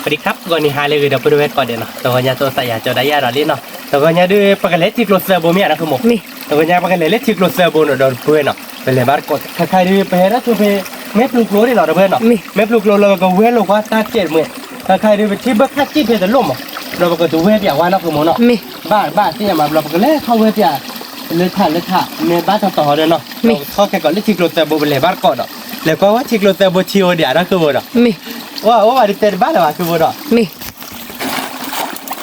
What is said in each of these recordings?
ပဒံခါပဂီၢ်နံၤဟါလၢအဂ့ၤ ဒီပုၢ်ဝဲၢ်ကိးဂၤဒဲးနီၤ, တဂီၤညါတအိၣ်သးယၤကၠီဒၣ်ယၤဒီးလံနီၤ, တဂီၤညါဒုး ပကလဲၤထံကျိသၢဘိမ့ၢ်ဧါနီၤ ဃုမိၢ်, တဂီၤညါပကလဲၤလၢထံကျိသၢဘိနီၤ ဒီပုၢ်ဝဲၢ်နီၤ, ပလဲၤဘါတကိး ခဲခါဒုး ပဟဲဒၣ်ဆူဖဲ မဲာ်ပျုၤကျိန့ၣ်နီၤ ဒီပုၢ်ဝဲၢ်နီၤ, မဲာ်ပျုၤကျိလၢပကဝဲလိာ်ကွၢ်တၢ်စဲးတမှဲ, ခဲခါဒုး ပထံၣ်ဘၢခၣ်စံၣ်ဖဲတလိၣ်မး, ဒီးပကတဝဲပၠးဝဲနီၤ ဃုမိၢ်နီၤ, ဘၣ်ဘၣ်သ့ၣ်ညါမး ဘျီပကလဲၤထီၣ်ဝဲပၠး လၢထးလၢထး မ့ၢ်ဘၣ်တတီၤဒီးနီၤ, ဒီးပကထီၣ်ခဲကိးလၢထံကျိသၢဘိ ပလဲၤဘါတကိးဒီး လဲၤကွၢ်ဝဲထံကျိသၢဘိထံအိၣ်ဒံးဧါနီၤ ဃုမိၢ်နီၤ, အိၣ်အိၣ်ဘၣ်ဒ်တဲတဘၣ်လၢၤဘၣ် ဃုမိၢ်ဒီး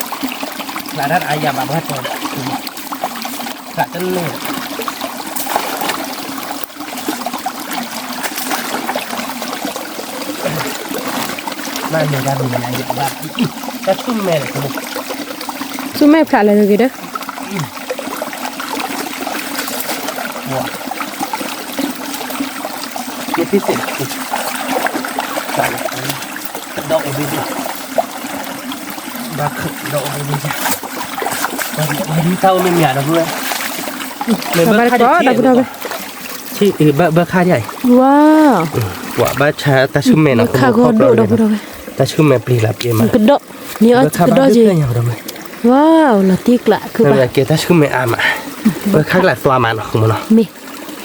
ဖျးတၢ်အါယၤဘၣ်ဘၣ်တီၤဒီး ဖျးတန့ၢ်ဒီး ဘၣ်န့ၣ်တၢ်မံၤနၤယဘၣ် တၢ်ဆူၣ်မဲာ်ဒီး ဆူၣ်မဲာ်ဖျးလၢာ်တဂ့ၤဒီး ယဖံသ့ၣ် ဒီးအိၣ်ဘၣ် ဒီးအိၣ်ဘၣ် ဒီးအိၣ်ဘၣ် ဒီးအိၣ်ဘၣ် ဒီးအိၣ်ဘၣ် ဒီးအိၣ်ဘၣ် ဒီးအိၣ်ဘၣ် ဘၣ်ဆါတၢ်ဆူၣ်မဲာ်နီၤ ခါဂီၤဒိၣ်ဒီး တၢ်ဆူၣ်မဲာ်ပျံၤလၢပျံၤမး ကဒီး န့ၣ်အီၤကဒီးက့ၤ ဝါ လီၤတံၢ်ကျး ကဲတၢ်ဆူၣ်မဲာ်အါမး ဘၣ်ခါကျးသွါမးနီၤ မ့ၢ်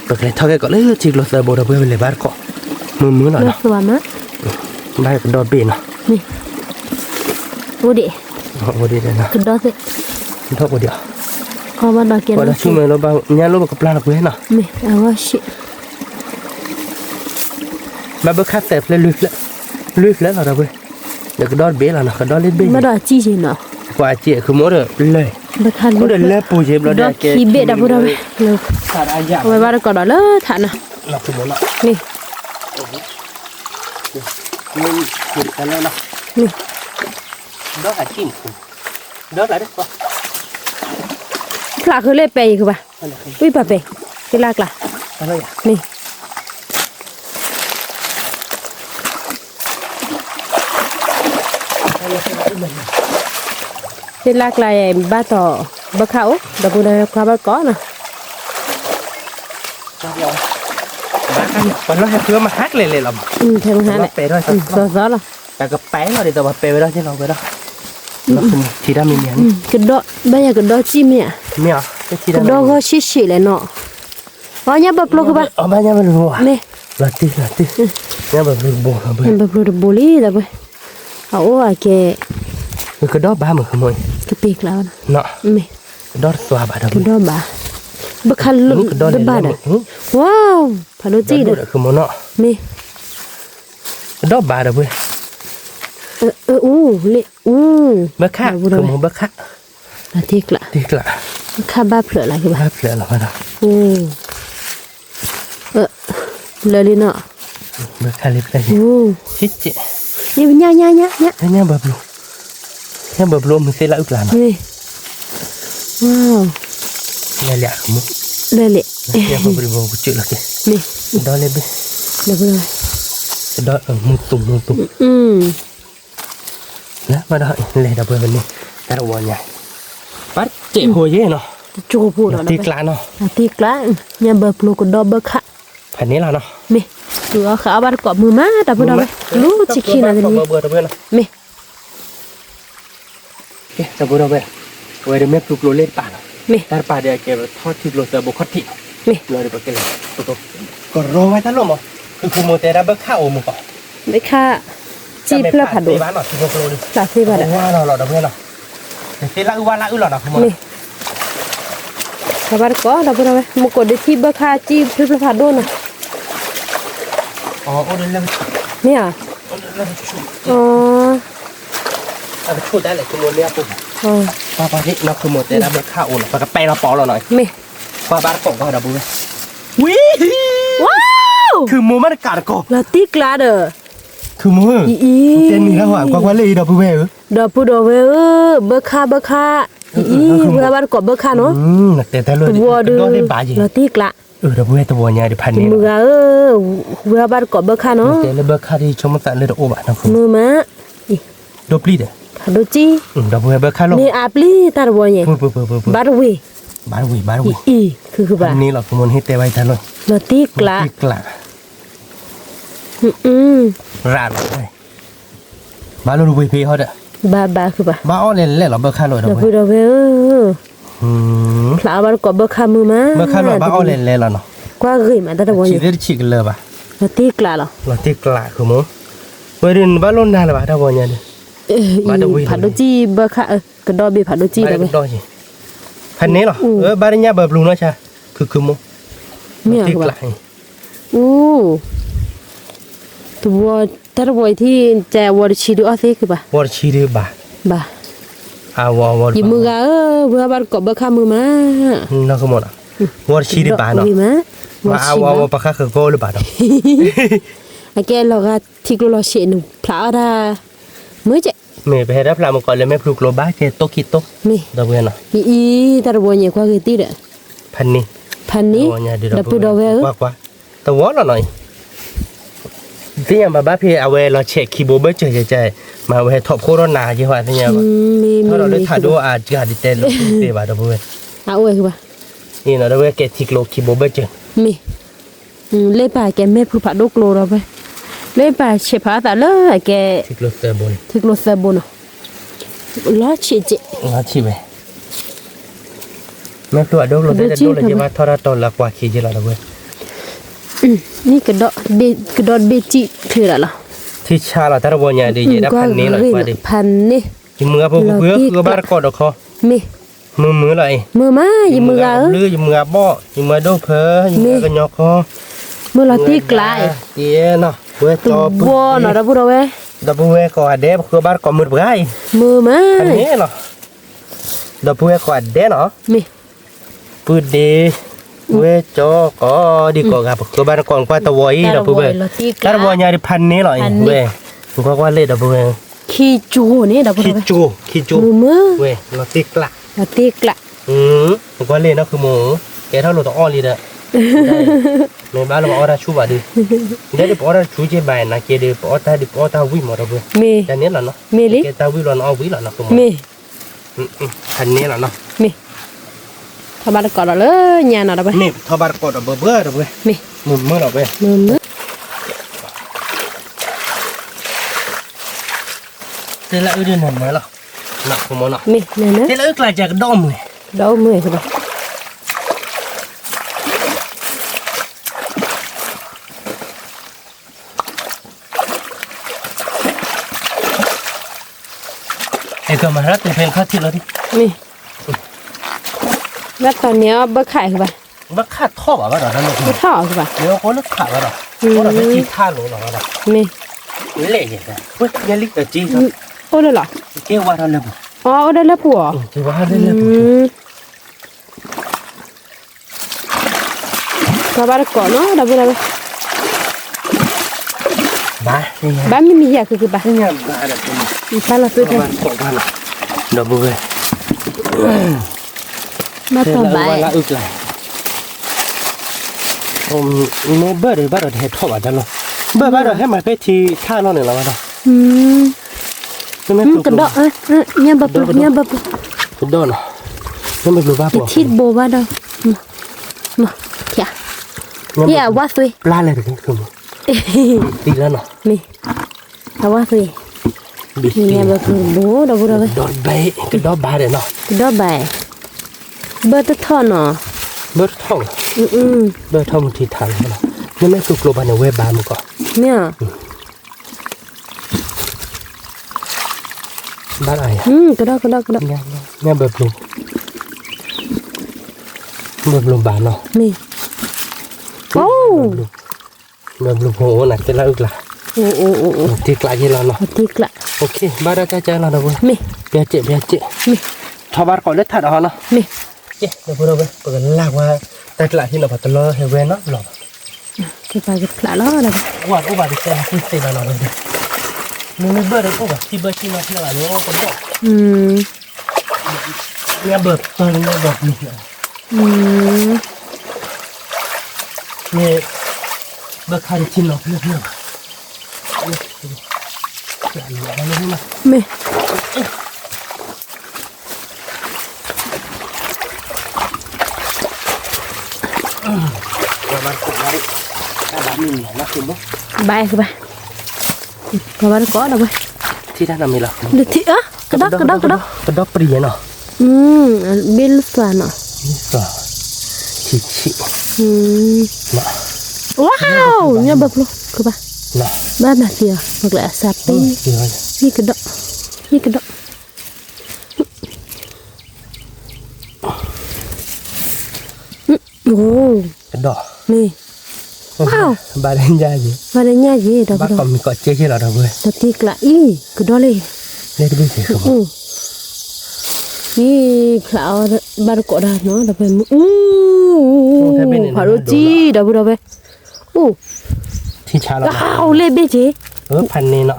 ပကလဲၤထီၣ်ကဲကိးလၢထံကျိသၢဘိဒီး ပဝဲပလဲၤဘါတကိး မုာ်မုာ်လီၤနီၤ ဘၣ်ကဒီးဘ့ၣ်နီၤ အိၣ်ဒံး ကဒီးသ့ၣ် ထီၣ်အိၣ်ဒံး ပှၤတၢ်ဆူၣ်မဲာ်လီၤ ဘၣ်ညါလၢပကပျၢ်လီၤပှဲၤနီၤ မ့ၢ်အဂီၢ်ဆံး ဘၣ်ဘၢခၣ်သဲးဖျဲလွံၢ်ဖျဲ လွံၢ်ဖျဲလီၤဒီးပှဲၤ ဒီးကဒီးတဘ့ၣ်လီၤနီၤ ကဒီးလၢဘ့ၣ် ဘၣ်ဒီးအစံၣ်ယ့ၤနီၤ ပှၤအစံၣ် ခုမ့ၢ်အိၣ်ဒီးလၢ အိၣ်ဒီးလၢပူၤယ့ၤဘျီဒီး ခံဘ့ၣ်ဒီးပှဲၤဒီးဝဲ လၢ အဝဲဘၣ်တကိးဒီးလၢထးနီၤ မ့ၢ် ဖျးဃုာ်လၢပဲာ်အံၤဃုာ်ဘၣ် ဝံၣ်ပှၤပဲာ် သ့ၣ်လၢကျါ မ့ၢ် သ့ၣ်လၢကျါယဲ ဘၣ်တီၤ ဘၢခၣ်အိၣ် ဒီပုၢ်ဒီဝဲၢ် ကွၢ်ဘၣ်ကိးနီၤ ပှၤလီၢ်ဟဲဖုမဟါကျဲလဲၣ်လီၤ ဖဲမဟါလဲၣ် သီသီလီၤ တၢ်ကပဲာ်လီၤဒ်သိးပှၤပဲာ်ဝဲဒၣ်က့လီၤဝဲဒၣ် ထံတၢ်မံၤမံၤန့ၣ် ကဒီး ဘၣ်ယၤကဒီးစံၣ်မ့ၢ်ဧါ ကဒီးဂီၢ်ဆံးဆံးလဲၣ်နီၤ အီညါဘၢဖျိကဘၣ် မ့ၢ် လီၤတံၢ်လီၤတံၢ် ညါဘၢဖျိတဘိလီၤ ဘၢဖျိတဘိလံ ဒီပုၢ်ဝဲၢ် အအိၣ်အကဲ ကဒီးဘၣ်မုာ် ကပ့ၤကျါဘၣ်နီၤ မ့ၢ် ကဒီးတသွါဘၣ်ဒီး ကဒီးဘၣ် ဘၢခၣ်လၢဘၣ်ဒီး ဝါ ဖးဒိၣ်စံၣ်ဒီး မ့ၢ် ကဒီးဘၣ်ဒီးပှဲၤ အူ လ့ၣ်အူ ဘၢခၣ် ဘၢခၣ် တံၢ်ကျး တံၢ်ကျး ဘၢခၣ်ဘၣ်ဖျၢၣ်လၢကဘၣ် ဘၣ်ဖျၢၣ်လီၤဘၣ်ဒီး လၢာ်လံနီၤ ဘၢခၣ်လံဖျၢၣ်လံ ညါညါညါညါ ညါဘၢဖျိ ညါဘၢဖျိမုၢ်သ့ၣ်လၢအုၣ်ကျါနီၤ လဲၤလံ လဲၤလံ ညါဘၢဖျိဘၢဖျိကစၢၢ်လီၤက့ၤ ဒီးလဲၤဘ့ၣ် ဒီးမုၢ်သူၣ်မုၢ်သူၣ် လၢဘၣ်ဒီး လဲၤဒီးပှဲၤပန့ၣ် တၢ်တဝီညါ ဘၣ်တစဲးဖိယဲနီၤ တစဲးဖိနီၤ တံၢ်ကျးနီၤ တံၢ်ကျး ညါဘၢဖျိကဒီးဘၢခၣ် ဖးန့ၣ်လီၤနီၤ မ့ၢ် တုၤအီၤဃာ်အီၣ်ဘၣ်တကိးမုာ်မး တၢ်ဖိဒီးဝဲ လူစံခံနၤတနံၤ မ့ၢ် ကဲ တၢ်ဖိဒီးဝဲ အဝဲဒၣ်မ့ၢ်ပျုၤကျိလၢတပာ်နီၤ တၢ်တပာ်ဒီးအကဲပထီၣ်ထံကျိသၢဘိခီၣ်ထံးနီၤ လီၤဒီးပကလဲၤ ပကရီဝဲတၢ်လိၣ်မး ဖုခိၣ်မိၢ်တဲဒၣ်ဘၢခၣ်အိၣ်မးကီး ဘၢခၣ် စံၣ်ဖျၢၣ်ဖးဒိၣ် ဖျးသ့ဘၣ်ဒီး ဝါလီၤလီၤဒီးဝဲလီၤ သ့လၢအုၣ်ဝါလၢအုၣ်လီၤနီၤ မ့ၢ် ဘၣ်တကိးဒီးဖိဒီးဝဲ မ့ၢ်ကိးဒံးထံၣ်ဘၢခၣ်စံၣ်ဖျၢၣ်ဖျၢၣ်ဖးဒိၣ်နီၤ မ့ၢ်ဧါ အကဆိၣ်တၢ်လဲၣ် ခိၣ်မိၢ်မ့ၢ်အပူၤ ပၢ်ပၢ်သ့ၣ်နီၤ ခိၣ်မိၢ်တဲဒၣ်ဘၢခၣ်အိၣ်နီၤ ပကပဲာ်လီၤပီလီၤနီၤ မ့ၢ် ပှၤဘၣ်တကိးကွၢ်ဒီးပုၢ်ဝဲၢ် ဝံၤ ဝါ ခုၣ်မိၢ်မ့ၢ်တကးတကိး လီၤတံၢ်ကျးဒီး ခုၣ်မိၢ် အံၤ တဲနံၤဟဲဝဲ ကွၢ်ကွၢ်လၢအံၤဒီးပုၢ်ဝဲၢ်ဧၢ ဒီပုၢ်ဒီဝဲၢ်ဧၢ ဘၢခၣ်ဘၢခၣ် အံၤ ဝဲဘၣ်တကိးဘၢခၣ်နီၤ တဝီဒီး လီၤတံၢ်ကျး ဒီပုၢ်ဝဲၢ်တဝီညါဒီးဖးန့ၣ် မုၢ်ဂၤဧၢ ဝဲဘၣ်တကိးဘၢခၣ်နီၤ တဲလၢဘၢခၣ်ဒ်ဆိကမိၣ်သးလၢတအိၣ်ဘၣ်နီၤ မုၢ်မး ဒိပျံၤဒီး ဖးဒိၣ်ကံၢ် ဒီပုၢ်ဝဲၢ်ဘၢခၣ်လီၤ မ့ၢ်အပျံၤတၢ်တဝီညါ ဘၣ်တဝံၤ ဘၣ်တဝံၤ ဘၣ်တဝံၤ အံၤ ခုၣ်ခုၣ်ဘၣ် န့ၣ်လီၤ ခိၣ်မိၢ်န့ၣ်တဲဘၣ်အံၤတၢ်လီၤ လီၤတံၢ်ကျး လီၤတံၢ်ကျး ရၤလီၤ ဘၣ်လိၣ်တဝ့ၤဖဲဟီဒီး, ဘၣ်ဘၣ်ခုဘၣ်, ဘၣ်အီၣ်လဲၤလဲၤလီၤ ဘၣ်ခါလိာ်ဒီးဝဲ, ဒီပုၢ်ဒီဝဲၢ်ဧၢ, ဖျါအီၣ်ဘၣ်တကိးဘၣ်ခါမုာ်မး, ဘၣ်ခါလိာ်ဘၣ်အီၣ်လဲၤလဲၤလီၤနီၤ, ကွၢ်ဂ့ၤမး တၢ်တဝီညါ, ဆံးတဆံးကလၢာ်ဘၣ်, လီၤတ့ၢ်ကျးလီၤ, လီၤတ့ၢ်ကျးခုမး, ဝဲဒုးနဘၣ်လိၣ်နၤလၢၤဘၣ် တၢ်ဝီညါဒီး, ဖးဒိၣ်ကံၣ်ဘၣ်ခါ, ကဒီဘ့ၣ်ဖးဒိၣ်ကံၣ်ဒီးဝဲ, ဖးန့ၣ်လီၤ, ဘၣ်တညၣ်ဘၣ်ပျူၤနီၤဆါ, ခုခုမး, မ့ၢ်တ့ၢ်ကျး, အိ, တဝီ, တၢ်တဝီအံၤထံၣ် ကဲဝီတဆံဒုးအီၣ်သ့ခုဘၣ်, ဝီတဆံဒုးဘၣ်, ဘၣ်, အဝီဝီ, ယမုၢ်ဂၤဧၢ, ဝဲဘၣ်တကိးဘၣ်ခါမုာ်မး, နီၢ်ကမီၤနီၤ, ဝီတဆံဒုးဘၣ်နီၤ, မ့ၢ်အဝီဝီပှၤဃါဃၢၤကီလၢၤဘၣ်ဒီး, အကဲလီၤဂာ်ထံကျိလီၤဆံးနုာ်ဖျါအီၣ်တၢ်, မုာ်ကဲ, မ့ၢ်ပဟဲဒၣ်ဖျါမုၢ်ကီးလၢမဲာ်ဖျူကျိဘၣ်ကဲတိၢ်ခံတိၢ်, မ့ၢ်, ဒီပုၢ်ဝဲၢ်နီၤ, အံၤ တၢ်တဝီညါကွၢ်ဂ့ၤတံၢ်ဒီး, ဖးန့ၣ်, ဖးန့ၣ်, ဒီပုၢ်ဒီဝဲၢ်ဧၢ, ကွၢ်ကွၢ်, တဝီလီၤနီၤအံၤ သ့ၣ်ညါမၤဘၣ်ဖဲအဝဲလီၤဆဲးခံဘိဘၢၣ်စၢၤယကဲ, မၤဝဲဟဲထီၣ်ဖိထီၣ်နၤကဲဟီသ့ၣ်ညါဘၣ်, ထီၣ်ဒီးလၢထးဒိၣ်အကၤဒ်တဲလၢသ့ၣ်ဘၣ်ဒီပုၢ်ဝဲၢ်, အဝဲဘၣ်, အံၤနီၤ ဒီပုၢ်ဝဲၢ်ကဲထံကျိခံဘိဘၢၣ်စၢၤ, မ့ၢ်, လၢပၢ်ကဲမဲာ်ဖုဖးဒိၣ်ကျိဒီပုၢ်ဝဲၢ်, လၢပၢ်ဆဲးဖးအသးလၢအကဲ, ထံကျိသၢဘိန့ၣ်, ထံကျိသၢဘိနီၤ, လီၤဆံးကဲ, လီၤဆံးဝဲ မ့ၢ်ဖျိအဒိၣ်ကျိသ့ၣ်တဒိၣ်လၢယဘၣ်ထီၣ်တၢ်တီလၢကွၢ်ခံယဲလီၤဒီပုၢ်ဝဲၢ်, န့ၣ်, ကဒီးတဘ့ၣ်တံၢ်ချ့လီၤလီၤ, ထံဆါလီၤ တၢ်တဝီညါဒီး ယဲဒၣ်ဖးန့ၣ်လီၤ, ဖးန့ၣ်, ယမုၢ်ဂၤဖိဖုဖု ဃုဘၣ်တကိးဒီးခီ, မ့ၢ်, မုာ်မုာ်လီၤအံၤ, မုာ်မး ယမုၢ်ဂၤဧၢ, ယမုၢ်ဂၤဘီၣ် ယမုၢ်ဂၤဒိၣ်ဖၢ ယမုၢ်ဂၤကညီခီ, မုၢ်လီၤတံၢ်ကျါအံၤ, တံၢ်နီၤ, ဝဲကၠီပူၤနီၤ ဒီပုၢ်ဝဲၢ်, ဒီပုၢ်ဝဲၢ်ကိးဂၤဒဲး ပဃုဘၣ်တကိးမုာ်တပှၤအံၤ, မုာ်မး, ဖးန့ၣ်လီၤ, ဒီပုၢ်ဝဲၢ်ကိးဂၤဒဲးနီၤ, မ့ၢ်, ပုၢ်ဒ့, ဝဲကၠီကိးဒံကိးဂၤ ပဃုဘၣ်တကိးကွၢ်တဝီအံၤ ဒီပုၢ်ဝဲၢ်, တၢ်တဝီညါဒီးဖးန့ၣ်လီၤအံၤ, ဝဲ, ကွၢ်ကွၢ်လ့ၣ်ဒီပုၢ်ဝဲၢ်, ခံကၠိန့ၣ် ဒီပုၢ်ဝဲၢ်, ခံကၠိ, ဝဲ, လီၤတံၢ်ကျါ, လီၤတံၢ်ကျါ, ကွၢ်လ့ၣ်နီၢ်ခူမိၢ်, ကဲထီၣ်လိာ်တအီၣ်လံဒီး, မ့ၢ်ဘၣ်လၢပအီၣ်တၢ်ဆူၣ်ဘၣ်ဒီး, ဒ်ပအီၣ်တၢ်ဆူၣ်က့ဘၣ်နာ်က့ဒီး ပအီၣ်တၢ်ဒီးပအီၣ်တၢ်ဝံၣ်မးဒီပုၢ်ဝဲၢ်, မ့ၢ်, တၢ်န့ၣ်လီၤနီၤ, မ့ၢ်လံ, ကဲတၢ်ဝံၣ်လီၤနအီၣ်ဝံၣ်လီၤနီၢ်ခူမိၢ်, မ့ၢ် ဖးန့ၣ်လီၤနီၤ, မ့ၢ်, ထီၣ်ဘၣ်တကိးဒီးလၢညါနီၤဒီပုၢ်ဝဲၢ်, မ့ၢ်ထီၣ်ဘၣ်တကိးဒီးဘၢဘၢဒီပုၢ်ဝဲၢ်, မ့ၢ်, မုာ်မုာ်လီၤဝဲ, မုာ်မုာ်, တဲလၢအုၣ်ဒ်နၤနၤလီၤ, နီၢ်ခူမိၢ်နီၤ, မ့ၢ်, တဲလၢအုၣ်ကျါကကဒီးမုာ်, ကဒီးမုာ်, အဲကမၤရၣ်တုၤဖဲခီၣ်ထံးလီၤ, မ့ၢ်, ဘၣ်တီၤန့ၢ်အီၤဘၢခးဘၣ်, ဘၢခးထီၣ်ဘၣ်ဘၣ်ဒီး, ဘၢထီၣ်ဘၣ်, မ့ၢ်အိၣ်ကိးလၢခးဘၣ်ဒီး, အိၣ်ဒီးလၢထံထၣ်လိၤလီၤဘၣ်ဒီး, မ့ၢ်, လဲၣ်ယဲ, ဝဲလံဒီးက့, အိၣ်လၢလီၤ, က့ဝါထီၣ်လၢပူၤ, အိၣ်ဒီးလၢပူၤအီၤ, က့ဝါထီၣ်လၢပူၤ ကဘၣ်တကိးနီၤ ဒီပုၢ်ဒီဝဲၢ်, ဘၣ်, ဘၣ်မ့ၢ်မံၤယၤခုခုဘၣ်, ဘၣ်လီၤသွဲၣ်ဖဲ, ဒီပုၢ်ဝဲၢ်, ဘၣ်တီၤဘၣ်, မ့ၢ်ဘၢၣ်ဒီးဘၣ်ဒီးတဟဲထီၣ်ဘၣ်တၢ်လီၤ, ဘၢၣ်ဘၣ်ဒီးဟဲမၤဖဲထံထၣ်လီၤန့ၣ်လီၤဘၣ်ဒီး, ကဒီး, ကဒီးနီၤ, မ့ၢ်ဘၣ်ပျိၤဘၣ်ပှၤ, ထံတဘိဘၣ်ဒီး, ယဝါသွဲၣ်, ပျၢ်လဲၣ်တက့ၢ်, သံလီၤနီၤ, မ့ၢ်, အဝါသွဲၣ်, မ့ၢ်ဘၣ်ပျိၤတဘိ ဒီပုၢ်ဒီဝဲၢ်, ကဒီးဘၣ်ဒီးနီၤ, ကဒီးဘၣ်, ဘၢၣ်တထီၣ်နီၤ, ဘၢၣ်တထီၣ်, ဘၢၣ်ထီၣ်မုၢ်ထံထါလီၤ, နမ့ၢ်သူကျိၤဘၣ်န့ၣ် ဝဲဘၣ်မုၢ်ကီၢ်, မ့ၢ် ဘၣ်လၢယၤ, ကဒီး ကဒီး ကဒီး, ညၣ်ဘၢပျိၤ, ဘၢပျိၤဘၣ်နီၤ, မ့ၢ်, အိ, ဘၢပျိၤဖိအိၣ်နၤတဲလၢအုၣ်ကျါ, တံၢ်ကျါယဲလီၤနီၤ, တံၢ်ကျါ, ဘၣ်ဒီးကၢ်ကၢ်လီၤဒီပုၢ်ဝဲၢ်, မ့ၢ်, ဘၣ်စ့ၢ် ဘၣ်စ့ၢ်, မ့ၢ်, ထီၣ်ဘၣ်တကိးလၢထးဒီးဟီနီၤ, မ့ၢ်, ဒီပုၢ်ဝဲၢ် ပကလၢ်ကွၢ်တၢ်ကျးဟံၣ်နီၤ ပှၤတလီၤဟဲဝဲနီၤလီၤဘၣ် ကပာ်ကဖျးလီၤဒီး, ဝဲအိၣ်ဘၣ်ဒီးတဲလီၤသ့သ့ဘၣ်နီၤ, မ့မ့ၢ်ဘၢၣ်ဒီးအိၣ်ဘၣ် ထံဘၢၣ်ထံနီၤဖျၢၣ်ဘၣ်န့ၣ် အိၣ်ကဒီး, ညၣ်ဘၢၣ်ပျိၤ ညၣ်ဘၢၣ်ပျိၤ, မ့ၢ်, ဘၢၣ်ခါဒီးထံနီၤဖျၢၣ်ဖျၢၣ်ဘၣ်, မ့ၢ် ဘၣ်, ဘၣ်တကိးဒီးဝဲ, ထံၣ်တၢ်နီတမံၤလီၤ, လၢထံၣ်, ကဒီး ကဒီး ကဒီး, ကဒီးပရံၤနီၤ, ဘ့ၣ်လၢသွါနီၤ, သွါ, ထံဆံး, ဝါ, ညၣ်ဘၢဖျိ ခုဘၣ်, ဘၣ်မၤသံအီၤ ပကလဲၤအစးပ့, ဟံၣ်ကဒီး, ဟံၣ်ကဒီး, အိ, ကဒီး, မ့ၢ်, ဘၣ်ဒီးညၣ်ယဲ, ဘၣ်ဒီးညၣ်ယဲ ဒီပုၢ်ဒီဝဲၢ်, ဘၣ်ကိးမံၤကိးကဲကဲလီၤ ဒီပုၢ်ဝဲၢ်, ဒီးတံၢ်ကျးအံၤ ကဒီးလံ, လၢတဘ့ၣ်ကဲ, အံၤ ဖျါအီၤဘၣ်တကိးဒၣ်နီၤ ဒီပုၢ်ဝဲၢ်, မ့ၢ်အူ, ဖးဒိၣ်ကံ ဒီပုၢ်ဒီဝဲၢ်, အိ, ထံဆါလီၤ, အိၣ်လၢဘ့ၣ်ကဲ, ဖးန့ၢ်နီၤ, အံၤ န့ၢ်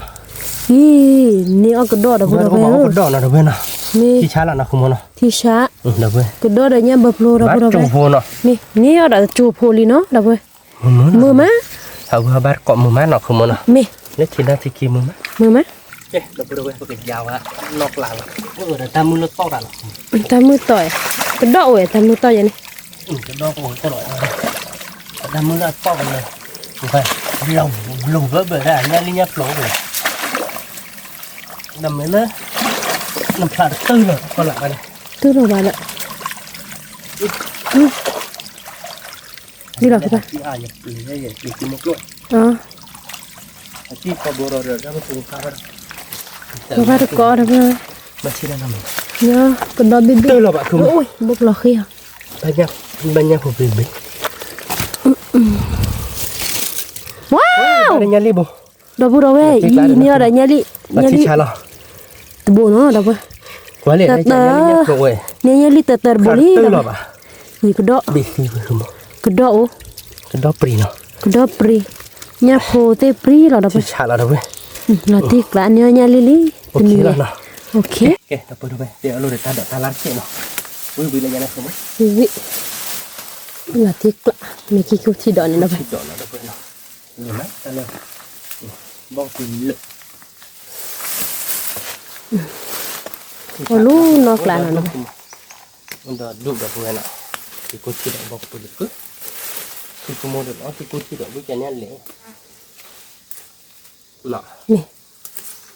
အီၣ်ကဒီး ဒီပုၢ်ဒီဝဲၢ်, ကဒီးနီၤ ဒီပုၢ်ဝဲၢ်နီၤ, မ့ၢ်, ထံဆါလီၤနီၤ ဃုမီၤနီၤ, ထံဆါ, ဒီပုၢ်ဝဲၢ်, ကဒီးဒီးညၣ်ဘၢဖျိ ဒီပုၢ်ဒီဝဲၢ်, မ့ၢ် န့ၢ်အီၣ်ဒီးကၠိဖိလံနီၤ ဒီပုၢ်ဝဲၢ်, မုာ်မး, အဝဲဘၣ်တကိးမုာ်မးနီၤ ဃုမီၤနီၤ, မ့ၢ်, လၢထံၣ်ဒၣ်ထံခံမုာ်မး, မုာ်မး, ဒီပုၢ်ဒီဝဲၢ် ပကယၤဝဲနီၢ်ကျါလီၤ, အိၣ်ဒီးတၢ်မုၢ်လၢတီၢ်တၢ်လီၤ, တၢ်မုၢ်တီၢ်, ကဒီးအိၣ်ဝဲ တၢ်မုၢ်တီၢ်ယဲန့ၣ်, ကဒီးအိၣ်ဝဲတီၢ်လီၤ, တၢ်မုၢ်လၢအတီၢ်ကလၢာ်, ဘျုးဘျုးဘၢဘၢဒၣ် ညၣ်လံညၣ်ပျီၢ်အိၣ်, ဒီးမ့ၢ်လၢ နဖျါတတုၤလီၤ ကီလၢ်ဘၣ်န့ၣ်, တုၤလီၤဘၣ်လၢ, ဒ်လီၤ, ဘၣ်တကိးဒီး, ကဒီးဘ့ၣ်ဘ့ၣ်, ဘိၣ်လီၤဃံၤ, ဘၣ်ညၣ်ဖိဘ့ၣ်ဘ့ၣ်, ဝါ, ညၣ်လံဘိ, ဒီပုၢ်ဒီဝဲၢ်, အံၤန့ၢ်အီၣ်ဒီးညၣ်လံ, ညၣ်လံ, တဘိနီၤ ဒီပုၢ်ဝဲၢ်, န့ၢ်ညၣ်လံတၢတၢတဘိလံ, အံၤကဒီး, ကဒီးအိၣ်, ကဒီးပြံၤ, ညၣ်ဖိသ့ၣ်ပြံၤလီၤ ဒီပုၢ်ဝဲၢ်, လီၤတံၢ်ကျးန့ၢ်အီၣ်ညၣ်လံလံ, တနံၤ, ဒီပုၢ်ဝဲၢ်, ဝံၤဝံၤလၢညါန့ၣ်, ဝံၤဝံၤ, လီၤတံၢ်ကျး, မ့ၢ်ကံၢ်ခိၣ်ထံးဒီးန့ၣ် ဒီပုၢ်ဝဲၢ်, လၢ, ဘီၣ်ကပူၤလၢာ်, အိၣ်လၢနီၢ်ကျါနီၤ, ဒီးဒူၣ်ဒီပုၢ်ဝဲၢ်နီၤ, ကံၢ်ခိၣ်ထံးဒီးဘီၣ်ကပူၤလၢာ်, ကံၢ်ခိၣ်မိၢ်ဒီးလီၤ ကံၢ်ခိၣ်ထံးဒီးဝံၤကန့ၣ်လဲၣ်, မ့ၢ်, ကံၢ်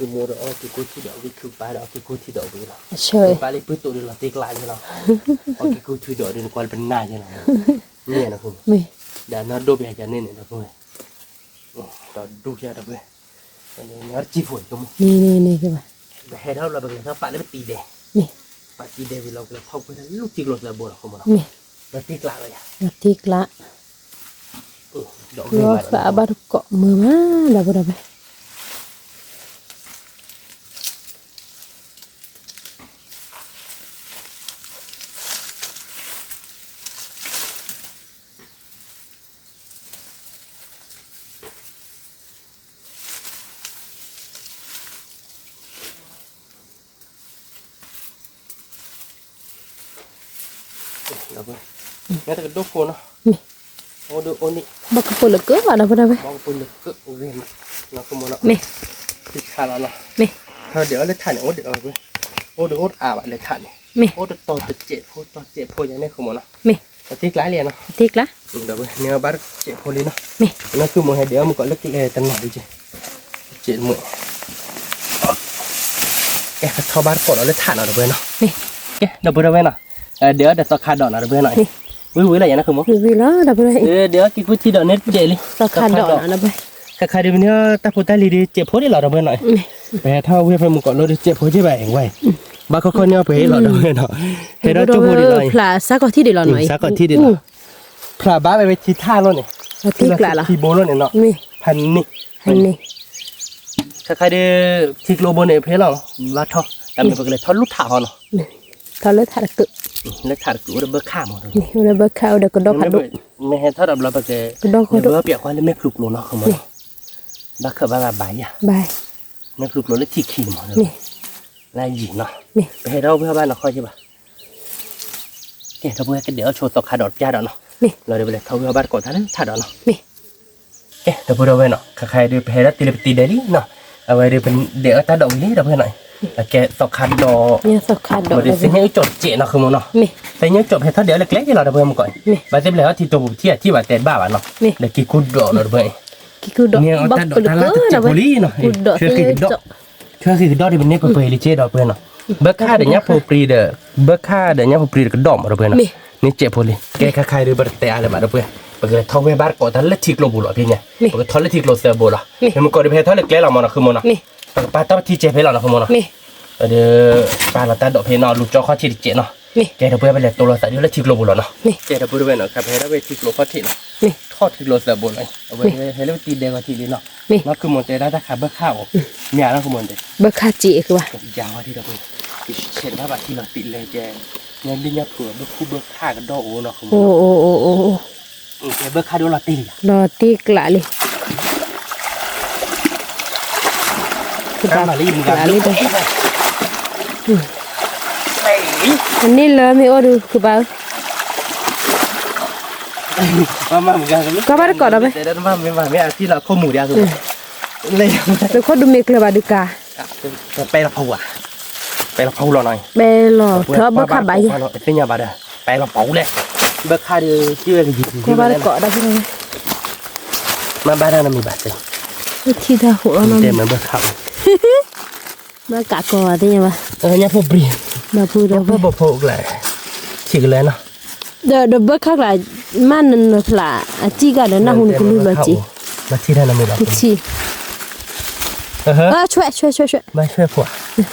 မိၢ်ဒီးအီၣ်ကံၢ်ခိၣ်ထံးဒီးဝံၤ ကံၢ်ပၢ်ဒီးအီၣ်ကံၢ်ခိၣ်ထံးဒီးဝံၤလီၤ, ကံၢ်ပၢ်လၢပုၢ်တိာ်ဒီးလီၤတံၢ်ကျါန့ၣ်လီၤ, အီၣ်ကံၢ်ခိၣ်ထံးဒီးဒ်နကွၢ်လၢပနၢ်ယဲလီၤ, မ့ၢ်, ဒီးနီၢ်ဒိၣ်ပယၤကန့ၣ်န့ၣ် ဒီပုၢ်ဝဲၢ်, ဒီးဒူၣ်ယၤ ဒီပုၢ်ဝဲၢ်, နတံၢ်ဖိကမိၢ်, ပဟဲထီၣ်လီၤ ပကလဲၤထီၣ်ပာ်လၢပတံၤဒဲး, ပာ်တံၤဒဲးဝံၤလီၤ ပကလဲၤဖီၣ်ကွံာ်တၢ်လၢတံၤကျိၤကျၢၤဘိလီၤ ကမိၢ်နီၤ, လီၤတံၢ်ကျါလီၤယၤ, လီၤတံၢ်ကျါ, လီၤဃာ်ဘၣ်တကိးမုာ်မး ဒီပုၢ်ဝဲၢ်, မ့ၢ်တကဒိၣ်ဖိနီၤ, အိၣ်ဒုးအိၣ်န့ၣ်, ဘီၣ်ကပူၤလၢာ်ကၢဘၣ် ဒီပုၢ်ဝဲၢ်, ဘီၣ်ကပူၤလၢာ်ကၢ, မ့ၢ်, ထံဆါလီၤနီၤ, မ့ၢ်, ထီၣ်ဒဲးအီၣ်လၢထးန့ၣ် အိၣ်ဒဲးအီၣ်, အိၣ်ဒဲးအိၣ်တအါဘၣ်လၢထးန့ၣ်, မ့ၢ်, အိၣ်တတီၤတစဲးဖိ တီၤစဲးဖိယၤန့ၣ် ကမိၢ်နီၤ, မ့ၢ်, တံၢ်ကျါလံနီၤ, တံၢ်ကျါ, ဒီပုၢ်ဝဲၢ်န့ၣ်ဘၣ်တစဲးဖိလံနီၤ, မ့ၢ်, နီၢ်ကမိၢ်ဟဲဒဲးအီၣ်မုၢ်ကီးလၢကျဲတနီၤဒ်က့, စဲးမုၢ် ကဲ ကထီၣ်ဘၣ်တကိးဒီးလၢထးနီၤ ဒီပုၢ်ဝဲၢ်နီၤ, မ့ၢ်, ကဲ ဒီပုၢ်ဝဲၢ်နီၤ, ဒဲးအီၣ်ဒီးသီခါဒီးနီၤ ဒီပုၢ်ဝဲၢ်နီၤ, ဝံၤဝံၤလီၤယၤနီၢ်ကမိၢ်, ဝံၤဝံၤလီၤ ဒီပုၢ်ဝဲၢ်, ဒဲးအီၣ်ကံၢ်ခိၣ်ထံးဒီးန့ၣ်ဒဲးလံ, သီခါဒီး, ခါခါဒုးမ့ၢ်န့ၣ် တၢ်ဖိတၢ်လံၤဒုး စဲးဖိဒံးလီၤ ဒီပုၢ်ဝဲၢ်နီၤ, ပဟဲထီၣ်ဝံၤဖဲမုၢ်ကီးလိဒုး စဲးဖိက့ဘၣ်ဝဲ, ဘၣ်ခီခီန့ၣ်ပဟဲလီၤ ဒီပုၢ်ဝဲၢ်နီၤ, ဟဲထီၣ်ကၠိဖိဒံးလီၤ, ဖျါစးကီးထံဒံးလီၤနီၤ, စးကီးထံဒံးလီၤ, ဖျါဘၣ်ဝဲဝဲထံထၣ်လီၤန့ၣ်, ထံကျါလီၤ, ခံဘိလီၤန့ၣ်နီၤ, ဖးန့ၢ်, ဖးန့ၢ်, ခဲခါဒုး ထံကျိဘိန့ၣ် ဖဲလီၤနီၤ, ဘၣ်ထီၣ် တၢ်မ့ၢ်ပကလဲၤထီၣ်လူၢ်ထးဟီနီၤ, ထီၣ်လၢထးတကုး, လၢထးတကုးအိၣ်ဒီးဘၢခၣ်မး, အိၣ်ဒီးဘၢခၣ်အိၣ်ဒီးကဒီးဖးဒိၣ်, မ့ၢ်ဟဲထီၣ်ဒီးဘျီပက, ကဒီးဖးဒိၣ်, ပၠးကွၢ်လၢမဲာ်ဖျူးကျိနီၤ ကမိၢ်နီၤ, ဘၣ်ခၢၣ်ဘၣ်ဘၣ်ဘၣ်ယၤ, မဲာ်ဖျူးကျိလၢထံခံန့ၣ်မး, လၢယံာ်နီၤ, ပဟဲထီၣ်ဝံၤဟီဘၣ်နီၤခီက့ဘၣ် ကဲ ဒီပုၢ်ဝဲၢ် ကဒဲးအီၣ်ဆိသီခါဒီးပၠါဒီးနီၤ, လီၤဒီးပလဲၤထီၣ်ဝံၤဟီဘၣ်တကိးတၢ်လၢထးဒီးနီၤ, ကဲ ဒီပုၢ်ဝဲၢ်နီၤ, ခဲခါဒုးပဟဲဒၣ်တ့ၢ်လၢပတံၤဒဲးလံနီၤ, အဝဲဒုးပဒဲးအီၣ်တၢ်ဒီးဝံၤလံ ဒီပုၢ်ဝဲၢ်နီၤ, အကဲသီခါဒီး, သညိၣ်ကၠီၣ်တစဲးနီၤ ကမိၢ်နီၤ, သညိၣ်ကၠီၣ်ပဟဲထီၣ်ဒဲးအီၣ်လၢကျဲက့လီၤ ဒီပုၢ်ဝဲၢ်မုၢ်ကီး, ဘၣ်သ့ၣ်ပလဲၤထီၣ်ထံတိာ်ပူၤထံၣ်အထံၣ်ဘၣ်တဲဘၣ်ဘၣ်နီၤ, ဒီးကံၢ်ခိၣ်ဒီးနီၤ ဒီပုၢ်ဝဲၢ်, န့ၢ်အီၣ်တၢ်ဒီးတၢ်လၢတစဲးဖိလံနီၤ, ကံၢ်ခိၣ်ဒီး, ဆွဲဃံကဒီးဒ်ပန့ၢ်ပှဲၤပှဲၤလံက့ဒီးပှဲၤနီၤ, ဘၢခၣ်ဒီးညၣ်ဖိပြံဒီး, ဘၢခၣ်ဒီးညၣ်ဖိပြံဒီးကဒီးမးဒီးပှဲၤနီၤ, န့ၢ်စဲးဖိလံ, ကဲခါခါဒ်ပတတဲအါလၢၤဘၣ်ဒီးပှဲၤ, ပကလဲၤထီၣ်ဝဲဘၣ်တကိးတၢ်လၢထံကျိပူၤလီၤဖဲညါ, ပကထီၣ်လၢထံကျိသၢဘိလီၤ, မ့ၢ်မ့ၢ်ကိးဒ်ဖဲထီၣ်လၢကျဲလီၤမးနီၤ ဃုမီၤနီၤ, ပကပာ်တၢ်ပထံကဲဖဲလီၤနီၤ ဃုမီၤနီၤ, ဒီး ပာ်လီၤတၢ်ဒိးဖဲနီၤ လူၤကၠီခီၣ်ထံးတစဲးနီၤ, ကဲဒီးပှဲၤပလဲၤတိၢ်လီၤသးဒ်လၢထံကျိပူၤလီၤနီၤ, ကဲဒီးပှဲၤဒီးဝဲနီၤ ခါဖဲထီၣ်ဝဲထံကျိခီၣ်ထံးနီၤ, ထီၣ်ထံကျိသၢဘိနီၤ, အဝဲဟဲလၢပတံၤဒဲးဂီၤထံးလံနီၤ, နီၢ်ခုမီၤတဲဒၣ်တၢ်ခးဘၢခၣ်အိၣ်, မ့ၢ်နီၤ ဃုမီၤတဲ, ဘၢခၣ်စံးဃုဘၣ်, ယၤဝဲဒ်ဒီးပှဲၤ, ယဆဲးတဘၣ်ဘၣ်ထံလီၤတံၢ်လဲကဲ, ညါလံညါဖုးဘၢခူဘၢခၣ်ကဒီးအိၣ်နီၤ ဃုမီၤ, လီၤတံၢ်ကျးလံ, တၢ်မၤလၢယမုၢ်ဂၤလံဒီး, အန့ၣ်လၢမ့ၢ်အိၣ်ဒုး ဃုဘၣ်ဧၢ, ကဘၣ်တကိးဒီးဝဲ, မ့ၢ်မ့ၢ်မ့ၢ်အထံလီၤခိၣ်မူၤဒံး, သုးခိၣ်ဒုးမ့ၢ်ကျၢၤဘၣ်ဒုးကၤ, ပဲလီၤဖးဝါ, ပဲလီၤဖးဝါလီၤနီၤ, ပဲလီၤဖးဘၣ်ယၤ, သ့ၣ်ညါဘၣ်ဒီး, ပဲလီၤဖးဝါလဲၣ်, ဘၢခၣ်ဒီး ကဘၣ်တကိးဒီးဝဲ, မ့ၢ်ဘၣ်တၢ်နီတမံၤဘၣ်သ့, ထံၣ်တၢ်ဟိးလီၤနီၤ, တဲမ့ၢ်ဘၢခၣ်, မ့ၢ်ကးကီးသ့ၣ်ညါဘၣ်, ညၣ်ဖိပြံ, ညၣ်ဖိဒီးဝဲ, ဖိဖိကျါ, ထံၣ်ကလဲၤနီၤ, ဒီးဘၢခၣ်ကျါ, မ့ၢ်နနဖျး, အစံၣ်ကဒီးနၢ်ဟူနကလုၢ်လီၤက့ၤ, ဘၣ်ထံၣ်တၢ်နီတမံၤဘၣ်, ထံၣ်, ဆွဲဆွဲဆွဲဆွဲ, ဘၣ်ဆွဲဖိ,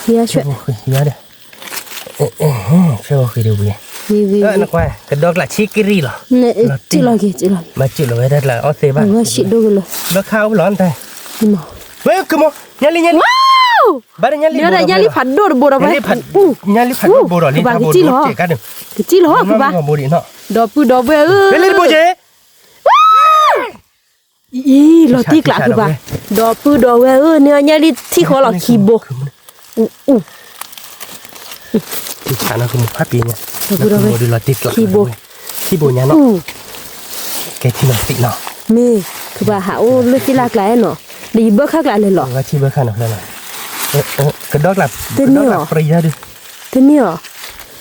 ဆွဲဖိဃံ, ဆွဲဖိဃံဒီးဝံၤ, နကွၢ် ကဒီကျးဆံကရံၣ်လီၤ, ဘၣ်စံၣ်လီၤက့ၤစံၣ်လီၤက့ၤ, ဘၢခၣ်အိၣ်ဖျီတၢ်, ဝဲကမီၤ, ညါလံညါလံ, ဘၣ်ညါလံ, ညါလံဖးဒိၣ်တဘိဒီးဝဲ, ညါလံဖးဒိၣ်တဘိဒီး လံတဘိကစံၣ်လီၤ, ကဘၣ်, ဒီပုၢ်ဒီဝဲၢ်ဧၢ, လံတဘိက့ၤ အံၤ လီၤတံၢ်ကျးဃုာ်ဘၣ်, ဒီပုၢ်ဒီဝဲၢ်ဧၢ, န့ၢ်အီၤညၣ်လံထံၣ်ဃီလီၤခံဘိ, အူ, ခံဘိ, ခံဘိညါနီၤ, ကဲထံၣ်လီၤသံးနီၤ, မ့ၢ်, ကဘၣ်ဟးအိၣ်လၢသ့ၣ်လၢ်ကျါနီၤ, ဒီးယဘၢခၣ်ကျါလဲၤလီၤ, ကဒီကျး, ကဒီကျးပြံယါဒုး, တန့ၢ်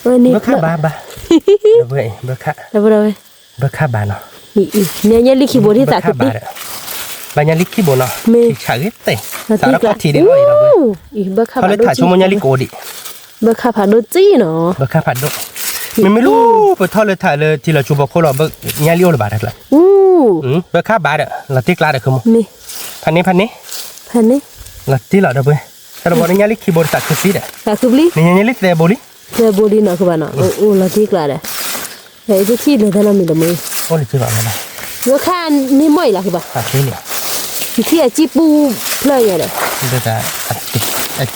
အီၤ, ဘၢခၣ်ဘၣ်, ဘၢခၣ်, ဘၢခၣ်ဘၣ်နီၤ, န့ၢ်ညၣ်လံခံဘိဒ်သးကသံ, ဘၣ်ညၣ်လံခံဘိနီၤ, မ့ၢ်, ဆးဂ့ၤသ့, သးထီၣ်ခီၣ်ထံးဒ်အီၤအံၤလီၤ, ထီၣ်လၢထးဆိကမိၣ်ညၣ်လံကအိၣ်ဒံး, ဘၢခၣ်ဖးဒိၣ်စံၣ်နီၤ, ဘၢခၣ်ဖးဒိၣ်, မ့မ့ၢ်လၢပထီၣ်လၢထးလၢထံလီၤဆူဖီခိၣ်လီၤ, ညၣ်လံအိၣ်လၢၤဘၣ်တၢ်ကျါ, ဘၢခၣ်ဘၣ်ဒီး လီၤတံၢ်ကျါဒီးခမူ, ဖးန့ၢ်ဖးန့ၢ်, လီၤတံၢ်လီၤဒီပုၢ်ဝဲၢ်, တၢ်တဘီန့ၣ်ညၣ်လံခံဘိဒီးသးခုသံဒီး, န့ၣ်ညါလံသဲဘိလံ, သဲဘိလံနီၤ ကဘၣ်နီၤ, အိၣ်လီၤတံၢ်ကျါဒီး, တထံၣ်လဲၤတၢ်နီတမံၤဒီးမ့ၢ်, ဘၢခၣ်န့ၢ်မီၢ်အံၤလီၤကဘၣ်, ယထံၣ်အစံၣ်ပူဖျၢၣ်ညါဒီး, ကဒီကျ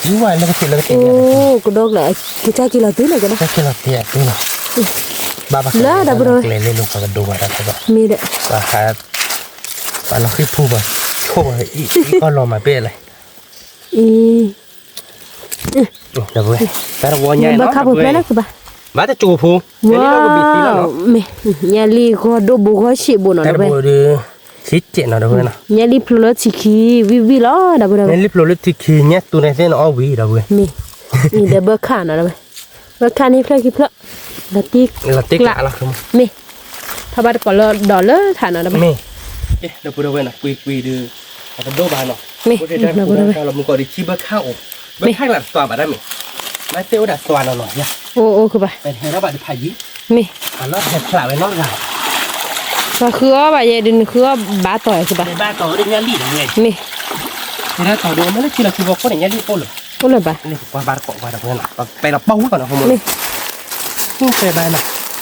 း, ကစၢ်က့ၤလီၤတံၢ်လီၤကဒီ, လၢဒီပုၢ်ဒီဝဲၢ်, မ့ၢ်ဒီး, ပှၤလီၤဃံဖူဘၣ်, ဆိၣ်ဘၣ်, အံၤကီၢ်လီၤမၤပ့ၢ်လဲၣ်, အံၤ တၢ်တဝီညါ, ဘၢခၣ်ဖိဖျၢၣ်လၢကဘၣ်, ဘၣ်တကၠိဖိ, မ့ၢ်, ညၣ်လံဂီၤဒိၣ်ဘိဂီၤဆံးဘိနီၤဒီပုၢ်ဝဲၢ်, ဆံးကဲးနီၤဒီပုၢ်ဝဲၢ်နီၤ, ညၣ်လံဖျိလၢထံခံဝံၣ်ဝံၣ်လီၤ ဒီပုၢ်ဒီဝဲၢ်, ညၣ်လံဖျိလၢထံခံ ညၣ်သူန့ၣ်သ့ၣ်နီၤအီၣ်ဝံၤဒီပုၢ်ဝဲၢ်, မ့ၢ်, အံၤဒီးဘၢခၣ်နီၤဒီပုၢ်ဝဲၢ်, ဘၢခၣ်န့ၣ်ဖျၢၣ်ခံဖျၢၣ်, လီၤတံၢ်ကျးလီၤ, မ့ၢ်, ထီၣ်ဘၣ်တကိးလၢဒီးလၢထးနီၤဒီပုၢ်ဝဲၢ်, မ့ၢ်, ဒီပုၢ်ဒီဝဲၢ်နီၤ ကွံာ်ကွံာ်ဒီး, အတဒိၣ်ဘၣ်နီၤ, မ့ၢ်, လီၤမုၢ်ကီၢ်ဒီးထံဘၢခၣ်အိၣ်, ဘၢခၣ်ကျးတသွါဘၣ်ဒၣ်မ့ၢ်, ဘၣ်သ့ၣ်အိၣ်ဒၣ်သွါနီၤနီၤယါ, အိၣ်အိၣ်ကဘၣ်, ပဟဲထီၣ်ဘၣ်တဖးယံၤ, မ့ၢ်, အလီၢ်ဟဲဖျးဝဲနီတဂၤ, ပှၤဃုအီၣ်ဘၣ်ယဲဒုးနဃုအီၣ်ဘၣ်တီၤဧါကဘၣ်, ဘၣ်တီၤဒ်ညၣ်လံၣ်ဒီးဝဲ, မ့ၢ်, ဟဲထီၣ်တီၤဒုးမ့ၢ်လၢထံလီၤဆူဖီခိၣ်န့ၣ် ညၣ်လံၣ်အိၣ်လၢၤ, အိၣ်လၢၤဘၣ်, ကွၢ်ဘၣ်တကိးဘၣ်ဒီပုၢ်ဝဲၢ်နီၤ, ပဲလီၤပီၢ်ဝဲကီးနီၤ မ့ၢ်, ပဲဘၣ်နီၤ, လၢဆဲးဘၣ်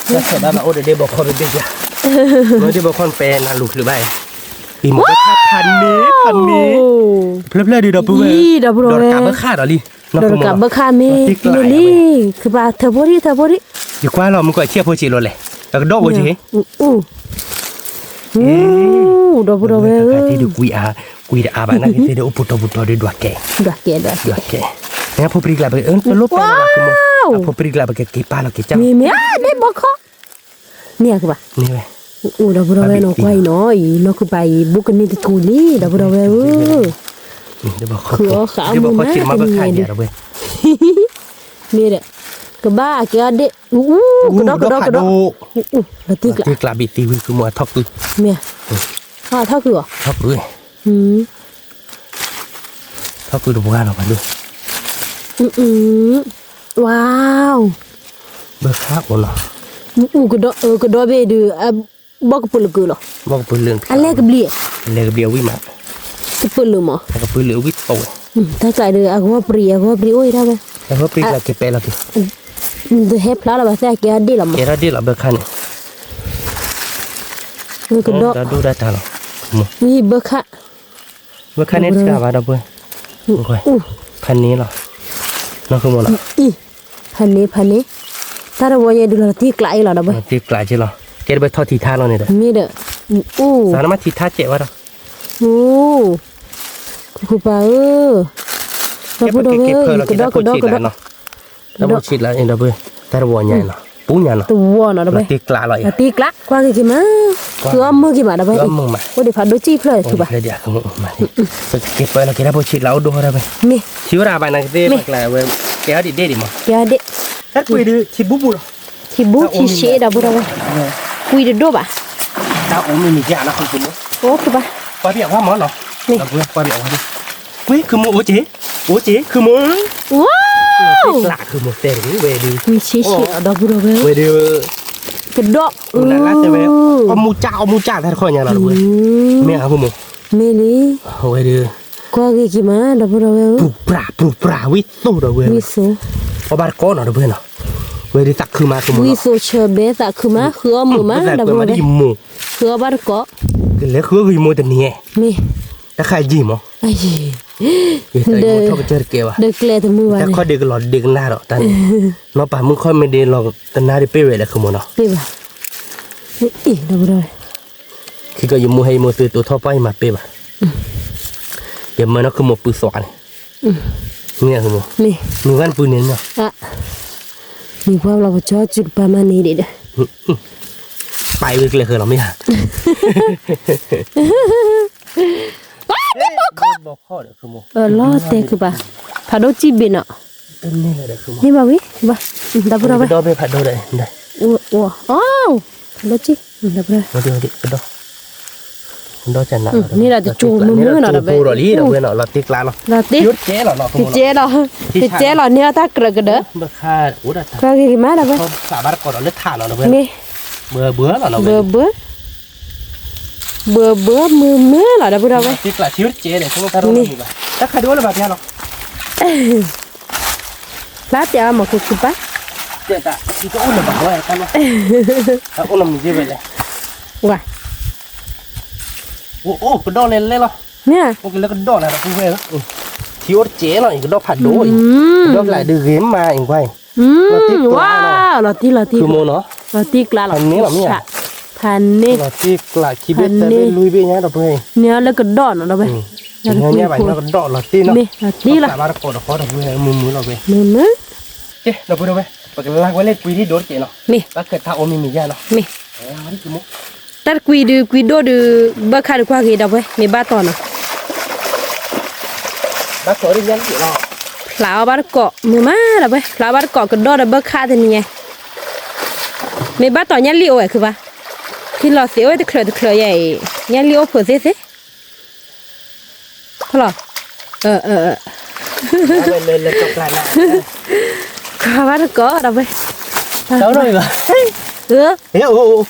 နီၤ အိၣ်ဒီးဒ့ဘီခီဘ့ၣ်ဘ့ၣ်ယါ, မ့ၢ်ဒ့ဘီခီနပဲနၤလူၤချုးဘၣ်အံၤ, ပံၤမီၢ်ဖးန့ၢ်ဖးန့ၢ်, ဖျၢၣ်ဖျၢၣ်ဒုးဒီပုၢ်ဝဲၢ်, ဒီးတကးဘၢခၣ်ဒီးလံ, ဒီးတကးဘၢခၣ်မ့ၢ်, လံ, ကဘၣ်ထၢဖိဒံးထၢဖိဒံး, ယကွၢ်လီၤမုၢ်ကီၢ်ဆံၣ်ဖိဆံးလိၤလဲၣ်, ဒီးကဒီအိၣ်က့ၤ, ဒီပုၢ်ဒီဝဲၢ်ဧၢ, ကွံာ်အါ, ကွံာ်တအါဘၣ်နာ်က့ၤသ့ၣ်ဒီးအိၣ်ပူၤတီၤပူၤတီၤဒီးဒွးကဲ, ဒွးကဲ, ညၣ်ဖိပြံကျါပက, တလိၣ်ပဲလၢၤဘၣ်, ဖိပြံကျါပကက့ၤပာ်လီၤက့ၤကၢ်, မ့ၢ်မ့ၢ်, ဒ့ဘီခီ မ့ၢ်ဧါကဘၣ်, အိၣ်ဒီပုၢ်ဒီဝဲၢ်နီၤ ကွၢ်အံၤနီၤ အံၤ နီၢ်ခုၣ်ပၤအံၤ ဘိကန့ၢ်တထူၣ်လံ ဒီပုၢ်ဒီဝဲၢ်ဧၢ, ဃုအီၣ်ဃာ်အီၣ်မုာ်မးတနံၤညါဒုး, မ့ၢ်ဒီး, ကဘၣ်က့ၤအီၣ်ဒ့ၣ်, အူအူ ကဒီကဒီကဒီ, လီၤတံၢ်ကျး, လီၤတံၢ်ကျးဘံၣ်သံဝံၤ ဃုမိၢ်အထီၣ်ကု, မ့ၢ်, ထီၣ်ကုအီၤ, ထီၣ်ကု, ထီၣ်ကုတပှၢ်လီၤပှၤဒိၣ်, ဝါ, ဘၣ်ခါအိၣ်လီၤ, အူကဒီး အကဒီးဘ့ၣ်ဒုး ဘီကပၢၢ်လၢကၢးလီၤ, ဘီကပၢၢ်လၢ အလဲကဘျံး, အလဲကဘျံးအဝံၣ်မး, ကပၢၢ်လၢမး, ကပၢၢ်လၢအဝံၣ်တပီဝဲ, တၢ်ကျးဒုး အဂီၢ်ပြံး အဂီၢ်ပြံးအိၣ်အံၤဒၣ်ဝဲ, အဂီၢ်ပြံးကျးက့ၤပဲလီၤက့ၤ, တဟဲဖျါလီၤဘၣ်သ့ၣ် အကဲအဒ့ၣ်လီၤမး, ကဲထီၣ်ဒ့ၣ်လီၤဘၣ်ခါန့ၣ်, ကဒီးဒိၣ်ဒၣ်တၢ်လီၤ, ဝံၣ်ဘၣ်ခါ ဘၣ်ခါန့ၣ်တစှၤဘၣ်ဒီပုၢ်ဝဲၢ်, ဖးန့ၣ်လီၤ, နီၢ်ခိမ့ၢ်လီၤ, ဖးန့ၣ် ဖးန့ၣ်, တၢ်တဝီညါဒုးလီၤတံၢ်ကျးအံၤလီၤဒီပုၢ်ဝဲၢ်, တံၢ်ကျးက့လီၤ, ကဲတဘၣ်ထီၣ်ထံထါလီၤန့ၣ်ဒီး, မ့ၢ်ဒီး, အိၣ်, စးနမ့ၢ်ထံထါကဲဝဲဒီး, အိၣ်, ခိၣ်ခိၣ်ပၢ်ဧၢ, ဒီပုၢ်ဝဲၢ်, ကဒီးကဒီးကဒီး တၢ်ဖိဆံးလၢအံၤဒီပုၢ်ဝဲၢ်, တၢ်တဝီညါနီၤ, ပူညါနီၤ, တဝီနီၤဒီပုၢ်ဝဲၢ်, တံၢ်ကျးလီၤ, တံၢ်ကျး, ကွၢ်က့ၤက့ၤမး, ဃုအီၣ်မုၢ်က့ၤမးဒီပုၢ်ဝဲၢ်, အိၣ်ဒံးဖးဒိၣ်စံၣ်ဖျၢၣ်ထုကဖၣ်, က့ၤပၢလီၤက့ၤတၢ်ဖိဆံးလၢအအိၣ်ဒိၣ်ဒီပုၢ်ဝဲၢ်, မ့ၢ်, ထံဝဲဒၣ်ဘၣ်နကသ့ၣ်ဘၣ်ကျါဝဲ, ကဲအီၤဒံးဒ့ၣ်ဒံးမး, ကဲအီၤဒံး, တၢ်ကွံာ်ဒုးထံဘူပူၤလီၤ, ထံဘူထံဆံးဒီပုၢ်ဝဲၢ်, ကွံာ်တဒိၣ်ဘၣ်, တၢ်အိၣ်မ့ၢ်မံၤယါနီၤခိၣ်ခိၣ်မ့ၢ်, အိၣ်ခိၣ်ပၢ်, ကွၢ်ပယီၤဝါမ့ၢ်နီၤ, ကွၢ်ပယီၤဝါ, ကွံာ်ခုၣ်မိၢ်အိၣ်က့ၤ, အိၣ်က့ၤခုၣ်မိၢ်, ဝါ, ကျးခုၣ်မိၢ်တဲတဂ့ၤဝဲဒုး, ကွံာ်ဆံးဆံးလီၤဒီပုၢ်ဝဲၢ်, ဝဲဒုး, ကဒီး, လၢတဲဝဲ, အီၣ်မူကၢ်အီၣ်မူကၢ်တၢ်တခီညါလီၤဒီပုၢ်ဝဲၢ်, မ့ၢ်ဧါခိၣ်မိၢ်, မ့ၢ်လံ, ဝဲဒုး, ကွၢ်က့ၤက့ၤမးဒီပုၢ်ဝဲၢ်ဧၢ, ပူၤပြးပူၤပြးဝံၣ်သိဒီပုၢ်ဝဲၢ်နီၤ, အီၣ်ဘၣ်တကိးနီၤဒီပုၢ်ဝဲၢ်နီၤ, ဝဲဒုးသးခုမးခိၣ်မိၢ်, ဝံၣ်သိဆၢဘဲသးခုမး ဃုအီၣ်မုၢ်မးဒီပုၢ်ဝဲၢ်, ဃုအီၣ်ဘၣ်တကိး, ကလဲၤဃုအီၣ်ဂ့ၤမိၢ်တနံၤ, မ့ၢ်, တၢ်ခါယံာ်မး, ယထီၣ်ကစၢၢ်တကဲဘၣ်, ဒီးကျဲတမုာ်ဘၣ်, တၢ်ခီဒ့ကလီၤဒ့ကနၣ်ဒီးတၢ်န့ၣ်, နီၢ်ပၤမုၣ်ခီမ့ၢ်ဒ့လီၤကနၣ်ဒ့ပ့ၢ်ဝဲလဲၣ်ခိၣ်မိၢ်နီၤ, ပ့ၢ်ဘၣ်, အံၤဒီပုၢ်ဝဲၢ်, ခံကီးယမိၢ်ဟဲယမိၢ်သုတိၤထီၣ်ပှၢ်ယမၤပ့ၢ်ဘၣ်, ယမၢနီၢ်ခိၣ်မိၢ်ပုၢ်သွးန့ၣ်, မ့ၢ်, မ့ၢ်ဝဲနပုၢ်န့ၣ်, မ့ၢ်ပှၤဘျီပကၠီစုတပၤမၤန့ၣ်ဒံးဒီး, ပာ်အံၤဝဲကျဲဃၢၤလီၤမ့ၢ်ဧါ ဘီခီၣ်ဒီး, လီၤတဲာ်ခုၣ်ပၢ်, ဖးဒိၣ်စံၣ်ဘ့ၣ်နီၤ, န့ၢ်ဘၣ်ဝံၤ, ဘၣ်, ဒီပုၢ်ဒီဝဲၢ်, အိၣ်, ဖးဒိၣ်စံၣ်, ဒီပုၢ်ဒီဝဲၢ်, န့ၣ်ဒီးတကၠိမုၢ်မုၢ်နီၤဒီး, လီၤတံၢ်ကျးလီၤ, ကကဲလီၤ, ကကဲလီၤန့ၢ်အီၤတၢ်ကြၢးကဒီး, ကဂ့ၤမးဒီပုၢ်ဝဲၢ်, မ့ၢ်, ဘၢဘၢ, ဘၢဘၢမုၢ်မုၢ်လီၤဒီပုၢ်ဒီဝဲၢ်, မ့ၢ်, ဖျါတဲအီၤမ့ၢ်ခိၣ်ခုၣ်ပၢ်, ဝါ, အိၣ်ကဒီးလဲၤလဲၤလီၤ, မ့ၢ်, အိၣ်ကလၢကဒီးလၢပုၢ်ဝဲၢ်, ထံအိၣ်တစဲးလီၤအံၤ ကဒီးဖးဒိၣ်အံၤ, ကဒီးကျးဒုးဂ့ၤမးအံၤကွၢ်အံၤ, ဝါ, လီၤတံၢ်လီၤတံၢ်, လီၤတံၢ်ကျးလီၤ, ဖးန့ၢ်, လီၤတံၢ်ကျးခံဘ့ၣ်သၢဘ့ၣ်လွံၢ်ဘ့ၣ်ညါဒီပုၢ်ဝဲၢ်, န့ၣ်လၢကဒီးနီၤဒီပုၢ်ဝဲၢ်, ညါဘၣ်န့ၣ်ကဒီးလီၤတံၢ်နီၤ, မ့ၢ်လီၤတံၢ်လီၤ, မုၢ်မုၢ်လီၤဝဲ, မုၢ်မုၢ်, ကဲဒီပုၢ်ဒီဝဲၢ်, ပကလၢ်ဝဲလၢကွံာ်ဒံးဒိၣ်တစဲးနီၤ, မ့ၢ်, ဘၣ်ခၢၣ်တၢ်အိၣ်မ့ၢ်မံၤယါနီၤ, မ့ၢ် တၢ်တကွံဒုးကွံဒိၣ်ဒုး, ဘၣ်ခါဒုးကွၢ်ဂ့ၤဒီပုၢ်ဝဲၢ် မ့ၢ်ဘၣ်တီနီၤ, ဖျါအီၣ်ဘၣ်တကိး, မုာ်မးဒီပုၢ်ဝဲၢ်, ဖျါအီၣ်ဘၣ်တကိးကဒီးဒီးဘၣ်ခါတနံၤညါ, မ့ၢ်ဘၣ်တီညၣ်လံၣ်အိၣ်ဝဲခုၣ်ပၢ်, ထံလီၤသ့ၣ်အိၣ်ဝဲတချုးတချုးယဲအံၤ, ညၣ်လံၣ်အိၣ်ဖုးသ့သ့ ဖီလီၤ, ကွၢ်ဘၣ်တကိးဒီပုၢ်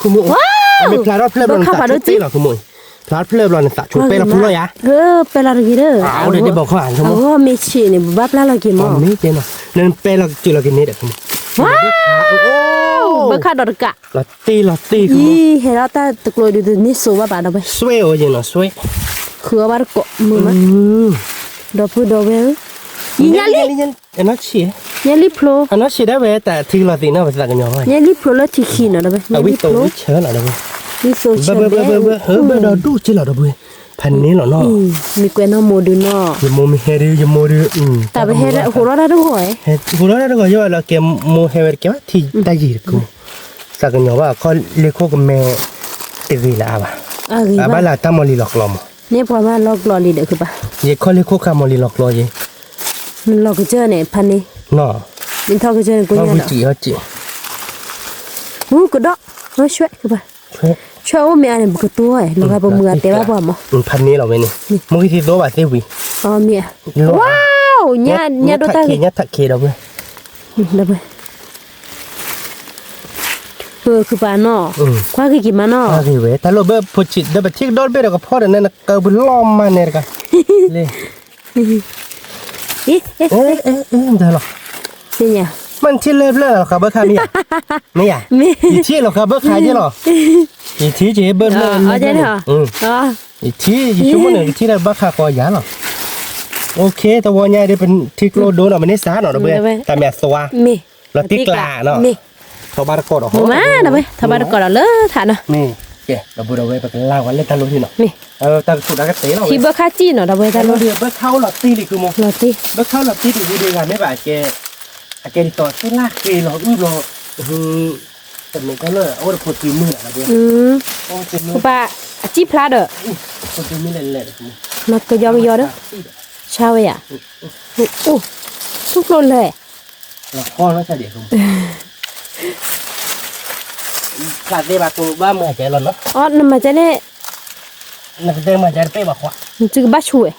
ဝဲၢ်, ဝါ, ဖျါထီၣ်ဖျၢၣ်ဘျီနသးဆိပဲလီၤဖုလီၤယါ, ပဲလီၤတဂ့ၤဒီး, အဂီၢ်မ့ၢ်ဆံးန့ၣ် ပဘၣ်ပျၢ်လီၤက့ၤမး, မ့ၢ်ကဲနီၤ, နပဲလီၤက့ၤလီၤက့ၤန့ၣ်ဒီး, ဝါ, ဘၣ်ခါဒီးတကး, လီၤတံၢ်လီၤတံၢ်, အံၤ ဟဲလီၤတၢ်တကျိၤဒုးတန့ၢ်စိဘၣ်ဘၣ်ဒီပုၢ်ဝဲၢ်, ဆွဲအိၣ်ယဲနီၤ ဆွဲ, ဃုအီၣ်ဘၣ်တကိးမုာ်မး, ဒီပုၢ်ဒီဝဲၢ်ဧၢ, အံၤညၣ်လံၣ်, အနီၢ်ဆံး, ညၣ်လံၣ်ဖျိ, အနီၢ်ဆံးဒၣ်ဝဲတၢ်ထံလီၤသ့ၣ်နီၤ ပသးကညီၤဘၣ်, ညၣ်လံၣ်ဖျိလၢထံခံနီၤဒီပုၢ်ဝဲၢ်, ညၣ်လံၣ်ဖျိ, ဝံၣ်သိဆၢလီၤဒီပုၢ်ဝဲၢ်, ဘၣ်ဒီးဒိၣ်က့လီၤဒီပုၢ်ဝဲၢ်, ဖးန့ၢ်လီၤနီၤ, မ့ၢ်ကွဲးနီၢ်မိၢ်ဒုးနီၤ, ယမိၢ်မ့ၢ်ဟဲဒုး ယမိၢ်ဒုး, တၢ်ပဟဲဟးထီၣ်တၢ်တဂီၤ, ဟးထီၣ်တၢ်တဂီၤယဲလီၤကဲမိၢ်ဟဲဝဲတကဲဘၣ် ထံတၢ်ယံၤတကိး, သးကညီၤဘၣ်ခီလ့ခိၣ်ကမဲ, တဂ့ၤလၢအါဘၣ်, အဘၣ်လၢတၢ်မီၢ်လံၤလီၤကျီမး, န့ၢ်ပှၤမၤလီၤကျီလံဒီးခုၣ်ပၢ်, ယခီလ့ခိၣ်ခါမီၢ်လံၤလီၤကျီယဲ, လီၤကစၢၢ်န့ၣ် ဖးန့ၢ်, လီၤကစၢၢ်န့ၣ် ကွၢ်ညါဒီး, ကဒီး, ဆွဲ, ဆွဲအိၣ်မ့ၢ်အါန့ၣ် ပကတိၤဝဲ လီၤဂာ်ပမုာ်အတဲဘၣ်ပှၤမး, ဖးန့ၢ်လီၤဝဲန့ၣ်, မ့ၢ်ဂ့ၤသ့သိဘၣ်သ့ဝံၤ, မ့ၢ်, ဝါ, အိၣ်ညါ ညါဒိၣ်တၢ်ဂ့ၤ ညါထးခံဒီးဝဲ ဒီးဝဲ ခုပာ်နီၤ ကွၢ်ဂ့ၤက့ၤမးနီၤ ကွၢ်ဂ့ၤဝဲ တၢ်လိၣ်ဘၣ်ဖိဆံး ဒီးပထံကဒီတဘ့ၣ်ဒီးကဖီဒီးနဲနကဘုလီၤမးနဲတကါ လံ အ့ အ့ အ့ မတၤလီၤ မ့ၢ်နထံၣ်လၢဖျၢၣ်လီၤဃးဘၢခါမ့ၢ်ဧါ မ့ၢ်ဧါ ယထံၣ်လီၤဃးဘၢခါယဲလီၤ ယထံၣ်က့ၤဘၢဖျၢၣ်လၢဖျၢၣ် ယထံၣ် ယဆိကမိၣ်န့ၣ် ကထံၣ်တၢ်ဘၢခါဃီယၤလီၤ OK တဝီညါဒ်ပထံကျိဒိနီၤ မ့ၢ်န့ၢ်စါနီၤ ဒီးပတၢ်မ့ၢ်အသွါ လီၤတံၢ်ကျးနီၤ ထီဘၣ်တကိးဒီး မ့ၢ် ထီဘၣ်တကိးဒီးလၢထးနီၤ မ့ၢ် ကဲ ဒီပုၢ်ဒီဝဲၢ် ပကလၢ်ဝဲလၢတၢ်လိၣ်ထံနီၤ မ့ၢ် တၢ်ကဆူးတၢ်ကတဲလီၤ ထံဘၢခါစံၣ်နီၤ ဒီပုၢ်ဝဲၢ် တၢ်လိၣ်ထံ ဘၢခါအိၣ်လီၤတံၢ်လံ ခုမိၢ် လီၤတံၢ် ဘၢခါအိၣ်လီၤတံၢ်တဝံၤဒံးဂၤမ့ၢ်ဘၣ်ကဲ အကဲဒ်သိး သ့ၣ်လၣ်ဃ့လီၤအုၣ်ဘျီ တမ့ၢ်တၢ်လၢအအိၣ်တဖိတုၤမုၢ်လၢၤ ပပၢ်အစံၣ်ဖျါဒီး ဖိတုၤမုၢ်လဲၣ်လဲၣ် ကယီကယီဒီး ဆါဝဲယၤ အိၣ် ဆူၣ်ဖျိလၢ လီၤဃီလီၤဆါဒံး ဖျါသ့ဘၣ်ကဘၣ်မၤကဲလီၤနီၤ အီ နမၤကဲန့ၣ် နကတဲမၤကဲတပ့ၢ်ဘၣ်ဃီ နစုကဘၣ်ဆူၣ်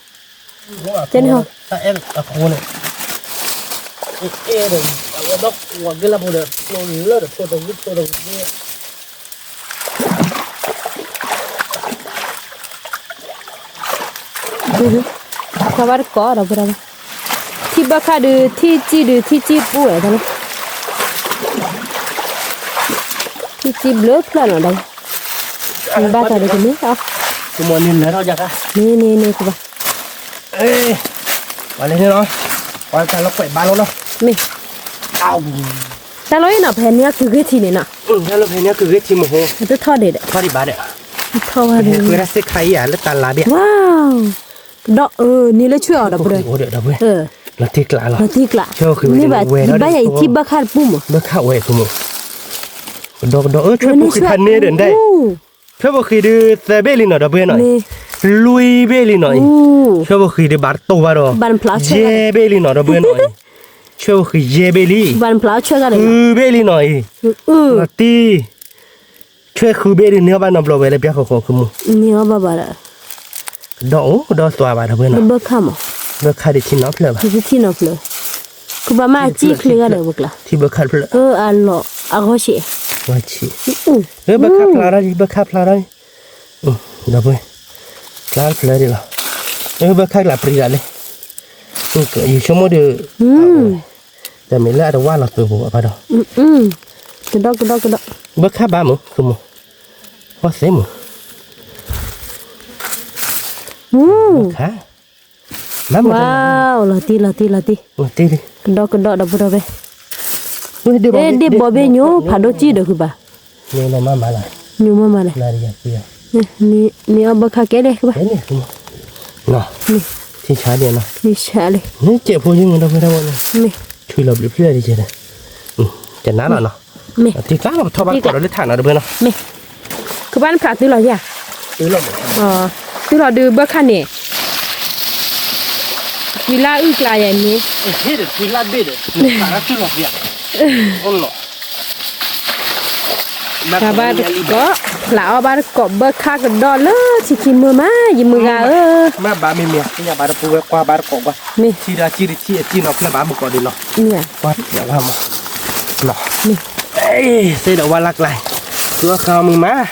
ဝဲ တဲန့ၣ်ဟီ တၢ်အဲၣ်အဃိန့ၣ် အဲၣ်ဒီး အဝဲဒီး ဝၤက့လၢဖိဒီး ဖိလၢဒီးဖိတဝံၤဖိတဝံၤ ထီဘၣ်တကိးဒီး ထံဘၢခါဒုး ထံစံၣ်ဒုး ထံစံၣ်ပူၤဝဲတၢ်လီၤ ထံစံၣ်ဘျၢဖျၢၣ်နီၤဒီး ဘၣ်တၢ်ဒုးကမ့ၢ် မ့ၢ်န့ၣ်န့ၣ်ကဘၣ် ပှၤလဲၤန့ၣ်လီၤ ပှၤတၢ်လီၢ်ကွဲးဘါလီၤနီၤ မ့ၢ် တၢ်လီၢ်အံၤနီၤ ဖဲန့ၣ်အကုၢ်ဂ့ၢ်ထံန့ၣ်နီၤ တၢ်လီၢ်ဖဲန့ၣ်အကုၢ်ဂ့ၢ်ထံမဟိ တထီၣ်ဒံးဒီး ထီၣ်ဒံးဘၣ်ဒီး ထီၣ်ဝဲဒၣ် ဃ့ဝဲဒၣ်စ့ၢ်ခါအံၤဧါ လၢတၢ်လါဘ့ၣ် ကဒီး အၢ န့ၣ်လၢဆွဲၣ်အီၤဒီးပှၤ လီၤတံၢ်ကျးလီၤ လီၤတံၢ်ကျး မ့ၢ်ဘၣ် ယဘၣ်ယၤအံၤထံဘၢခါတပူၤမး ဘၢခါဝဲအံၤမး ကဒီးကဒီး အၢ ဆွဲၣ်ဖိဃံဖးန့ၣ်ဒီးဒဲး ဆွဲၣ်ဖိဃံဒုးသၢဘ့ၣ်လံနီၤ ဒီပုၢ်ဝဲၢ်နီၤအံၤ လွံၢ်ဘ့ၣ်လံနီၤအံၤ ဆွဲၣ်ဖိဃံဒုးဘၣ်တတိၢ်ဘၣ်ဒီး ယဲၢ်ဘ့ၣ်လံနီၤ ဒီပုၢ်ဝဲၢ်နီၤအံၤ ဆွဲၣ်ဖိဃံယဲၢ်ဘ့ၣ်လံ ဃုဘ့ၣ်လံနီၤအံၤ လီၤတံၢ် ဆွဲၣ်ဃုဘ့ၣ်ဒုးန့ၢ်အီၣ်ဘၣ်နီတဘျီဝဲလၢပျၢ်ဃီဃီ ခုမိၢ် န့ၢ်အီၣ်ဘၣ်ဘၣ်ဒီး ကဒီးအိၣ်ကဒီးသွါဘၣ်ဒီပုၢ်ဝဲၢ်နီၤ ဘၢခါမး ဘၢခါဒုးထံနီၤဖျၢၣ် ခုဘၣ်မ့ၢ်အစံၣ်ချ့ဂၤဒီးပကျါ ထံဘၢခါတဖျၢၣ် အလီၤ အဂီၢ်ဆံး ဂီၢ်ဆံး ဘၢခါဖျါထီၣ်လံ ဘၢခါဖျါထီၣ်လံ ဒီပုၢ်ဝဲၢ် ဖျါတဖျၢၣ်ဒံးလီၤ ဘၢခါကျးပြံဒၣ်လံ ယဆိကမိၣ်ဒီး တမ့ၢ်လၢအတဝၢ်လီၤသုးပူၤဘၣ်ဒီး ကဒီးကဒီးကဒီး ဘၢခါဘၣ်မး ခုမိၢ် ဝဲသ့မး ဘၢခါ မ့ၢ်မး ဝါ လီၤတံၢ်လီၤတံၢ်လီၤတံၢ် လီၤတံၢ်လံ ကဒီးကဒီးဒီပုၢ်ဝဲၢ် ဒ့ၣ်ဘီဘ့ၣ်ညိ ဖးဒိၣ်စံၣ်ဒီးခုဘၣ် ညိမးမးလၢ ညိမးမးလၢ န့ၢ်အီၣ်ဘၢခါကဲဒဲးခုဘၣ် ထံဆါဒံးနီၤ ထံဆါလံ န့ၣ်စဲးဖိယုၢ်မးဒီပုၢ်ဝဲၢ် မ့ၢ် ထုးလီၤဘျုးဖျၢၣ်ဒံးကဲဒဲး ကနၣ်လီၤနီၤ မ့ၢ် တံၢ်ကျါလီၤ ပထီၣ်ဘၣ်တကိးဒီးလၢထးနီၤ ဒီပုၢ်ဝဲၢ်နီၤ မ့ၢ် ကဘၣ်နဖျါတုၤလီၤယၤ တုၤလီၤဒုးဘၢခါန့ၣ် ဝံၤလၢအုၣ်ကျါယၤန့ၣ် ဖျါဘၣ်တကိး ဖျါအီၣ်ဘၣ်တကိးဘၢခါကဒီးလၢထံခံမုၢ်မး ယမုၢ်ဂၤဧၢ မ့ၢ်ဘၣ်မ့ၢ်မ့ၢ် သ့ၣ်ညါဘၣ်ဒီပုၢ်ဝဲၢ် ကွၢ်ဘၣ်တကိးကွၢ် ထံဒီးထံတထံအထံနီၤ ဖျါဘၣ်မုၢ်ကီးဒံးနီၤ ကွၢ်တၢ်ဝါမး သ့ၣ်ဒီးဝါလၢကျါ ဃုအီၣ်ဃါမုၢ်မး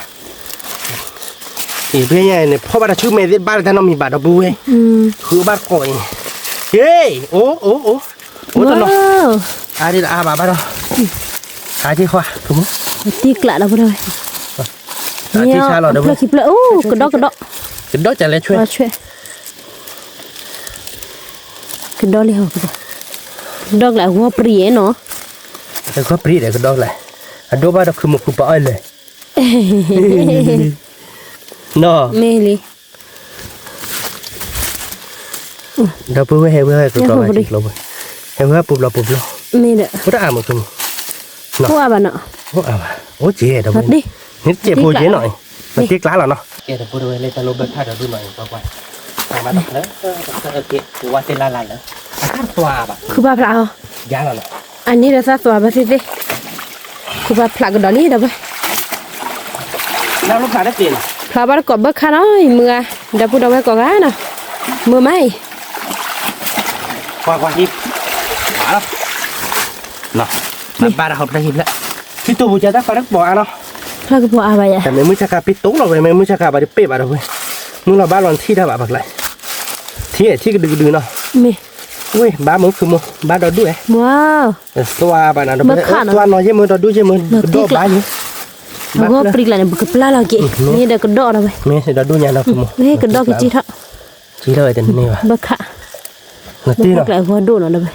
အံၤ ဖဲညါန့ၣ် ဖီၣ်ဘၣ်တၢ်ဆူမဲာ်သ့ၣ်တဘၣ်လၢတၢ်နီတမံၤဘၣ်ဒီပုၢ်ဝဲၢ် ဃုဘၣ်တကိးအံၤ ဟ့ၣ် အိၣ် အိၣ် အိၣ် အိၣ်တနီၤ အါဒံးတအါဘၣ်ဘၣ်ဒီး အါဒံးခွါ တံၢ်ကျးဒီပုၢ်ဝဲၢ် တံၢ်ဆါလီၤဒီပုၢ်ဝဲၢ် အိၣ် ကဒီးကဒီး ကဒီးကလဲၤဆွဲ ကဒီးလံဟီ ကဒီးကျဲအဂီၢ်ပြံၤနီၤ အဂီၢ်ပြံၤဒီးကဒီးကျဲ အဒိဘၣ်ဒီးခုမုၢ်ခုပာ်အီၣ်လဲၣ် နီၤ မ့ၢ်လံ ဒီပုၢ်ဝဲၢ်ဟဲဝဲဟဲက ဟဲဝဲပူၤဘျီပူၤဘျီ မ့ၢ်ဒီး အိၣ်တအါမးခုမုၢ် အိၣ်အါဘၣ်နီၤ အိၣ်အါဘၣ် အိၣ်ကဲဒီပုၢ်ဝဲၢ် န့ၣ်ကဲဖိကဲနီၤ ပတံၢ်ကျါလီၤနီၤ ကဲဒီပုၢ်ဝဲၢ်လၢတၢ်လိၣ်ဘၢခါဒီးဒုးနီၤ ကွၢ်ကွၢ် တၢ်မၤတဖျၢၣ် တဖျၢၣ်ကဲ ဝါသ့ၣ်လၢ်လၢ်လၢ အတၢ်သွါဘၣ် ခုဘၣ်ဖျါအီၤ ယါလီၤနီၤ အန့ၣ်ဒီးသးသွါဘၣ်သ့ၣ်သ့ၣ် ခုဘၣ်ဖျါကဒီးလံဒီပုၢ်ဝဲၢ် ဖျါဘၣ်တကိးဘၢခါနီၤ ယမုၢ်ဂၤ ဒီပုၢ်ဒီဝဲၢ်ကိးဂၤနီၤ မုာ်မးအံၤ ကွၢ်ကွၢ်ဟံၣ်, ဘၣ်လီၤ, ဘၣ်တၢ်ဟီဖျၢၣ်ဟံၣ်ဖျၢၣ်, ဖံတိၢ်ပူၤကတၢ်ဃီတကပီၤအါနီၤ, ဖျၢၣ်ကပီၤအါဘၣ်ယဲ, တမ့ၢ်မုၢ်ဆါခါပ့တိၢ်လီၤဝဲ မ့ၢ်မုၢ်ဆါခါဘၣ်တပ့ၢ်ဘၣ်ဒီးဝဲ, မုၢ်လီၤဘၣ်လီၤထံၣ်တၢ်ဘၣ်ပှၤကျါ, ထံၣ်ထံၣ်ကဒုကဒုနီၤ, မ့ၢ်, ဝ့ၢ် ဘၣ်မုၢ်ခုမုၢ် ဘၣ်ဒီဒူၣ်ဝဲ, သွါဘၣ်နၤဒီး သွါနီၤယဲၢ်မုၢ် ဒီဒူၣ်ယဲၢ်မုၢ် ကဒီၣ်ဘၣ်ယဲ, အဂီၢ်ပျံၤကျါန့ၣ် ပကပျၢ်လီၤက့ၤ, မ့ၢ်ဒီးကဒီၣ်ဒီးဝဲ, မ့ၢ်ဒီဒူၣ်ညါနီၤ ကဒီၣ်က့ၤက့ထီၣ်, က့ထီၣ်ဝဲတန့ၢ်ဘၣ်, ဘၣ်ခး, လီၤတံၢ်လီၤ, ဘၣ်ခးကျါအဂီၢ်ဒိၣ်နီၤ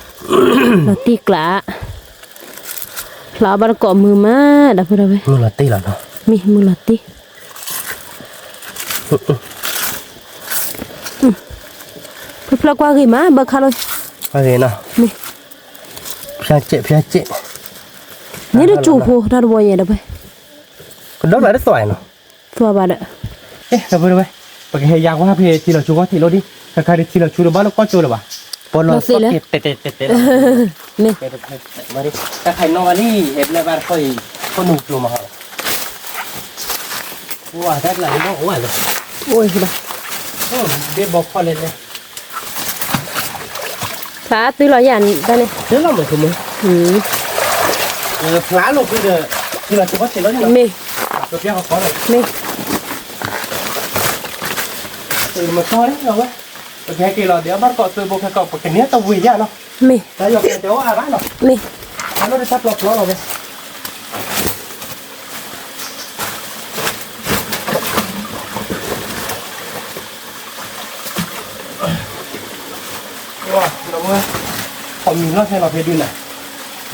ဒီးဝဲ, လီၤတံၢ်ကျါ, ဖျါအီၣ်ဘၣ်တကိးမုၢ်မး ဒီပုၢ်ဒီဝဲၢ်, မုၢ်လီၤတံၢ်လီၤနီၤ, မ့ၢ်မုၢ်လီၤတံၢ် ဖျၢၣ်ကွၢ်ဂ့ၤမး ဘၣ်ခးလီၤ, ကွၢ်ဂ့ၤနီၤ, မ့ၢ်, ဖျါစဲး ဖျါစဲး, န့ၣ်တကၠိဖိ တၢ်တဝီညါဒီးဝဲ, ကဒီးကျါတသွါနီၤ, သွါဘၣ်ဒီး, ကဲ ဒီပုၢ်ဒီဝဲၢ်, ပကဟဲယါကွၢ်ဖဲထံလီၤဆူဂီၢ်ထံးလီၤဒံး, ခါခါဒံးထံလီၤဆူဒီးဘၣ်လၢကီၢ်ကၠိလၢၤဘၣ်, ပလီၤသီၣ်တဲတဲတဲတဲလီၤ, မ့ၢ်, တၢ်ခါနီၣ်ဘၣ်လံ ဟဲဘျဲၣ်ဘၣ်တခီအံၤ, ခိၣ်နူာ်ကျိၤမးဟီ, ဝါ တၢ်ကျါန့ၣ်ဘၣ်အိၣ်ဝဲလီၤ, အိၣ်ဘၣ်, ဒ့ဘီဖီလဲၣ်လဲၣ်, ဖျါအသုလီၤယၤတၢ်န့ၣ်, သုလီၤမုၢ်ခုမုၢ်, ဖျါလိာ်ဃုဒီး, ထံလီၤဆူဂီၢ်ထံးလီၤန့ၣ်, မ့ၢ်, မ့ၢ်, မ့ၢ်, ပကဟဲက့ၤလီၤဒီးဘၣ်တကိးသုဘိခဲကီး ပကန့ၢ်တဝ့ၤယၤနီၤ, မ့ၢ်, တၢ်ယီၤကဲတဲအိၣ်အါဘၣ်နီၤ, မ့ၢ်, တၢ်လီၢ်တၢ်ပျီပျီလီၤဝဲ ဝါ, ဒီပုၢ်ဝဲၢ်, ခီမံၤလီၢ်ဟဲလီၤဖဲဒုးနၤ,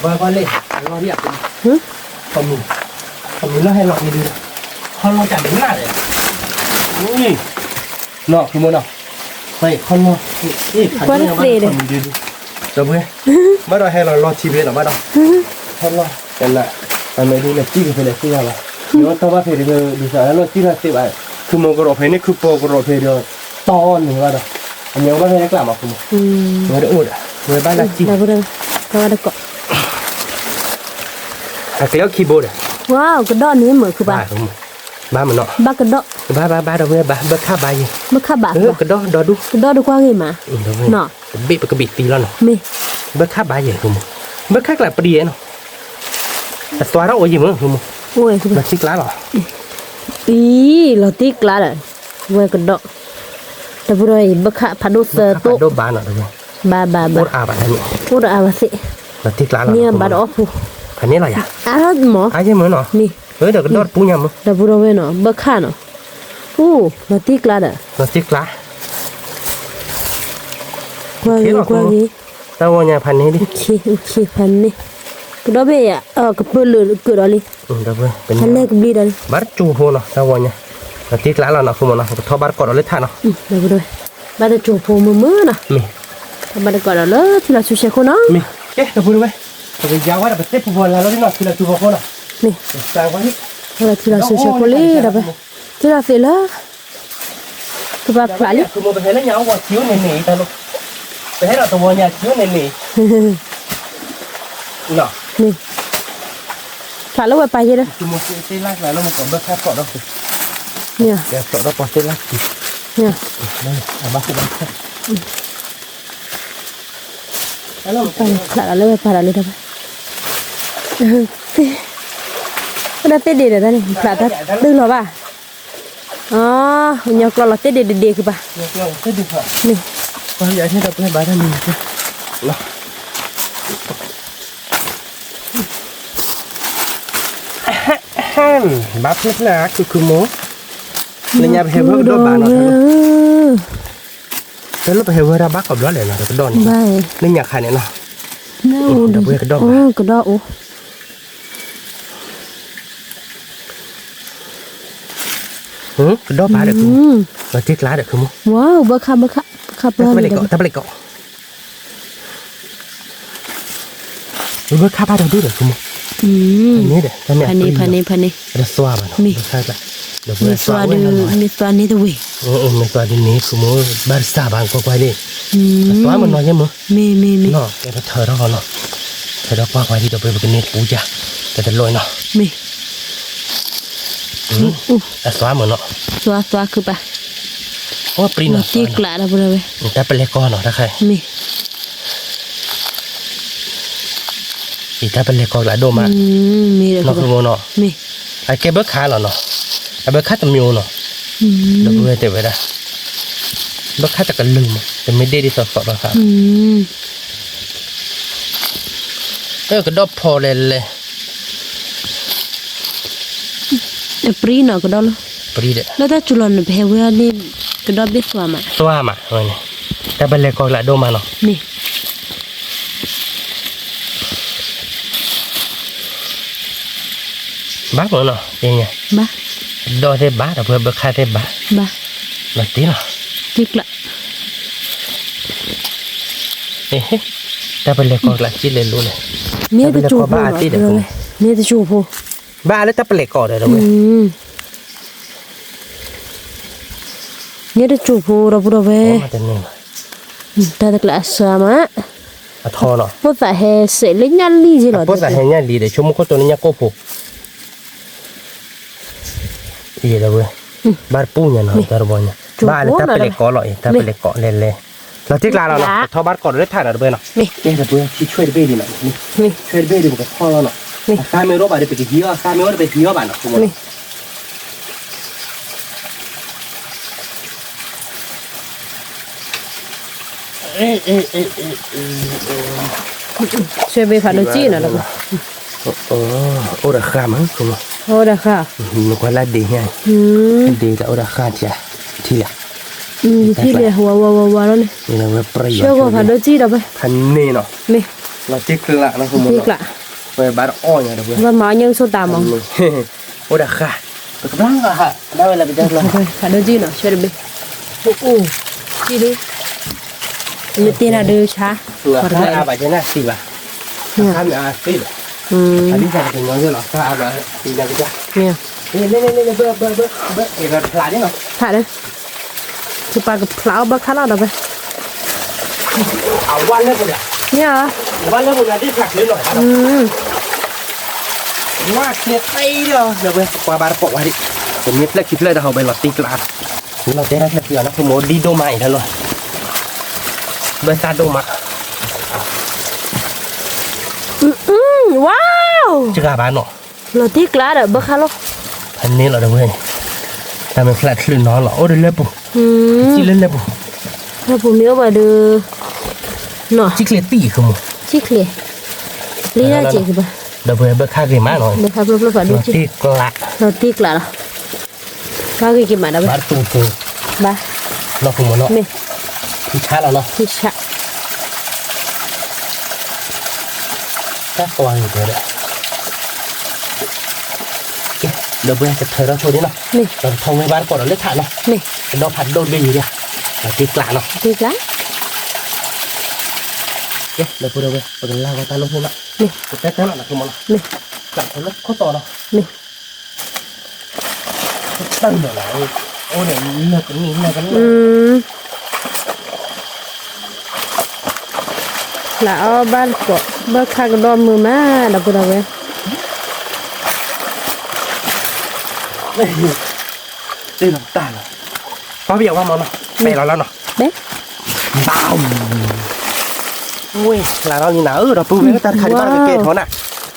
ဘၣ်ဘၣ်လဲၣ်, အလီၢ်ဒံး, ခီမံၤ, ခီမံၤလီၢ်ဟဲလီၤဖဲဒုး, ခီလီၤတၢ်ဒုးနၤလဲၣ်, နီၤ ဖုမိၢ်နီၤ, ခီလီၤ, ခီမံၤဒုး, ဒီပုၢ်ဝဲၢ်, ဘၣ်ဒီးဟဲလီၤလီၤထံဖဲလီၤဘၣ်ဒီး, ခီလီၤ, တနၤ, အမဲာ်ဒုးလဲၤစံၣ်ကဖဲလဲၣ်စံၣ်ယၤဘၣ်, ယဝဲတီၢ်ဘၣ်ဖဲဒုး ဒုးသးလီၤစံၣ်ထီၣ်သ့ဘၣ်, ခုမိၢ်ကရီၣ်ဖဲန့ၣ် ခုပီၤကရီၣ်ဖဲဒီး, တီၢ်န့ၢ်ဘၣ်ဒီး, အမ့ၢ်ဘၣ်ဖဲကျးမးခုမိၢ်, ဝဲတအိၣ်ဒီး, ဝဲဘၣ်လၢစံၣ်, အကျဲအီၣ်ခံဘိဒီး, ဝါ ကဒီးန့ၣ်မုာ်ခုဘၣ်, ဘၣ်မနီၤ, ဘၣ်ကဒီး, ဘၣ်ဘၣ်ဘၣ်ဒီးဝဲဘၣ် ဘၣ်ခးဘၣ်ယဲ, ဘၣ်ခးဘၣ်, ကဒီးဒီဒူၣ်, ကဒီးဒီကွၢ်ဂ့ၤမး, တဘ့ၣ်ပကဘ့ၣ်သံလီၤနီၤ, မ့ၢ်, ဘၣ်ခးဘၣ်ယဲခုမိၢ်, ဘၣ်ခးကျးပဒံယဲနီၤ, အသွါထီၣ်အိၣ်ယဲမုၢ်ခုမိၢ်, လီၤတံၢ်ကျါလီၤ, အံၤ လီၤတံၢ်ကျါဒီး, ဝဲကဒီး, ဒီပုၢ်ဒီဝဲၢ်အံၤ ဘၣ်ခးဖးဒိၣ်သၢတိၣ်, ဘၣ်ဘၣ်ဘၣ်, အိၣ်တအါဘၣ်သ့ၣ်, လီၤတံၢ်ကျါလီၤ, န့ၢ်ဘၣ်ဒီးအီၣ်ဖိ, ဖးန့ၣ်လီၤယၤ, အါမး, အါယဲမုၢ်နီၤ, မ့ၢ်, ဒီးကဒီးတပူၤညါမုၢ်, ဒီပုၢ်ဒီဝဲၢ်နီၤ ဘၣ်ခးနီၤ, အိၣ် လီၤတံၢ်ကျါဒီး, လီၤတံၢ်ကျါ ကွၢ်ဂ့ၤကွၢ်ဂ့ၤ, တၢ်ဝီညါဖးန့ၣ်ဒ်, ဖးန့ၣ်, ကဒီးဘ့ၣ်ယၤ, ကပၢၢ်လၢကၢးဒီးလံ, ဟဲလဲၢ်ကဘျံးဒီးလံ, ဘၣ်တကၠိဖိနီၤ တၢ်ဝီညါ, လီၤတံၢ်ကျါလီၤနီၤ ခုမိၢ်နီၤ ပကထီၣ်ဘၣ်တကိးဒီးလၢထးနီၤ, ဘၣ်တကၠိဖိမုၢ်မုၢ်နီၤ, မ့ၢ်, ထီၣ်ဘၣ်တကိးဒီးလၢထံလီၤဆူဆဲခိၣ်နီၤ, မ့ၢ်, ကဲ ဒီပုၢ်ဒီဝဲၢ်, ပကယါဝဲဒီးပသ့ၣ်ဖူဖူလၢလီၤဒ်နီၤ ထံလီၤဆူဖီခိၣ်နီၤ, မ့ၢ်, ထံလီၤဆူဆဲခိၣ်လံဒီးပ, သ့ၣ်လီၤသ့ၣ်လၢ ကဘၣ်ဖျးလံ, ပဟဲလၢညါအဝီၤထံအိၣ်န့ၣ်န့ၣ်, ပဟဲဒီးတဝီညါထံအိၣ်န့ၣ်န့ၣ်, ဖျးလၢဝဲပာ်ယဲဒီး, ဖျးလၢဝဲပာ်ဒီးလၢဝဲပာ်ဒီးလံဒီး, သ့ၣ်ဒ့ၣ်ဒီးတၢ်န့ၣ် ဖျးတၢ်တုၤလီၤဘၣ် အီၤ ညီကျီၢ်လီၤတ့ၢ်ဒ့ၣ်ဒ့ၣ်ဒ့ၣ်ဃုာ်ဘၣ်, န့ၣ်, ဘၣ်ဖျၢၣ်ဖျၢၣ်ခုခုမိၢ်, လၢညါပဟဲဝဲကဒီးဘၣ်နီၤ, တၢ်လၢပဟဲဝဲဒၣ်ဘၣ်ကိးဘျီလဲၣ်နီၤ တကဒီးန့ၣ်, လၢညါခါန့ၣ်နီၤ, ကဒီးအိၣ် ကဒီးဘၣ်ဒီး, လီၤတ့ၢ်ကျါဒီး ခုမိၢ်, ဝါ ဘၣ်ခး ဘၣ်ခး ဘၣ်ခးပျီန့ၣ်, တၢ်ပျဲၢ်ကိး, ဘၣ်ခးဘၣ်ဒီးဒူၣ်ဒီး ခုမိၢ်, ဖဲန့ၣ် ဖဲန့ၣ် ဖဲန့ၣ်, တသွါဘၣ်နီၤ, မ့ၢ်သွါဒီး မ့ၢ်သွါန့ၣ်တဝ့ၢ်, မ့ၢ်သွါဒ်န့ၣ် ခုမိၢ် ဘၣ်တစၢ်ဘၣ် ကွၢ်ကွၢ်လံ, တသွါမနီၤယဲမုၢ်, မ့ၢ် မ့ၢ် မ့ၢ်, ကဲပထၢထီၣ်ဃီနီၤ, ထၢထီၣ်ကွၢ်ကွၢ်လံဒီး ပဝဲပကန့ၢ်ပူၤယၤ, တတလိၣ်နီၤ, မ့ၢ် အသွါမုၢ်နီၤ, သွါသွါခုပာ်, အိၣ်ပျံၤနီၤ, တံၢ်ကျးဒီးပဝဲ, တၢ်ပလဲၤကီနီၤ တၢ်ခါ, မ့ၢ်, အံၤတၢ်ပလဲၤကီၢ်ကျးဒိၣ်မး, နီၢ်ဃုမိၢ်နီၤ, အကဲဘၢခါလီၤနီၤ, အဘၢခါတမံၤအိၣ်နီၤ, ဒီပုၢ်ဝဲၢ်တဲဝဲဒၣ်, ဘၢခါတကလုာ်မး တမ့ၢ်ဒ့ၣ်ဒ်သိးသိးဘၣ်ခါ, ကဒီၣ်ဖီလဲၤလဲၤ အပြံနီၤကဒီၣ်လီၤ, ပြံဒီး လၢတၢ်စူၤလီၤန့ၣ် ပဟဲဝဲဒၣ်န့ၣ် ကဒီၣ်ဘ့ၣ်သွါမး, သွါမး, တၢ်ပလဲၤကီၢ်ကျးဒိၣ်မးနီၤ, မ့ၢ် ဘၣ်မနီၤ, ဘၣ်, ဒီၣ်သ့ၣ်ဘၣ် ဒီပုၢ်ဝဲၢ် ဘၢခါသ့ၣ်ဘၣ်, ဘၣ်, လီၤတံၢ်လီၤ, တံၢ်ကျး တၢ်ပလဲၤကီၢ်ကျးကံၣ်လဲၤလိၤလဲၣ်, မ့ၢ်တကၠိၤဖိနီၤ, မ့ၢ်တကၠိၤဖိ, ဘၣ်လၢတၢ်ပလဲၤကီၢ်ဒီး မ့ၢ်တကၠိၤဖိဒီပုၢ်ဒီဝဲၢ်, တၢ်တကျးအစှၤမး, အထီနီၤ, ဖိသၣ်ဟဲစဲးလၢညၣ်လံၢ်က့လီၤ, ဖိသၣ်ဟဲညၣ်လံၢ်ဒီး ဆိကမိၣ်ခိၣ်တိန့ၣ်ညၣ်ကိၢ်ဖိ အံၤဒီးဝဲ, ဘၣ်တပူၤညါနီၤ တၢ်တဘီညါ, ဘၣ်လၢတၢ်ပလဲၤကီၢ်လီၤအံၤ တၢ်ပလဲၤကီၢ်လဲၤလဲၤ, လီၤတံၢ်ကျးလီၤနီၤ, ပထီၣ်ဘၣ်တကိးဒီးလၢထးနီၤ တဘဲနီၤ, ကဲဒီပုၢ်ဝဲၢ် ထံဆွဲၣ်တဘ့ၣ်ဒံးနီၤ, ဆွဲၣ်တဘ့ၣ်ဒံး ပကထီၣ်လီၤနီၤ, အဃါမ့ၢ်အိၣ်ဘၣ်ဒီး ပကဟံးအီၣ်, အဃါမ့ၢ်အိၣ်ဒီး ပဟံးအီၣ်ဘၣ်နီၤ, ဆွဲၣ်ဘ့ၣ်ဖးဒိၣ်ကံၣ်နီၤ, အိၣ်ဒီးဃၢ်မး, အိၣ်ဒီးဃၢ်, နကွၢ်လၢဒ့ညါ, ဒ့တၢ်အိၣ်ဒီးဃၢ်ထံ, ထံလၢ, ထံလၢ ဝါဝါဝါဝါလီၤန့ၣ်, ဆွဲၣ်ဂီၤဖးဒိၣ်ကံၣ်ဒီးဖဲ, ဖးန့ၢ်နီၤ, မ့ၢ်, လီၤတံၢ်ကျးနီၤ, တံၢ်ကျး, ဝဲဘၣ်တအီၣ်ညါဒီးဝဲ, ဝဲမၤအီၣ်ညၣ်ကဆိၣ်တၢ်မး, အိၣ်ဒီးဃၢ်, ပကဘျါဃၢ်, ဖးဒိၣ်ကံၣ်နီၤ ဆွဲၣ်တဘ့ၣ်, ကံၣ်ဒု, မ့ၢ်တ့ၢ်နၤဒုးဆါ, ဃၢ်အါဘၣ်ကဲနၤသံဘၣ်, ဃၢ်မ့ၢ်အါသံဘၣ်, အဒ်သိးပကညီယဲၢ်လီၤ ဃၢ်အါဘၣ်သံနၤကစၢ်, လ့လ့လ့လ့ ဘၢဘၢဘၢဘၢ က့ၤဖျးဒ်နီၤ, ဖျးဒ် ကပာ်ကဖျးအီၣ်ဘၢခါလီၤဒီးဖဲ, အဝါလၢပူၤဒီး, မ့ၢ်ဧါ, အဝါလၢပူၤဒီး ဒ်ဖျးချ့နီၤ, ဝါချ့သ့ဒီး ဒီးဖဲ ပှၤဘၣ်တပိာ်ဝဲဒၣ်, ပမ့ၢ်ဖျၢၣ်ခံဖျၢၣ်ဒီး ဟီဘဲလီၤတံၢ်ကျး, လီၤတဲာ်တၢ်ဖျၢၣ်ခံအီၤ လၢပမိၢ်ဒံၣ်ဒိၣ်မးအံၤလၢလီၤ, ဘၢသၣ်ဒိၣ်မး, ဝါ, စှၤဘၣ်နီၤ လီၤတံၢ်ကျးဒီးဘၢခါလီၤ, ဖဲန့ၣ်လီၤဒီးဝဲ, တၢ်မ့ၢ်ဖျါချုးနီၤလီၤ အိၣ်ဒီးလၢပူၤ, စံၣ်လၢလၢပူၤ, လၢပူၤမ့ၢ်အိၣ်ဘၣ်ဒီး, စံၣ်ချ့သံၣ်ဃုမူ, စံၣ်ချ့, လံဒၣ်စဲးကဘၣ်, ဒီးပှဲၤဘၢခါဂ့ၤမးနီၤ, ဘၢခါဖျိဖျိဖးဒိၣ်ကံၣ်, လီၤတံၢ်ကျး, လီၤတံၢ်ကျးလီၤ, ဘၣ်ဂ့ၤက့ၤမးဒီးဝဲ, ဘၣ်တူၢ်တူၢ်, ဘၣ်, နီၢ်ပူၤမ့ၢ်နီၤ, မ့ၢ်, ထံဆးလီၤနီၤ, ထံဆး တၢ်ကွၢ်ဂ့ၤတဲဒီး, ကဲ, ဒီးပှဲၤကထၢထီၣ်ဆိဒ်နီၤ, ဒီးကထီၣ်ဝဲဘၣ်တကိးဒီးလၢထးနီၤ, ကဒီဖးဒိၣ်တဘ့ၣ်ယံၤဒၣ်, ဒီးတံၢ်ကျးနီၤ, တံၢ်ကျး, ကဲ, ဒီးပှဲၤဒီးဝဲ ပကလၢဂီၤတၢ်လိၣ်ဖိနီၤ, ပတဲတၢ်လီၤနီၤ ဖိမ့ၢ်နီၤ, ကျးထီၣ်လၢခိၣ်တီနီၤ, တၢ်လီၤနီၤ, အိၣ်ဒီးလၢကနံၣ်လၢကနံၣ် လၢအီၣ်ဘၣ်တကိး ဘၢခါကဒီမုာ်မး ဒီပုၢ်ဒီဝဲၢ်, တ့ၢ်လီၤတၢ်လီၤ, ပီပယီၤဝါမီၤနီၤ, ပဲလီၤလီၤနီၤ, ဝ့ၢ် လၢလီၤလံနၤဧၢ ဒီပုၢ်ဝဲၢ် တၢ်တခါဒံးဘၣ်ကကဲထီၣ်နၤ,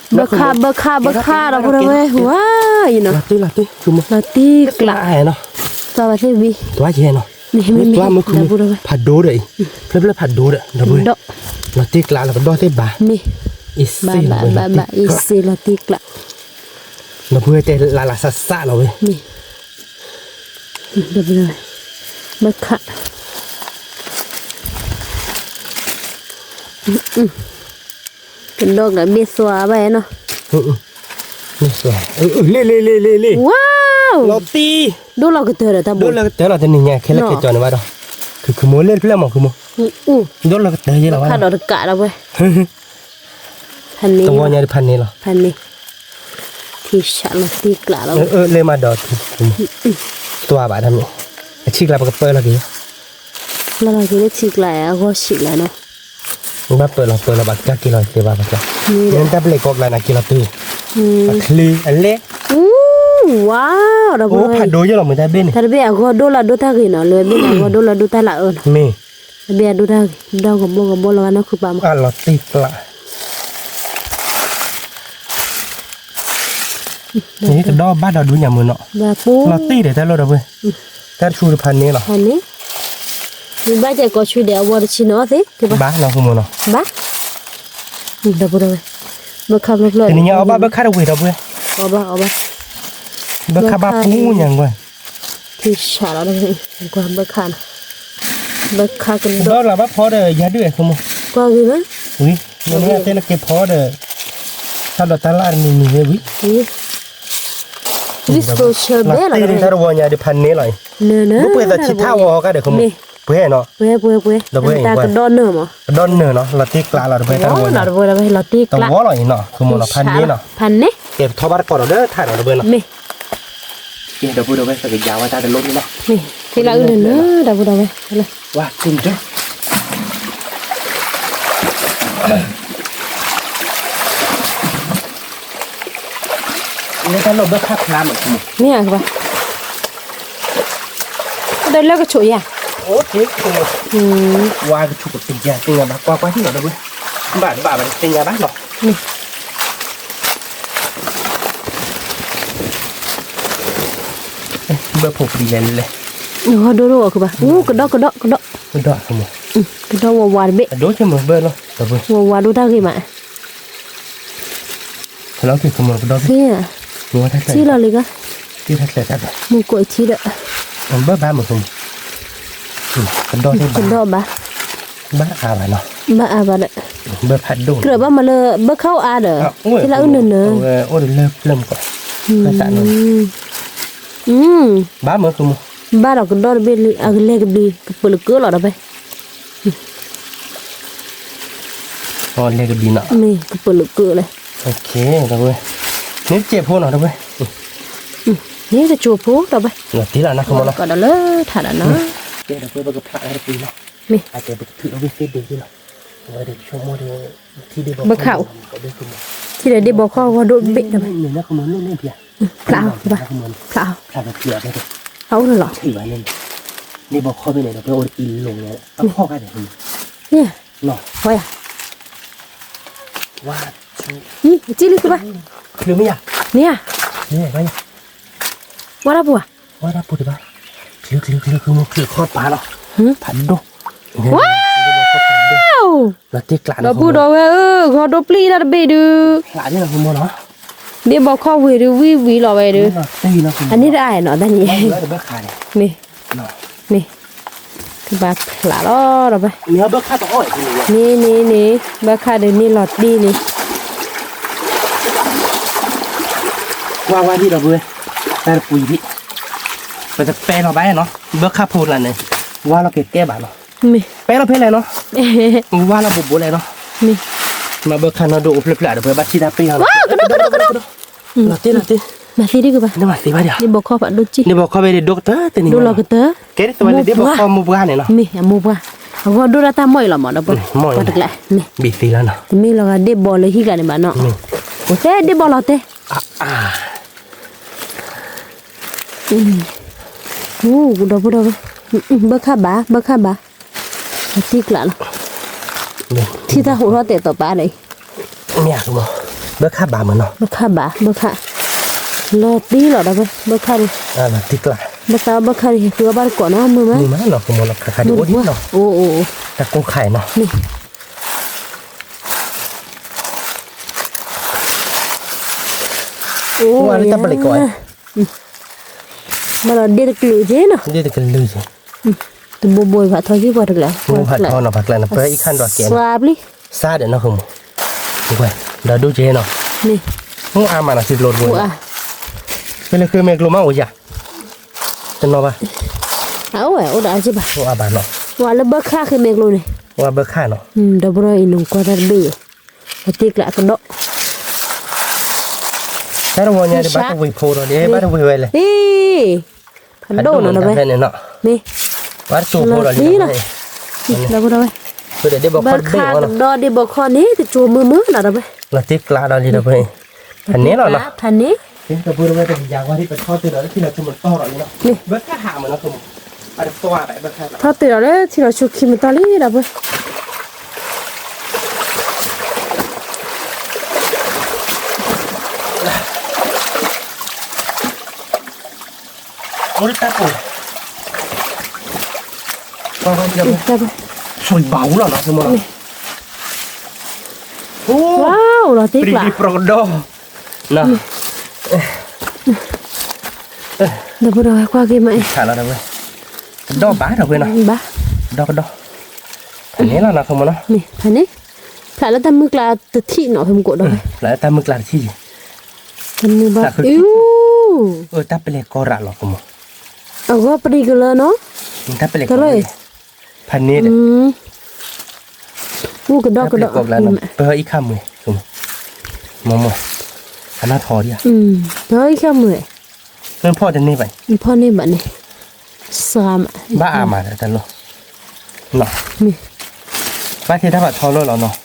ဘၢခါ ဘၢခါ ဘၢခါ ဒီပုၢ်ဒီဝဲၢ် ဝါအံၤနီၤ, လီၤတံၢ်ကျး, သွါဘၣ်သ့ၣ်ဝံၤ, သွါယဲနီၤ, မ့ၢ်သွါမုၢ်ခုၣ်, ဖးဒိၣ်ဒီးအံၤ, ဖျၢၣ်ဖျၢၣ်ဖးဒိၣ်ဒီး ဒီပုၢ်ဝဲၢ်, လီၤတံၢ်ကျးလီၤကဒီသ့ၣ်ဘၣ်, မ့ၢ်, ဘၣ်ဘၣ်ဘၣ်ဘၣ် အ့ၣ်စ့လီၤတံၢ်ကျး, ဒီပုၢ်ဝဲၢ်တဲလၢလၢစးစးလီၤဝဲ, မ့ၢ်, ဘၢခါ ကဒီကဘ့ၣ်သွါဘၣ်နီၤ, လ့ၣ်လ့ၣ်လ့ၣ်လ့ၣ်လ့ၣ်, ဝါ, လီၤတံၢ်, ဒိၣ်လီၤကတၢၢ်ဒီးတၢ်ဘိ, ဒိၣ်လီၤကတၢၢ်လီၤတနံၤညါ ခဲလၢာ်ခဲကၠီန့ၣ်ဘၣ်ဒီး, ခုၣ်ခုၣ်မိၢ်လ့ၣ်တဖျၢၣ်မီၤ ခုၣ်မိၢ်, ဒိၣ်လီၤကတၢၢ်ယဲလီၤဘၣ်, ခါဒီးတကးဒီးဝဲ ဖးန့ၢ်လီၤ, တဝီညါဒီးဖးန့ၢ်လီၤ, ဖးန့ၢ်, ထံဆးလီၤတံၢ်ကျးလီၤ, အၢ လၢမၤဒီးထံ, သွါဘၣ်တၢ်မ့ၢ်, အဆံၣ်ကျးပကပၢလီၤက့ၤ, လီၤလီၤက့ၤလၢထံကျးအဂီၢ်ဆံးလီၤနီၤ, ဘၣ်ပၢလီၤပၢလီၤဘၣ်ကစၢ်က့ၤလီၤက့ၤဘၣ်ဘၣ်ကစၢ်, မ့ၢ်တၢ်ပလဲၤကီၢ်ကျါနၤက့ၤလီၤတုၤ, အချ့အလဲၢ်, ဝါ, ဒီပုၢ်ဝဲၢ်, ဖးဒိၣ်ယဲလီၤမ့ၢ်တၢ်ဘ့ၣ်န့ၣ်, တၢ်တဘ့ၣ်အဂီၢ်ဒိၣ်လၢဒိၣ်တၢ်ဂ့ၤနီၤ လၢဘ့ၣ်န့ၣ်အဂီၢ်ဒိၣ်လၢဒိၣ်တၢ်လၢအအၢနီၤ, မ့ၢ် တဘ့ၣ်အဒိၣ်တၢ်ဂ့ၤ ဒီကဘီကဘီလီၤဂာ်နီၢ်ခုပၢ်မး, အလီၤတံၢ်ကျး, ကဒီးဘၣ်ဒီးဒုးညါမုာ်နီၤ, လီၤတံၢ်ဒီးတၢ်လီၢ်ဒီပုၢ်ဝဲၢ်, တၢ်တဆူတဖးန့ၣ်လီၤ, ဖးန့ၣ်, မ့ၢ်ဘၣ်ကဲကိးဆူဒီးအဝီတဆံနီၤသ့, ကဘၣ်နီၤ, ဘၣ်, ဒီပုၢ်ဝဲၢ်, ဘၢခၣ်ဖျၢၣ်ဖျၢၣ်, တနံၤညါအီၣ်ဘၣ်ဘၢခၣ်တဝံၤဒီပုၢ်ဝဲၢ်, အီၣ်ဘၣ်အီၣ်ဘၣ်, ဘၢခၣ်ဘၣ်ပူၤညါကွၢ် ထံဆးလီၤ, ကွၢ်ဘၢခၣ်နီၤ, ဘၢခၣ်ကဒီးလၢဘၣ်ဖီဒီးယၤဒုးအဲၣ်ခိမိၢ်, ကွၢ်ဂ့ၤမး, ဝံၤ, မ့ၢ်တဲနက့ၤဖီဒီး, တၢ်ဒိးတၢ်လၢ်တမံၤမံၤဝဲဝံၤ, လံၣ်စိဆၢဘဲလီၤ, တၢ်တဝီညါဒီးဖးန့ၣ်လီၤ, ပှဲၤသးဆံးထၣ်ဝီဟီကါဒီးခိမိၢ်, ပှဲၤနီၤ, ပှဲၤပှဲၤပှဲၤ, တၢ်ကဒီးနၢၤမး, ကဒီးနၢၤနီၤ, လီၤတံၢ်ကျးလီၤတပှဲၤတၢ်တဝီညါ, လီၤတပှဲၤတဝီလီၤအံၤနီၤ, ခိမိၢ်နီၤ, ဖးန့ၣ်နီၤ, ဖးန့ၣ်, ကဲပထီၣ်ဘၣ်တကိးဒီးလၢထးဒီးတပှဲၤနီၤ မ့ၢ် ကဲဒီပုၢ်ဝဲၢ် ပကယၤဝဲတၢ်တလိၣ်န့ၣ်လီၤ, သ့လၢအုၣ်နၢၤနၢၤ ဒီပုၢ်ဝဲၢ်, ဝါ လၢတၢ်လီၢ်ဘၢခၣ်ဖျါမး, မ့ၢ်ဧါကဘၣ်, ဒီးလၢကဆိးယၤ, ဝါကဆိးကပ့ၤယၤသ့ၣ်ညါဘၣ်, ကွၢ်ကွၢ်ထံၣ်လီၤ ဒီပုၢ်ဝဲၢ်, ဘၣ်တဘၣ်ဘၣ်သ့ၣ်ညါဘၣ်လီၤ ဘၢဖိပျံၤလဲၣ်လဲၣ်, ဟီဒိၣ်ဒိၣ်အီၤကဘၣ်, အိ ကဒီးကဒီးကဒီး, ကဒီး, ကဒီးဝးဝးတဘ့ၣ်, ဝးဝးဒိၣ်တၢ်ဂ့ၤမး, ထံလီၤလံက, မုၢ်ကိးထံဒီး, ကဒီးဘၣ်, ဘၣ်အါဘၣ်နီၤ, ကြၢးဘၣ်မးလၢဘၢခၣ်အိၣ်အါဒီး, ထံလီၤအုၣ်နၢၤနၢၤ, ဘၣ်မးကဒီးတဘ့ၣ်လံ အကလဲၤကဘျံး ကပၢၤလၢကၢလီၤဒီပုၢ်ဝဲၢ်, လဲၤကဘျံးနီၤ, မ့ၢ်ကပၢၤလၢကၢလဲၣ်, န့ၣ်တကဲးဖိနီၤ ဒီပုၢ်ဝဲၢ်, န့ၣ်တကဲးဖိဒီပုၢ်ဝဲၢ်, ကဒီးလၢထးဒီးနီၤ, မ့ၢ် ဘၢခၣ်အိၣ်, ထံဒီးဒ့ဘီခီၣ်ဂီၤဒိၣ်တဘ့ၣ်ဒီး, ဖျါအီၤ, ဖျါအီၤ, အအိၣ်လီၤ, ဒ့ဘီခီၣ်ဖဲန့ၣ်ဒီး ပအိၣ်တအံၤလိၤ, အဖီၣ်ခါန့ၣ်, ဝါယၤ, အံၤ ကံၣ်လံကဘၣ်, မ့ၢ်ဧါ, ဝါတၢ်ပူၤဧါ, ဝါတၢ်ပူၤတဘၣ်, ချုးချုးချုးချုး မ့ၢ်ချုးခီၣ်ပာ်လီၤ, ဖးဒိၣ်, ဝါ ဒီပုၢ်ဒီဝဲၢ်ဧၢ, ဂီၤဒိၣ်ပျံၤတၢ်တဘ့ၣ်ဒုး, ဒ့ဘီခီၣ်ဝ့ၤဒုး ဝံၣ်ဝံၣ်လီၤဝဲဒုး, အန့ၣ်တအါနီၤ တၢ်န့ၣ်, မ့ၢ်, မ့ၢ်, ကဘၣ်ဖျါလီၤဒီးဘၣ်, န့ၣ်န့ၣ်န့ၣ် ဘၢခၣ်ဒုးန့ၢ်လီၤတ့ၢ်လံ, ဝါဝါဒံးဒီပုၢ်ဝဲၢ်, တၢ်တပူၤယံၤဒံး, ပတပဲလီၤဘၣ်နီၤ, ဘၢခၣ်ဖိလၢန့ၣ်, ဝါလီၤက့ၤတဲဘၣ်နီၤ, မ့ၢ် ပဲလီၤဖဲလဲၣ်နီၤ, ဝါလီၤဘူးဘူးလဲၣ်နီၤ, မ့ၢ်, မ့ၢ်ဘၢခၣ်နီၣ်ဒိၣ်အိၣ်ဖျၢၣ်ဖျၢၣ်ဒီး ပဘၣ်ထံၣ်တၢ်ပ့ၢ်အီၤနီၤ, ကဒီးကဒီးကဒီး, မၤသ့ဒံးကဘၣ်, ဒ့ဘီခီၣ်ဖးဒိၣ်ကံၣ်, ဒ့ဘီခီၣ်ဖဲဒၣ်ဒိၣ်ကတၢၢ်တနံၤ, ဒိၣ်လီၤကတၢၢ်, ကဲဒ်သိးဝဲလၢဒ့ဘီခီၣ်မိၢ်ပှၢ်န့ၣ်နီၤ, မ့ၢ်အမိၢ်ပှၢ်, အဂီၢ်ဒိၣ်ဒၣ်တၢ်မိၢ်အံၤလီၤမး ဒီပုၢ်ဝဲၢ်, တကျါ, မ့ၢ်, ဘံၣ်သ့လီၤနီၤ, တမ့ၢ်လီၤဂာ်ဒ့ဘီလၢဟံၣ်ကျါန့ၣ်ဘၣ်နီၤ, အိၣ်တဲဒ့ဘီလီၤတဲ အိၣ် ဒီပုၢ်ဒီဝဲၢ်, ဘၢခၣ်ဘၣ် ဘၢခၣ်ဘၣ်, အတံၢ်ကျးလီၤ, ထံၣ်တၢ်ဟူးထီၣ်တဲာ်တီၤပာ်ဒီးအံၤ, မ့ၢ်, ဘၢခၣ်ဘၣ်မးနီၤ, ဘၢခၣ်ဘၣ် ဘၢခၣ်, လီၤတံၢ်လီၤဒီး ဘၢခၣ်ဒီး, ဘၢသးဘၢခၣ်ဒီးဟဲဃုအီၣ်ဘၣ်တကိးနီၤ မုာ်မး, မုာ်မးနီၤ ခါခါဒံးအိၣ်ဒံးနီၤ, အိၣ်အိၣ်, တၢ်ကိၢ်ခါအံၤနီၤ အိၣ်ဝဲလၢတၢ်ပလံးကီး, ဘၣ်ဒီးဒ့တကလုာ်က့နီၤ, ဒ့တကလုာ်က့, တဘိဘိဖးထီက့ပှၤတကျါ, ဘိဖးထီနီၤ ပှၤကျါန့ၣ် ပအံၤခါဒီးကဲ, စှၤပျံၤ, စှၤဒီးနီၤ ဃိမး, ဒီးဒိၣ်က့နီၤ, မ့ၢ်အါမးနီၤ စံးကျိၤတဘိ, ဖဲလၢဃ့မဲာ်ကျိၤမးအိၣ်ယၤ, တနီၤဘၣ်, အအိၣ်ဝဲအိၣ်ဒီးအါက့ဘၣ်, အိၣ်အါဘၣ်နီၤ, ဝဲလၢဘၢခၣ်ဃ့မဲာ်ကျိၤန့ၣ်, ဝဲဘၢခၣ်နီၤ, ဒီပုၢ်ဒီဝဲၢ်အံၤ နကွၢ်တၢ်တဘ့ၣ်အံၤ အတံၢ်ကျးကဒီး, တၢ်တဝီညါဒံးဘၣ်တဝံၤဖိဒီး ဘၣ်တဝံၤဝဲလဲၣ်, ဖးဒိၣ်နီၤ ဖဲန့ၣ်နီၤ, မ့ၢ်, ဘၣ်တစိၤဖိဒီးလံ, ဒီပုၢ်ဒီဝဲၢ်, ဘၢခၣ်ကဒီးဒ့ဘီခီၣ်န့ၣ် တစိၤမုာ်မုာ်နီၤ ဒီပုၢ်ဝဲၢ်, လီၤတံၢ်ကျးဒီးလံ ဒီပုၢ်ဝဲၢ်, ဖးန့ၣ်လီၤနီၤ, ဖးန့ၣ်, ဒီပုၢ်ဒီဝဲၢ် ပကယၤဝဲဒ်ပထီၣ်တုၤဒီးလၢထံလီၤဆူမတီၢ်ဒီးလံနီၤ, ဘၢခၣ်ဟးမးနီၤ ဃိမး, ထီၣ်တုၤဒီးလၢထံလီၤဆူခံမတီၢ်လံ ဒီပုၢ်ဝဲၢ်, လၢ အိၣ်တၢ်ပိာ်, ဆိဘၣ်အူလီၤနီၤ ဆိမိၣ်နီၤ, အိၣ်, ပျံၤပျံၤပြီကဒီး, ဒီပုၢ်ဒီဝဲၢ်ကွၢ်က့ၤမးအံၤ, ကဒီးဘၣ်ဒီပုၢ်ဝဲၢ်နီၤ, ကဒီးကဒီး, ဖဲန့ၣ်လီၤနီၤ ဆိမိၣ်နီၤ, ဖဲန့ၣ်, ဖျးလၢတၢ်မုၢ်ကျါတထံၣ်နီၤ ဖဲမုၢ်ကိးဒီးဝဲ, ဖျးလၢတၢ်မုၢ်ကျါတထံၣ်, တၢ်မုၢ်ဘၣ်အူ, တၢ်ပလဲၤကီရးလီၤ ဆိမိၣ်, အဂီၢ်ပရံးကလၢနီၤ, တၢ်ပလဲၤကီ, ဖဲန့ၣ်ဒီး, အိၣ်ကဒီးကဒီး, ပဟၢအံၤခါမုၢ်, မ့ၢ်မ့ၢ်, အနၢ်ထီဒံးဧါ, ပဟၢအံၤခါမုၢ်, ဖီၣ်တန့ၢ်ဘၣ်, ဖီၣ်န့ၢ်ဘၣ်န့ၣ်, စှၤမး, ဘၣ်အါမးဒီးတၢ်လီၢ်, ဘၣ်ထဲတၢ်ဘၣ်ထီလၢလီၤနီၤ,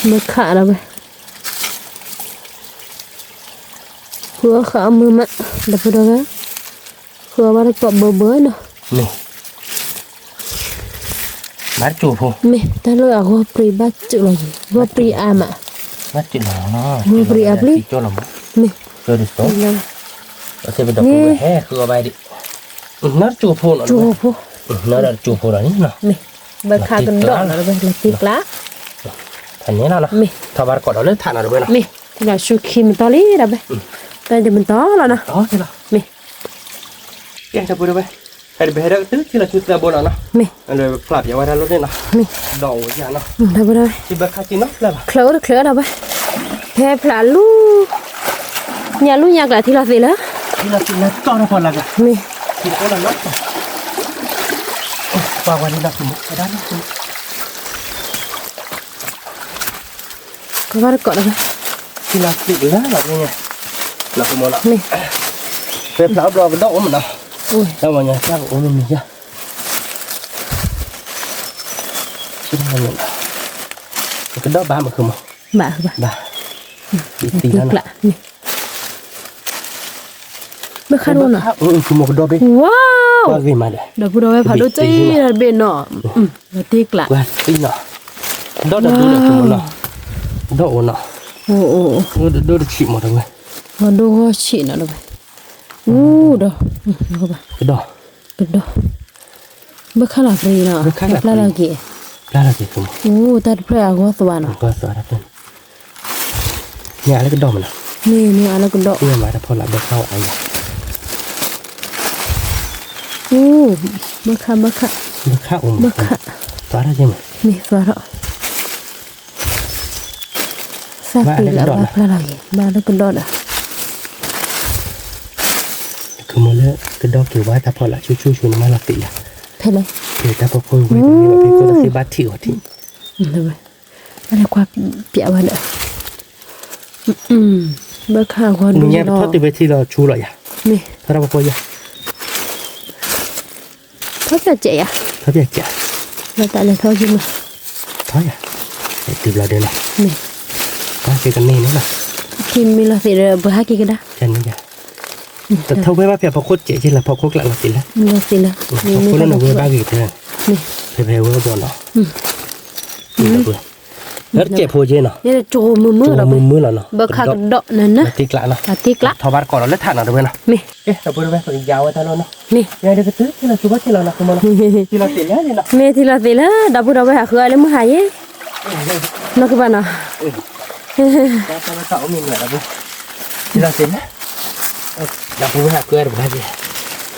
မ့ၢ်ခးဒီးဝဲ ဃုအီၣ်ဃုအီၣ်မုာ်မး, ဒီပုၢ်ဒီဝဲၢ်, ဃုအီၣ်ဘၣ်တကိးဘၢဘၢနီၤ, မ့ၢ်, ဘၣ်တစိၢ်ဖိ, မ့ၢ်တၢ်လၢအဂီၢ်ပရံးဘၣ်စၢၤလီၤယံၤ, ဂီၢ်ပရံးအါမး, ဂီၢ်ပရံးအါပျံၤ, မ့ၢ်, မ့ၢ်, ဟဲဃုအီၣ်ဘၣ်ဒံး, နတစိၢ်ဖိနီၤ, တစိၢ်ဖိ, နတစိၢ်ဖိဒီးန့ၣ်နီၤ, မ့ၢ်, ဘၢခးကဒီးနီၤ ဒီပုၢ်ဝဲၢ် လီၤတံၢ်ကျး, ဖဲန့ၣ်လီၤနီၤ, မ့ၢ်, ထီၣ်ဘၣ်တကိးဒီးလၢထးနီၤ ဒီပုၢ်ဝဲၢ်နီၤ, မ့ၢ်, တၢ်ဆူခံမတီၤလံ ဒီပုၢ်ဝဲၢ်, တၢ်တမတီၤလီၤနီၤ, မ့ၢ် ကဲ ဒီပုၢ်ဒီဝဲၢ်, ဖဲတဘၣ်ဟဲဒၣ်ကတုၤထံလီၤဆူသၢဘိနီၤနီၤ, မ့ၢ်, ဖျါပျးဝဲဒၣ်လိၣ်န့ၣ်နီၤ, မ့ၢ်, ဒီးအိၣ်ယၤနီၤ, မ့ၢ်, ဒီပုၢ်ဒီဝဲၢ်, ဘၢခးက့ၤနီၤဖျါဘၣ်, ချၢးအိၣ်တချၢးဒီပုၢ်ဝဲၢ်, ဖဲဖျါလူၤ, ညၣ်လူၤညၣ်ကျးထံလီၤသ့ၣ်လၢ, ထံလီၤသ့ၣ်လၢတီၢ်ထီၣ်ဖီလာ်ကျါ, မ့ၢ်, ထံတအိၣ်လီၤနီၤ, ပှၤဝဲဒၣ်ဒီး, ကဘၣ်တကိးဒီး, ထံလီၤသ့ၣ်လၢလီၤန့ၣ်, လီၤကမီၤလီၤ, မ့ၢ်, ဖဲဖျါအိၣ်ဘျီကဒီးအိၣ်မးနီၤ, တၢ်ဝဲညါတၢ်ကအိၣ်မ့ၢ်မ့ၢ်ယၤ, ကဒီးဘၣ်မးဃုမီၤ, ဘၣ်ဃုဘၣ်, ဘၣ်, သံလီၤနီၤ, မ့ၢ်, ဘၣ်ခါဒိၣ်နီၤ, ဃုမီၤကဒီးဘ့ၣ်, ဝါ, ဒီပုၢ်ဒီဝဲၢ်ဖးဒိၣ်တ့ၢ်တဘ့ၣ်နီၤ, လီၤတံၢ်ကျး, ဒီးတဒိၣ်ဒီးဃုမီၤနီၤ, ဒီးအိၣ်နီၤ, ဒိၣ်တဆံးမးဒီပုၢ်ဝဲၢ်, ဒိၣ်ဂီၢ်ဆံးနီၤဒီပုၢ်ဝဲၢ်, အူဒီး, ကဒီး, ကဒီး, ဘၢခါလီၤပရံးနီၤ, ပျၢ်လီၤက့ၤ, ပျၢ်လီၤက့ၤ, အိၣ်တၢ်တဖျၢၣ်အဂီၢ်သွါနီၤ, မ့ၢ်အါလၢကဒီးမးနီၤ, မ့ၢ်မ့ၢ်အါလၢကဒီး, မ့ၢ်မးတၢ်ဖီလာ်ဘၢခါဝဲအါယၤ, အိၣ်, ဘၢခါဘၢခါ, ဘၢခါအိၣ်, ဘၢခါ, သွါထီၣ်က့ၤမး, မ့ၢ်သွါထီၣ် သၣ်ပ့ၤလၢအဘၣ်ဖျါလီၤက့ၤ ဘၣ်လၢကဒီးဒီး, ကမီၤလၢကဒီးက့ၤဝဲတၢ်ဖီလာ်ဆူၣ်ဆူၣ်ဆူၣ်န့ၣ်မးလီၤသ့ၣ်ယၤ, ဖဲလဲၣ်, ဖဲတၢ်ဖီခိၣ်ဝဲတမ့ၢ်လီၤဖဲကိၣ်လၢသ့ၣ်ဘၣ်ထံးအီၤထံး, ဘၣ်လဲၤကွၢ်ပျးဝဲဒီး, ဘၣ်ခါအဂီၢ်ဒ်န့ၣ်လီၤ, ပထီၣ်တုၤဝဲထံလီၤဆူလီၤယၤ, မ့ၢ်, ဖဲတၢ်ဖီခိၣ်ယၤ ထီၣ်ပၠးစဲးယၤ, ထီၣ်ပၠးစဲး, လၢတၢ်လဲၤထီၣ်က့ၤမး, ထီၣ်ယၤ, တုၤဘျီဒဲးလီၤ, မ့ၢ်, ဟဲက့ၤကန့ၢ်န့ၣ်လီၤ, ခံမံၤလီၤသ့ၣ်ဒီး ပဟဲက့ၤကဒါ, ကန့ၢ်ယၤ, တထီၣ်ဝဲဘၣ်ဖဲအဖီခိၣ်စဲးက့ၤလၢ ဖီခိၣ်ကျးလီၤသ့ၣ်လၢ, လီၤသ့ၣ်လၢ, ဖီခိၣ်လၢနဝဲဘၣ်ဂ့ၤကတၢၢ်, မ့ၢ်, ဖဲဖဲဝဲဘီနီၤ, လၢတစဲးဖိက့ၤနီၤ, လၢတစဲးဖိမုၢ်မုၢ်လီၤ, မုၢ်မုၢ်လီၤနီၤ, ဘၢခါကဒီးနၤနၤ, တံၢ်ကျးနီၤ, တံၢ်ကျး, ထီၣ်ဘၣ်တကိးဒီးလၢထးနီၤတဝဲနီၤ, မ့ၢ်, ဒီပုၢ်ဒီဝဲၢ် ယၤဝဲတၢ်လီၤနီၤ, မ့ၢ်, ယၤဒ်ကတုၤထံလီၤဆူဘၣ်ထံလီၤနီၤ, ထံလီၤသ့ၣ်လၢ, မ့ၢ်ထံလီၤသ့ၣ်လၢ ဒီပုၢ်ဒီဝဲၢ်ဟးဃုအီၤလၢမုၢ်ဟါယဲ, နီၢ်ကဘၣ်နီၤ, တၢ်အိၣ်မ့ၢ်မ့ၢ်ဒီပုၢ်, ထံလီၤသ့ၣ်လၢ, ဒီပုၢ်ဝဲၢ်ဟးဃုအီၤတဘၣ်ယဲ,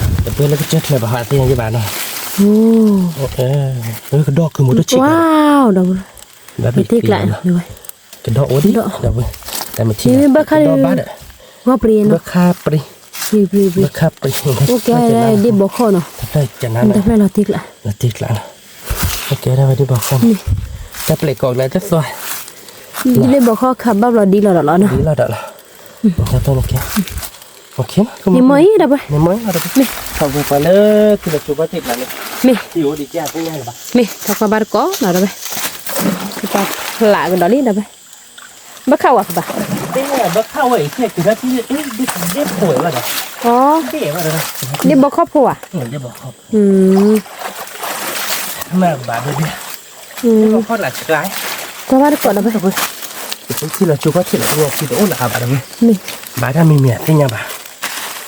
ဒီပုၢ်လၢကစၢၢ်ချၢဘၣ်ဟးသ့ၣ်ညါယဘၣ်နီၤ, ကဒီးကုၤမူတဆံး, ဒီပုၢ်, တံၢ်ကျး, ကဒီးအိၣ်ဒံး, ဒီပုၢ်, မ့ၢ်ဘၢခါဒီး, ဂီၢ်ပရံးနီၤ, ဘၢခါပရံး, ပရံးပရံးပရံး, ဘၢခါပရံး, အိၣ်ကဲဒၣ်ဒ်ဘီခီၣ်နီၤ, တဖျၢၣ်လီၤတံၢ်ကျး, လီၤတံၢ်ကျးနီၤ, အိၣ်ကဲဒၣ်ဝဲဒ်ဘီခီၣ်နီၤ, တၢ်ပျဲၢ်ကိးကျဲတသွါ, ဒ်ဘီခီၣ်ခးဘၣ်ဘျီဒ်လီၤဒီးလီၤနီၤ, ဒ်လီၤဒီးလီၤ, တၢ်ပျဲၢ်ကိး, မ့ၢ်မ့ၢ်အံၤဒီပုၢ်, မ့ၢ်မ့ၢ်အံၤဒီပုၢ်, ထီၣ်ကွၢ်ကွၢ်လၢ ထံလီၤဆူဘၣ်ထံကျါန့ၣ်, မ့ၢ်, မ့ၢ်, ထီၣ်ကွၢ်ဘၣ်တကိးနီၤဒီပုၢ်, ကပာ်ဖျးကဒီးလံဒီပုၢ်, ဘၣ်ခးဝဲကဘၣ်, ဘၣ်ခးဝဲအံၤ ကဲက့ၤထီၣ်ထံ ဒ်ဖိဝဲဘၣ်ဒီး, ဒ်ဘီခီၣ်ဖိဧါ, ဒ်ဘီခီၣ်ဖိ, ကွၢ်ဘၣ်တကိးဒီပုၢ်, ထံလီၤဆူဘၣ်ထံလီၤ ထံတအိၣ်လၢၤဘၣ်ဒီပုၢ်, မ့ၢ်, ဘၣ်တၢ်မံၤမံၤအသ့ၣ်ညါဘၣ်,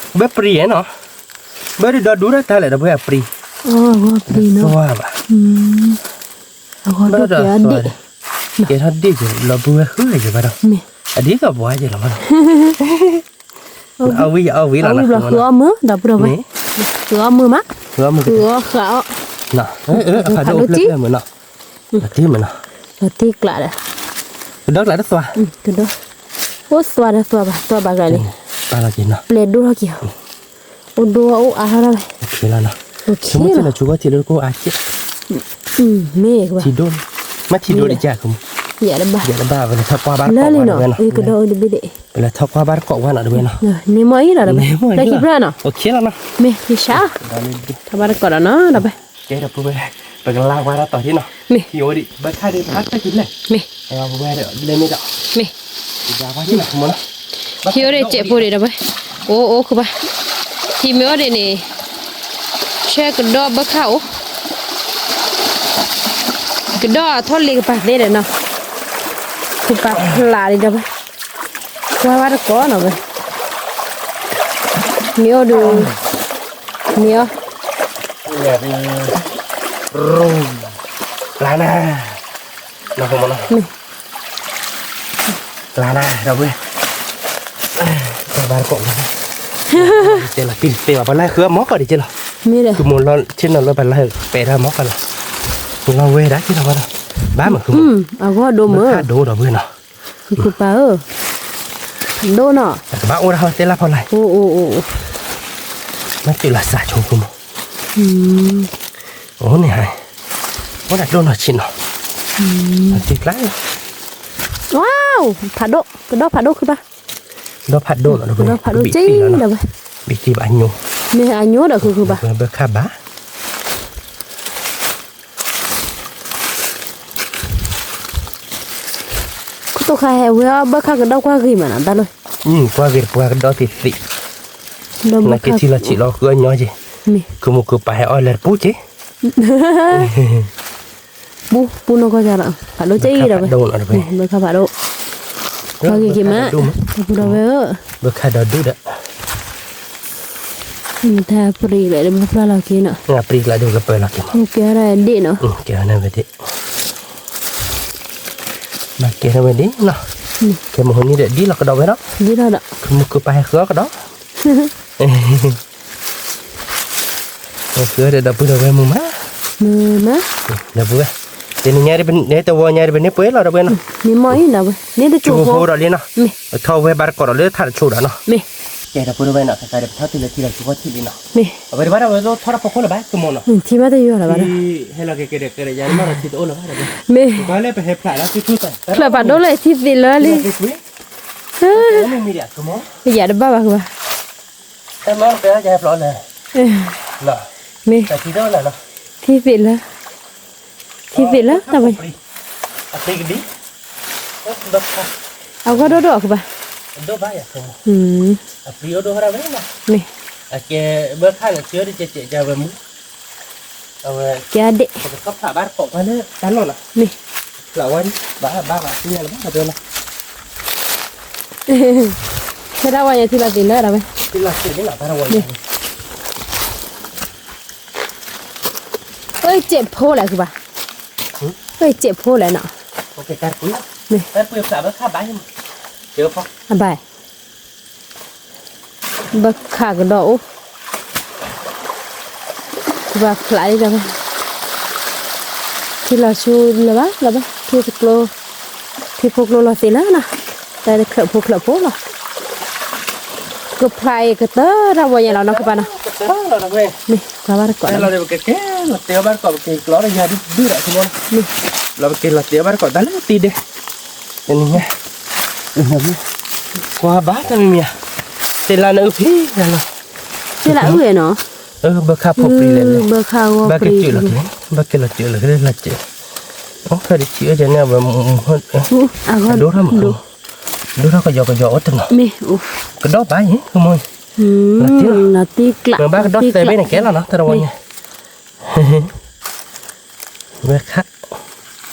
ဘၣ်ပရံးနီၤ, ဘၣ်ဒီးဒီဒူၣ်ဒီးတၢ်လဲၣ်ဒီပုၢ်ဝဲၢ်အပြံ, အဂီၢ်ပြံနီၤ, သွါဘၣ်, အဂီၢ်ဒိၣ်ကဲအဒ့ၣ်, ကဲထီၣ်ဒ့ၣ်က့ၤလီၤပုၢ်ဝဲၢ်ဃုဂ့ၤဘၣ်ဒီး, အဒ့ၣ်ကဘှါက့ၤလီၤဘၣ်ဒီး, အဝံၤယအီၣ်ဝံၤလီၤ, ဃုအီၣ်မုာ် ဒီပုၢ်ဒီဝဲၢ်, ဃုအီၣ်မုာ်မး, ဃုအီၣ်ဃုအီၣ်, ဖးဒိၣ်ဖျၢၣ်ဖျၢၣ်မုာ်နီၤ, လီၤတံၢ်မုာ်နီၤ, လီၤတံၢ်ကျးဒီး, ကဒီကျးတသွါ, ကဒီ, အိၣ်သွါဒီးသွါဘၣ် သွါဘၣ်ကျးလံ, ပာ်လီၤက့ၤနီၤ, ပျဲၢ်ဒိၣ်ထီၣ်က့ၤ, အိၣ်ဒိၣ်အိၣ်အါထီၣ်လီၤ, ဆိကမိၣ်ထံၣ်လီၤဆိကီၢ်ထံးလၢကအိၣ်အါကဲး, မ့ၢ်, ထံဒိၣ်, မ့ၢ်ထံဒိၣ်တကဲး, ယတဘၣ်, ယတဘၣ်ဝဲလၢထီၣ်ကွၢ်ဘၣ်တကိးဝဲနီၤ, ပလဲၤထီၣ်ကွၢ်ဘၣ်တကိးဝဲနီၤတဝဲနီၤ, န့ၣ်မ့ၢ်အံၤလီၤ, လၢခံဖျၢၣ်နီၤ, မ့ၢ်ယဆါ, ထီၣ်ဘၣ်တကိးဒီးနီၤ ဒီးပဲ ကဲဒီပုၢ်ဝဲၢ်, ပကလါဝါဒ်သိးဒ်နီၤ, ဟံၣ်အိၣ်ဒံး ဘၢခၣ်ဒံး ဘၣ်တၢ်ကံးလဲၣ်, မ့ၢ်, ပုၢ်ဝဲၢ်ဒီး လဲၤမ့ၢ်ဒီး, မ့ၢ်, ဟံၣ်အိၣ်ဒံးစဲးဖိဒံးဒီးဝဲ, အိၣ်အိၣ်ခုဘၣ်, ဟံၣ်မ့ၢ်အိၣ်ဒံးန့ၣ်, ဆဲကဒီဘၢခၣ်အိၣ်, ကဒီထီၣ်လ့ကပၤသ့ဒီးနီၤ, ကပၤဖျးဒံးဒီးဝဲ, ကွၢ်ဝဲတကိးနီၤဝဲ, မ့ၢ်အိၣ်ဒံး, မ့ၢ်အီၤ ပျၢ်နၤ, ပျၢ်နၤ, ပျၢ်နၤဒီပုၢ်ဝဲၢ်, ဘၣ်တကိးဝဲ, တဲလီၤတံၢ်သ့ဘၣ် ပှၤလၢဃုအီၣ်မီၢ်ကီၢ်ဒံးက့လီၤ, မ့ၢ်ဒီး ကမိၣ်လီၤဆ့ၣ်နီၤလၢပှၤလၢပဲာ်ထီၣ်မီၢ်ကီၢ်လီၤ, လီၤဝဲဒၣ်က့လီၤဝဲဒီး, ဘၣ်မး, အဂီၢ်ဒိၣ်မး, ဘၢခၣ်ဒိၣ်ဒီပုၢ်ဝဲၢ်နီၤ, ဃုပၤဧၢ, ဒိၣ်နီၤ, ကဘၣ်အိၣ်ဒၣ်ဟီတဲလၢဖီလာ်, အိၣ်အိၣ်အိၣ်, မ့ၢ်တုၤလၢစးဆိကမိၣ်, အိၣ်န့ၣ်ဟါ, အိၣ်ဒၣ်ဒိၣ်နီၤဆံးနီၤ, တံၢ်ကျါ, ဝါ, ဖးဒိၣ်, ကဒီဖးဒိၣ်ခုဘၣ်, ကဒီဖးဒိၣ်နီၤ, ကဒီဖးဒိၣ်က့လီၤ, ဘံၣ်တံၢ်ဘၣ်အညိ, မ့ၢ်အညိဒီးဃုခုဘၣ်, ဘၢခၣ်ဘၣ် ခိၣ်တိခါဟဲဝဲအီၣ် ဘၢခၣ်ကဒီကွၢ်ဂ့ၤမးနီၤ တၢ်လီၢ်, ကွၢ်ဂ့ၤတပှၢ်ကဒီသ့ၣ်သ့ၣ်, နက့ထံလီၤဆံးလီၤဃုအညီက့, မ့ၢ်, ကမူးကပၤဟဲအီၣ်လဲၤတပူၤက့, ပူၤပူၤနီၢ်ကီၢ်ယၤလီၤ, ဖးဒိၣ်က့ဒီးဝဲ, ဘၢခၣ်ဖးဒိၣ်, ကွၢ်ဂ့ၤက့မး, ဒီပုၢ်ဒီဝဲၢ်ဧၢ, ဘၢခၣ်ဒီးဒူၣ်ဒီး တၢ်ပြံကျါဒီး ဘၣ်ဖျါလီၤက့ၤနီၤ, ပြံကျါဒီးကပၢလီၤက့ၤမး, ကဲဝဲဒၣ်ဒ့ၣ်နီၤ, ကဲဝဲဒၣ်ဝဲဒ့ၣ်, ဘၣ်ကဲထီၣ်ဝဲဒၣ်နီၤ, ကဲမဟိနံၤဒီးဒ်လီၤကဒီးဝဲဒီး, ဒ်လီၤဒီး, ကမူးကပၤဟဲဃုအီၣ်ကဒီး, ဃုအီၣ်ဒီးဒီပုၢ်ဒီဝဲၢ်မုာ်မး, မုာ်မး, ဒီပုၢ်ဝဲၢ်, တနံၤညါ, တဝီညါဒီး ပန့ၢ်ပှဲၤလီၤဒီပုၢ်ဝဲၢ်နီၤ, န့ၢ်မီၢ်အံၤနီၤ, န့ၢ်တကိးဖိဒီးလံနီၤ, မ့ၢ်, ထီၣ်ဝဲဘၣ်တကိးဒီးလၢထးတဆိဒီးနီၤ, မ့ၢ်, ကဲဒီပုၢ်ဒီဝဲၢ်နီၤ, ခဲခါဒီးပထီၣ်တုၤလၢထံလီၤဆူကီၢ်ထံးလံနီၤ, မ့ၢ်, အဝဲတဘၣ်ဒီးဝဲထီၣ်တၢ်ဖီခိၣ်လၢၤဘၣ် ကမီၤနီၤ, ထံဘၣ်တယီၤလၢၤဘၣ်ဒီး, ဟဲလီၤက့ၤက့ၤဒီးကဲဒီးယၤန့ၣ်မးဒီးထံတအိၣ်လၢၤဘၣ်ဒီး, မ့ၢ်, ဘၣ်လၢပဟဲဖျါလၢစုထူၣ်သး, ဖျါဖးဒိၣ်လၢထံသ့ၣ်လၢလံ, မ့ၢ်မ့ၢ်ဒီးကမီၤ, ယၤတဘၣ်ဘၣ်ကဘၣ်, တၢ်မီၢ်ကဲယၤဖျါလၢ, မ့ၢ်, ထံသ့ၣ်လၢ, ထံသ့ၣ်လၢတၢ်ဝဲ, အဂီၢ်ဒိၣ်ဒိၣ်အကဘၣ်, မ့ၢ်, ကဲဒ့ၣ်, မ့ၢ်, ဖဲဒၣ်ဝဲညါထံလီၤသ့ၣ်လၢဒၣ်ဝဲ, အၢ စဲးဖိလဲၣ်ကဘၣ်, အၢ စဲးဖိလဲၣ်နီၤ, မ့ၢ်, အဘၣ်, ဘၢခၣ်ကဒီးအိၣ်, ကဘၣ်ဖျါဒ်ဒီးဝဲ, ထံလီၤဆူလၢၤဘၣ်လၢၤဘၣ်, ထံဖိကျိ, ထံဖိကျိလီၤသ့ၣ်လၢနီၤ, တၢ်တချၢးဖိချၢးဖိလီၤ, ကဖျါအံၤကတၢၢ်တၢ်ဝဲညါလီၤနီၤကပၤနီၤ, မ့ၢ်, ကွၢ်ဘၣ်တကိး, လီၤပက့ၤလီၤတဲာ်ဘၣ်တကိးပက့ၤကျီဒီးယၤဒုၣ်ဒုၣ်ဒီးဆိကမိၣ်လီၤ, လီၤပက့ၤလီၤတဲာ်ဘၣ်တကိးတၢ်လၢတံၢ်ဒဲး, တနံၤညါ, ကွၢ်ဘၣ်တမံၤမံၤဧါ, တဲလၢနအုၣ်ဖံလီၤ, တဲလၢအုၣ်နီၤ, ဘၢခၣ်ဖိပြံလဲၣ်လဲၣ်, ဘၢခၣ်ဂီၤပြံ, ဘၢခၣ်ကစၢၢ်လီၤက့ၤ, ဘၢခၣ်လီၤက့ၤလီၤက့ၤလၢ်က့ၤ, အိၣ်ဖဲဒ်ထံအၢဒ်န့ၣ်ဝဲ, ဒိၣ်ထီၣ်မး, ဒိၣ်ထီၣ်ကယီကယီအိၣ်တနီၤ, မ့ၢ်, ကဒီးဘၣ်အံၤ, လီၤတံၢ်ကျး, မ့ၢ်ဘၣ်ကဒီးသဲဘ့ၣ်န့ၣ်ကဲလီၤနီၤ တၢ်တဝီညါ ဝဲခါ,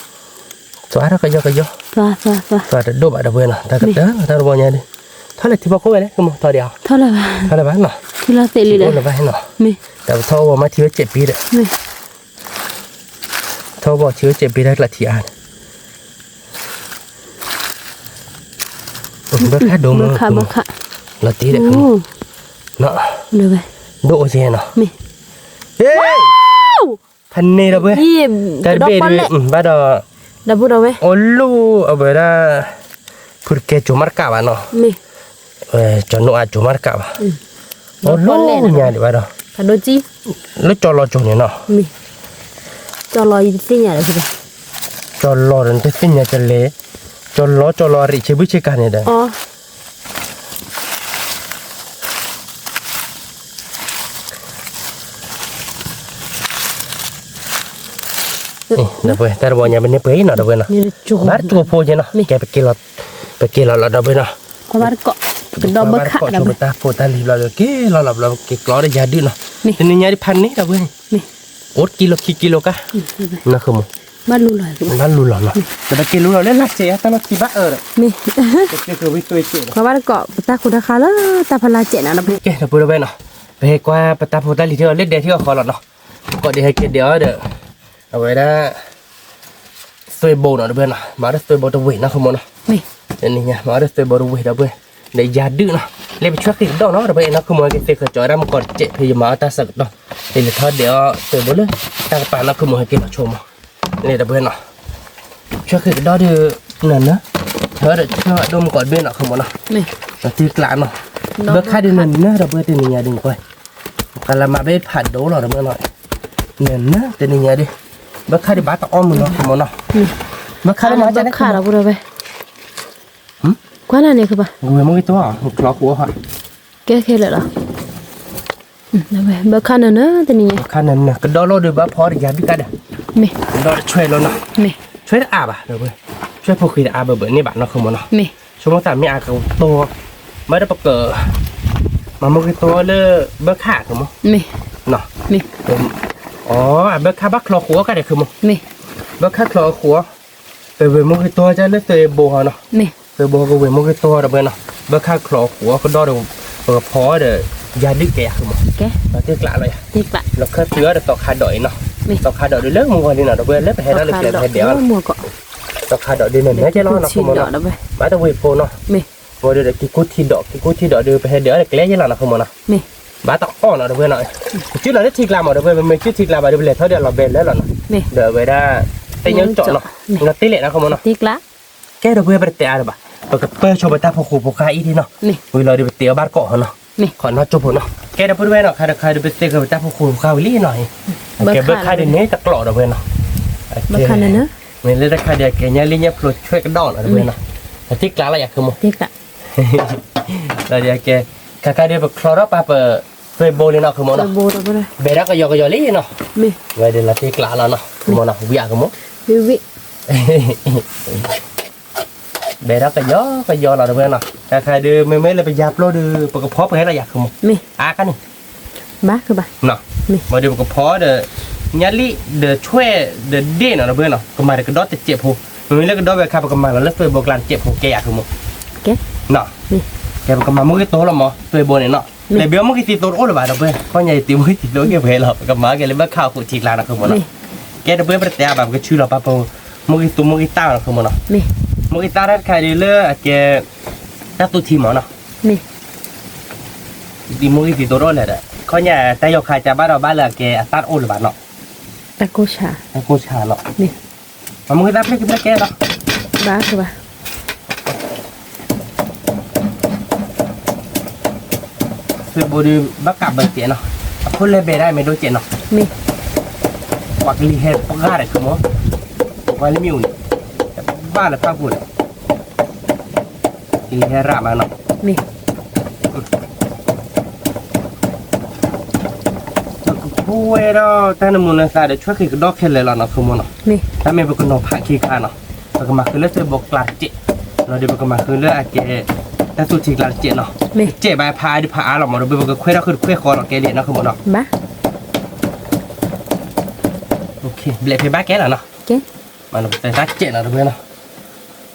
သွါထီၣ်ကယီကယီ, သွါတဒိၣ်ဘၣ်ဒီပုၢ်ဝဲၢ်နီၤ, တၢ်ကတၢၢ်လီၤ တၢ်တဝီညါဒီး, ထီၣ်လၢထံဖီခိၣ်ဝဲလဲၣ် ကမိၢ်ထီၣ်ဒံးဧါ, ထီၣ်လၢၤဘၣ်နီၤ, လီၤသ့လံဒီး, မ့ၢ်, တၢ်ပထီၣ်ဝဲမၤထံဝဲစဲးပ့ဒီး, မ့ၢ်, ထီၣ်ဝဲထံဝဲစဲးပ့တၢ်ကျးထံအါန့ၣ်, ဘၣ်ခါဒိၣ်မး, ဘၣ်ခါ, ဘၣ်ခါ, လီၤတံၢ်ဒီး, ဒိၣ်အိၣ်ကဲနီၤ, မ့ၢ်, ဖဲန့ၣ် ဒီပုၢ်ဝဲၢ်, တၢ်တဘ့ၣ်ဒ်ဝဲ, ဘၣ်ဒီး, ဒီပုၢ်ဝဲၢ်, အိၣ်လူၢ်အဝဲဒၣ်, ဖုတကဲစိၤမးတကးဘၣ်နီၤ, မ့ၢ်, ကၠီၤနိအၤစိၤမးတကးဘၣ်, အိၣ်လူၢ်ညါဒံးဘၣ်ဒီး, လၢကၠီၤလီၤစိၤန့ၣ်နီၤ, မ့ၢ်, ကၠီၤလီၤယတသ့ၣ်ညါဒီး, ကၠီၤလီၤဒီးနတသ့ၣ်ညါကလဲၤ, ကၠီၤလီၤ ကၠီၤလီၤအရ့းဆ့ဘုၣ်ဆ့ကၤန့ၣ်ဒီး ဒီပုၢ်ဝဲၢ် တၢ်တဘီညါပန့ၢ်ပှဲၤအံၤနီၤ ဒီပုၢ်ဝဲၢ်နီၤ, ဘၣ်တကိးဖိက့နီၤ, ကဲပက့ၤလီၤ, ပက့ၤလီၤလီၤ ဒီပုၢ်ဝဲၢ်နီၤ, ပက့ၤလီၤလီၤ ဒီပုၢ်ဝဲၢ်နီၤ, က့ၤလီၤလီၤဘျီက့ၤကျီဒီးယၤဒုၣ်နီၤ, တနံၤညါဒ်ဖးန့ၣ် ဒီပုၢ်ဝဲၢ်န့ၣ်, အိၣ်တကံလိၤခံကံလိၤကါ, နီၢ်ဃုမိၢ်, ဘၣ်လူလီၤ, ဘၣ်လူလီၤနီၤ, တဘၣ်က့ၤလူလီၤလၢလါစဲးတၢ်လီၢ်ခံဘၣ်အၢဒီး, မ့ၢ်, ဘၣ်တကိးပတၢ်ဃူတၢ်ဃါလၢတၢ်ဖီလာ်စဲးနီၤ, ကဲ ဒီပုၢ်ဝဲၢ်နီၤ, ပဟဲကွၢ်ပတၢ်ဖိတၢ်လံၤထံအီၤလၢဒဲထံအီၤဃီလီၤနီၤ, ကိးဒံးဟဲက့ၤဒဲးအီၤဒီး, အဝဲဒၣ် သွဲဘိနီၤ ဒီပုၢ်ဝဲၢ်နီၤ, မၤဒီးသွဲဘိတဝ့ၢ်နီၢ်ဃုမိၢ်နီၤ, တနံၤညါ မၤဒီးသွဲဘိတဝ့ၢ် ဒီပုၢ်ဝဲၢ်, ဒီးယၤဒုၣ်နီၤ, လၢပဆွဲဃံးကဒီၣ်နီၤ ဒီပုၢ်ဝဲၢ်, နီၢ်ဃုမိၢ်ဟဲက့ၤသ့ဃၢၤကၠီၤဝဲဒၣ်မုၢ်ကီၤတစဲး ဖဲယမၤအီၣ်တၢ်ဆၢကတီၢ်, လၢလဲၤထီၣ်ဒဲးအီၤသွဲဘိလၢတၢ်ကပၤ နီၢ်ဃုမိၢ်ဟဲက့ၤလီၤဆိမိၢ်, န့ၣ် ဒီပုၢ်ဝဲၢ်နီၤ, ဆွဲဃံးကဒီၣ်ဒီး နၤနၤ, ထၢဒီးဆွဲအဒိၣ်မုၢ်ကီၤတဘ့ၣ်နီၢ်ဃုမိၢ်နီၤ, တၢ်တ့ကျးနီၤ, ဘၣ်ခါဒုးနၤနၤ ဒီပုၢ်ဝဲၢ် တနံၤညါဒုးကွၢ် ကလၤမၤဘ့ၣ်ဖးဒိၣ်လီၤ ဒီပုၢ်ဝဲၢ်နီၤ, နၤနၤ တနံၤညါဒုး, ဘၣ်ခါဒုးဘၣ်တအီၣ်မုၢ်နီၢ်ဃုမိၢ်နီၤ, ဘၣ်ခါဒုးမၤကန့ၣ် ကွၢ်နၤန့ၣ်ကဘၣ်, ဝဲမုၢ်ဂ့ၤတိၢ်, ချီဃိး, ကဲခဲလၢာ်လီၤ, ဘၣ်ခါနၤနၤ တနံၤညါ, ဘၣ်ခါနၤနၤ ကဒီၣ်လိၣ်ဒုးဘၣ်ဖီဒီးယၤဒုၣ်ကါဒီး, မ့ၢ်, ကဒီၣ်တဆွဲလိာ်နီၤ, မ့ၢ်, ဆွဲတအါဘၣ် ဒီပုၢ်ဝဲၢ်, ဆွဲဖိဃံးတအါဘၣ်ဘၣ်န့ၣ်ဘၣ် နီၢ်ဃုမိၢ်နီၤ, မ့ၢ်, ဆိကမိၣ်သးမ့ၢ်အကတိၤ, မ့ၢ်ဒီးပက မၤမုၢ်ဂ့ၤတိၢ်လၢ ဘၣ်ခါဃုမိၢ်, မ့ၢ်, မ့ၢ်, အီ အဘၣ်ခါဘၣ်ချီဃိးကါဒီးဃုမိၢ်, မ့ၢ်, ဘၣ်ခါချီဃိး, ပဝဲမုၢ်ဂ့ၤတိၢ်ကၢ်လၢသွဲဘိဟီနီၤ, မ့ၢ်, သွဲဘိကဝဲမုၢ်ဂ့ၤတိၢ် ဒီပုၢ်ဝဲၢ်နီၤ, ဘၣ်ခါချီဃိးကဒီၣ်ဒီး ပကဖီဒီး ယၤဒုၣ်ကဲယၤဃုမိၢ်, တ့ကျးလီၤယၤ, လီၤခၢၣ်သံအီၤဒီးသီခါဒိးအံၤနီၤ, သီခါဒိးဒုးလၢမုၢ်ဂီၤလံနီၤ ဒီပုၢ်ဝဲၢ် လၢပဟဲထီၣ်လၢကျဲပဟဲဒဲးအီၤ, သီခါဒိးဒုးန့ၣ် နဲကဲလီၤနီၤဃုမိၢ်နီၤ, ဘၣ်တဝ့ၢ်ဖိနီၤ, ဝဲဒၣ်ဒီးက့ၤကိၢ်ထံဒိး က့ၤကိၢ်ထံဒိးဒုး ပဟဲဒဲးအီၤဒီးကျဲယဲလီၤနီၤဃုမိၢ်နီၤ, ဘၣ်တအီၣ်နီၤ ဒီပုၢ်ဝဲၢ်နီၤ, ကစုၣ်လီၤလၢထံကျါမး ဒီပုၢ်ဝဲၢ် ပမ့ၢ်စုၣ်ထံကျါဘၣ်ဒီး ပလဲၤထီၣ်ဒီးအလီၤဘဲလၢလီၤနီၤ, ဒီးအဝဲဒၣ် သ့ၣ်ညိၣ်ကၠီၣ်နီၤ, လီၤတ့လဲၣ်နီၤဃုမိၢ်နီၤ, ကဲဒီပုၢ်ဝဲၢ် ပတတဲအါဒီးဘၣ်, ပကပၢၢ်ဆိပတၢ်ဖိဃိဖိဃါအံၤဒ်နီၤ, ဝံၤလီၤဒီးပတ့အီၤဘၣ်တကိးဟီနီၤ, ခီနီၢ်ကၠိဖိနီၤ, ကဲဒီပုၢ်ဝဲၢ်နီၤ ခါဒီးခါဒီးပသ့ၣ်ဃၢၤပတၢ်ဖိဃိဖိဃါဝံၤလံနီၤ, ကဲဘၣ်ခါဒုးန့ၣ်တကျိးဒီပုၢ်ဝဲၢ်နီၤ, မ့ၢ်လၢတၢ်ခါဒုးအကဲညါလံညါဖျိဆွဲကဒီးနီၤ ဒီပုၢ်ဝဲၢ်နီၤ, တ့ကျးလီၤယၤဃုမိၢ် လီၤဒီးကဲ, ခါခါဒုးပချီထီၣ်ပာ်ပသွဲဘိလံနီၤ ဃုမိၢ်နီၤ, ဘဲၣ်ဒၣ်ကယီကယီလံနီၤ, ဝဲဒၣ်လီၤတ့ကျးလီၤနီၤ ဃုမိၢ်နီၤ, ဝံၤအါ ဃုမိၢ်, ဘဲၣ်ဒၣ်ကယီကယီလီၤ ဒီပုၢ်ဝဲၢ်နီၤ, ခါခါဒုး မ့မ့ၢ်လၢပယါပျိဒုး ပကဖီပှဲၤလီၤယၤ ဃုမိၢ်, အါကန့ၣ် ဘၣ်ဒုးပကဖီဒီး ညါလံ ဒီးဆွဲဒီးဒ့ၣ်နီၤ ဒီပုၢ်ဝဲၢ်နီၤ, ကမၤဒီးကဒီးတစဲးဖိ, မ့မ့ၢ်လၢကဒီးဝဲခါ ပကမၤလီၤလၢသွဲဘိကျါတစဲးဖိကဲယၤ ဃုမိၢ်, ကဲပကမၤမုၢ်ဂ့ၤတိၢ်လီၤမး သွဲဘိန့ၣ်နီၤ, လဲၤဘၣ်မုၢ်ဂ့ၤသံသိတအိၣ်လၢၤဘၣ် ဒီပုၢ်ဝဲၢ်, ခီညါယတ့မုၢ်ဂ့ၤသံသိကဲပှဲၤလီၤ ပကမၤကဲလၢဘၣ်ခါအဃိထံကျါနီၤ ဃုမိၢ်နီၤ, ကဲဒီပုၢ်ဝဲၢ် ပတတဲအါဘၣ် ပကဆူလီၤပာ်ပ မုၢ်ဂ့ၤသူမုၢ်ဂ့ၤသၣ်နီၤ ဃုမိၢ်နီၤ, မုၢ်ဂ့ၤသၣ်တၢ်တခါဒုးလၢအကဲ တၢ်သူထံမးနီၤ, ဒ်မုၢ်ဂ့ၤသံသိတအိၣ်လၢၤဒီး ခီညါတၢ်ယီၤခါကဘၣ်ဒီးဘၣ်လၢအကဲအသၣ်တအိၣ်လၢၤဘၣ်နီၤ, တၢ်ကိၢ်ဆါ, တၢ်ကိၢ်ဆါနီၤ, မ့ၢ်, မ့ၢ်မုၢ်ဂ့ၤသၣ်ဖျ့ကဖျ့ကဲလီၤ, ဘၣ်ဃုဘၣ် သွဲဘိဒုး ဘၣ်ကးဘၢစဲးနီၤ, အခိၣ်လဲၤဘဲၣ်ဒၣ်မ့ၢ်ဒိၣ်စဲးနီၤ, မ့ၢ်, ပှၤကလံၤဟဲပှၢ်ဒီး ဃုမိၢ်, ပှၤလၢမ့ၣ်အူန့ၣ်, ဘၣ်လၢဖၣ်ပူၤဒီး, ကလံၤဟဲရၣ်မးနီၤ, မ့ၢ် ပကပှဲၤဒီးတၢ်နမူနသးဒီး ဆွဲဃံးကဒီးခဲလၢာ်လီၤနီၤ ဃုမိၢ်နီၤ, တၢ်မ့ၢ်ပကနီၤဖးခံခါနီၤ, ပကမၤဃုာ်လၢသွဲဘိကျါတစဲး, လီၤဒီးပကမၤဃုာ်လၢအကဲ တၢ်သူထံကျါတစဲးနီၤ, တစဲးဘၣ်ဖးအါဒုးဖးအါလီၤမး ဒီးပကခွဲးထီၣ်ဃုာ်တခွဲးဃီလီၤကဲဒ်နီၤ ဃုမိၢ်နီၤ, ဘျဲးဖဲဘၣ်ကဲလီၤနီၤ, မ့ၢ်ပသၢတၢ်စဲးနီၤ ဒီပုၢ်ဝဲၢ်နီၤ,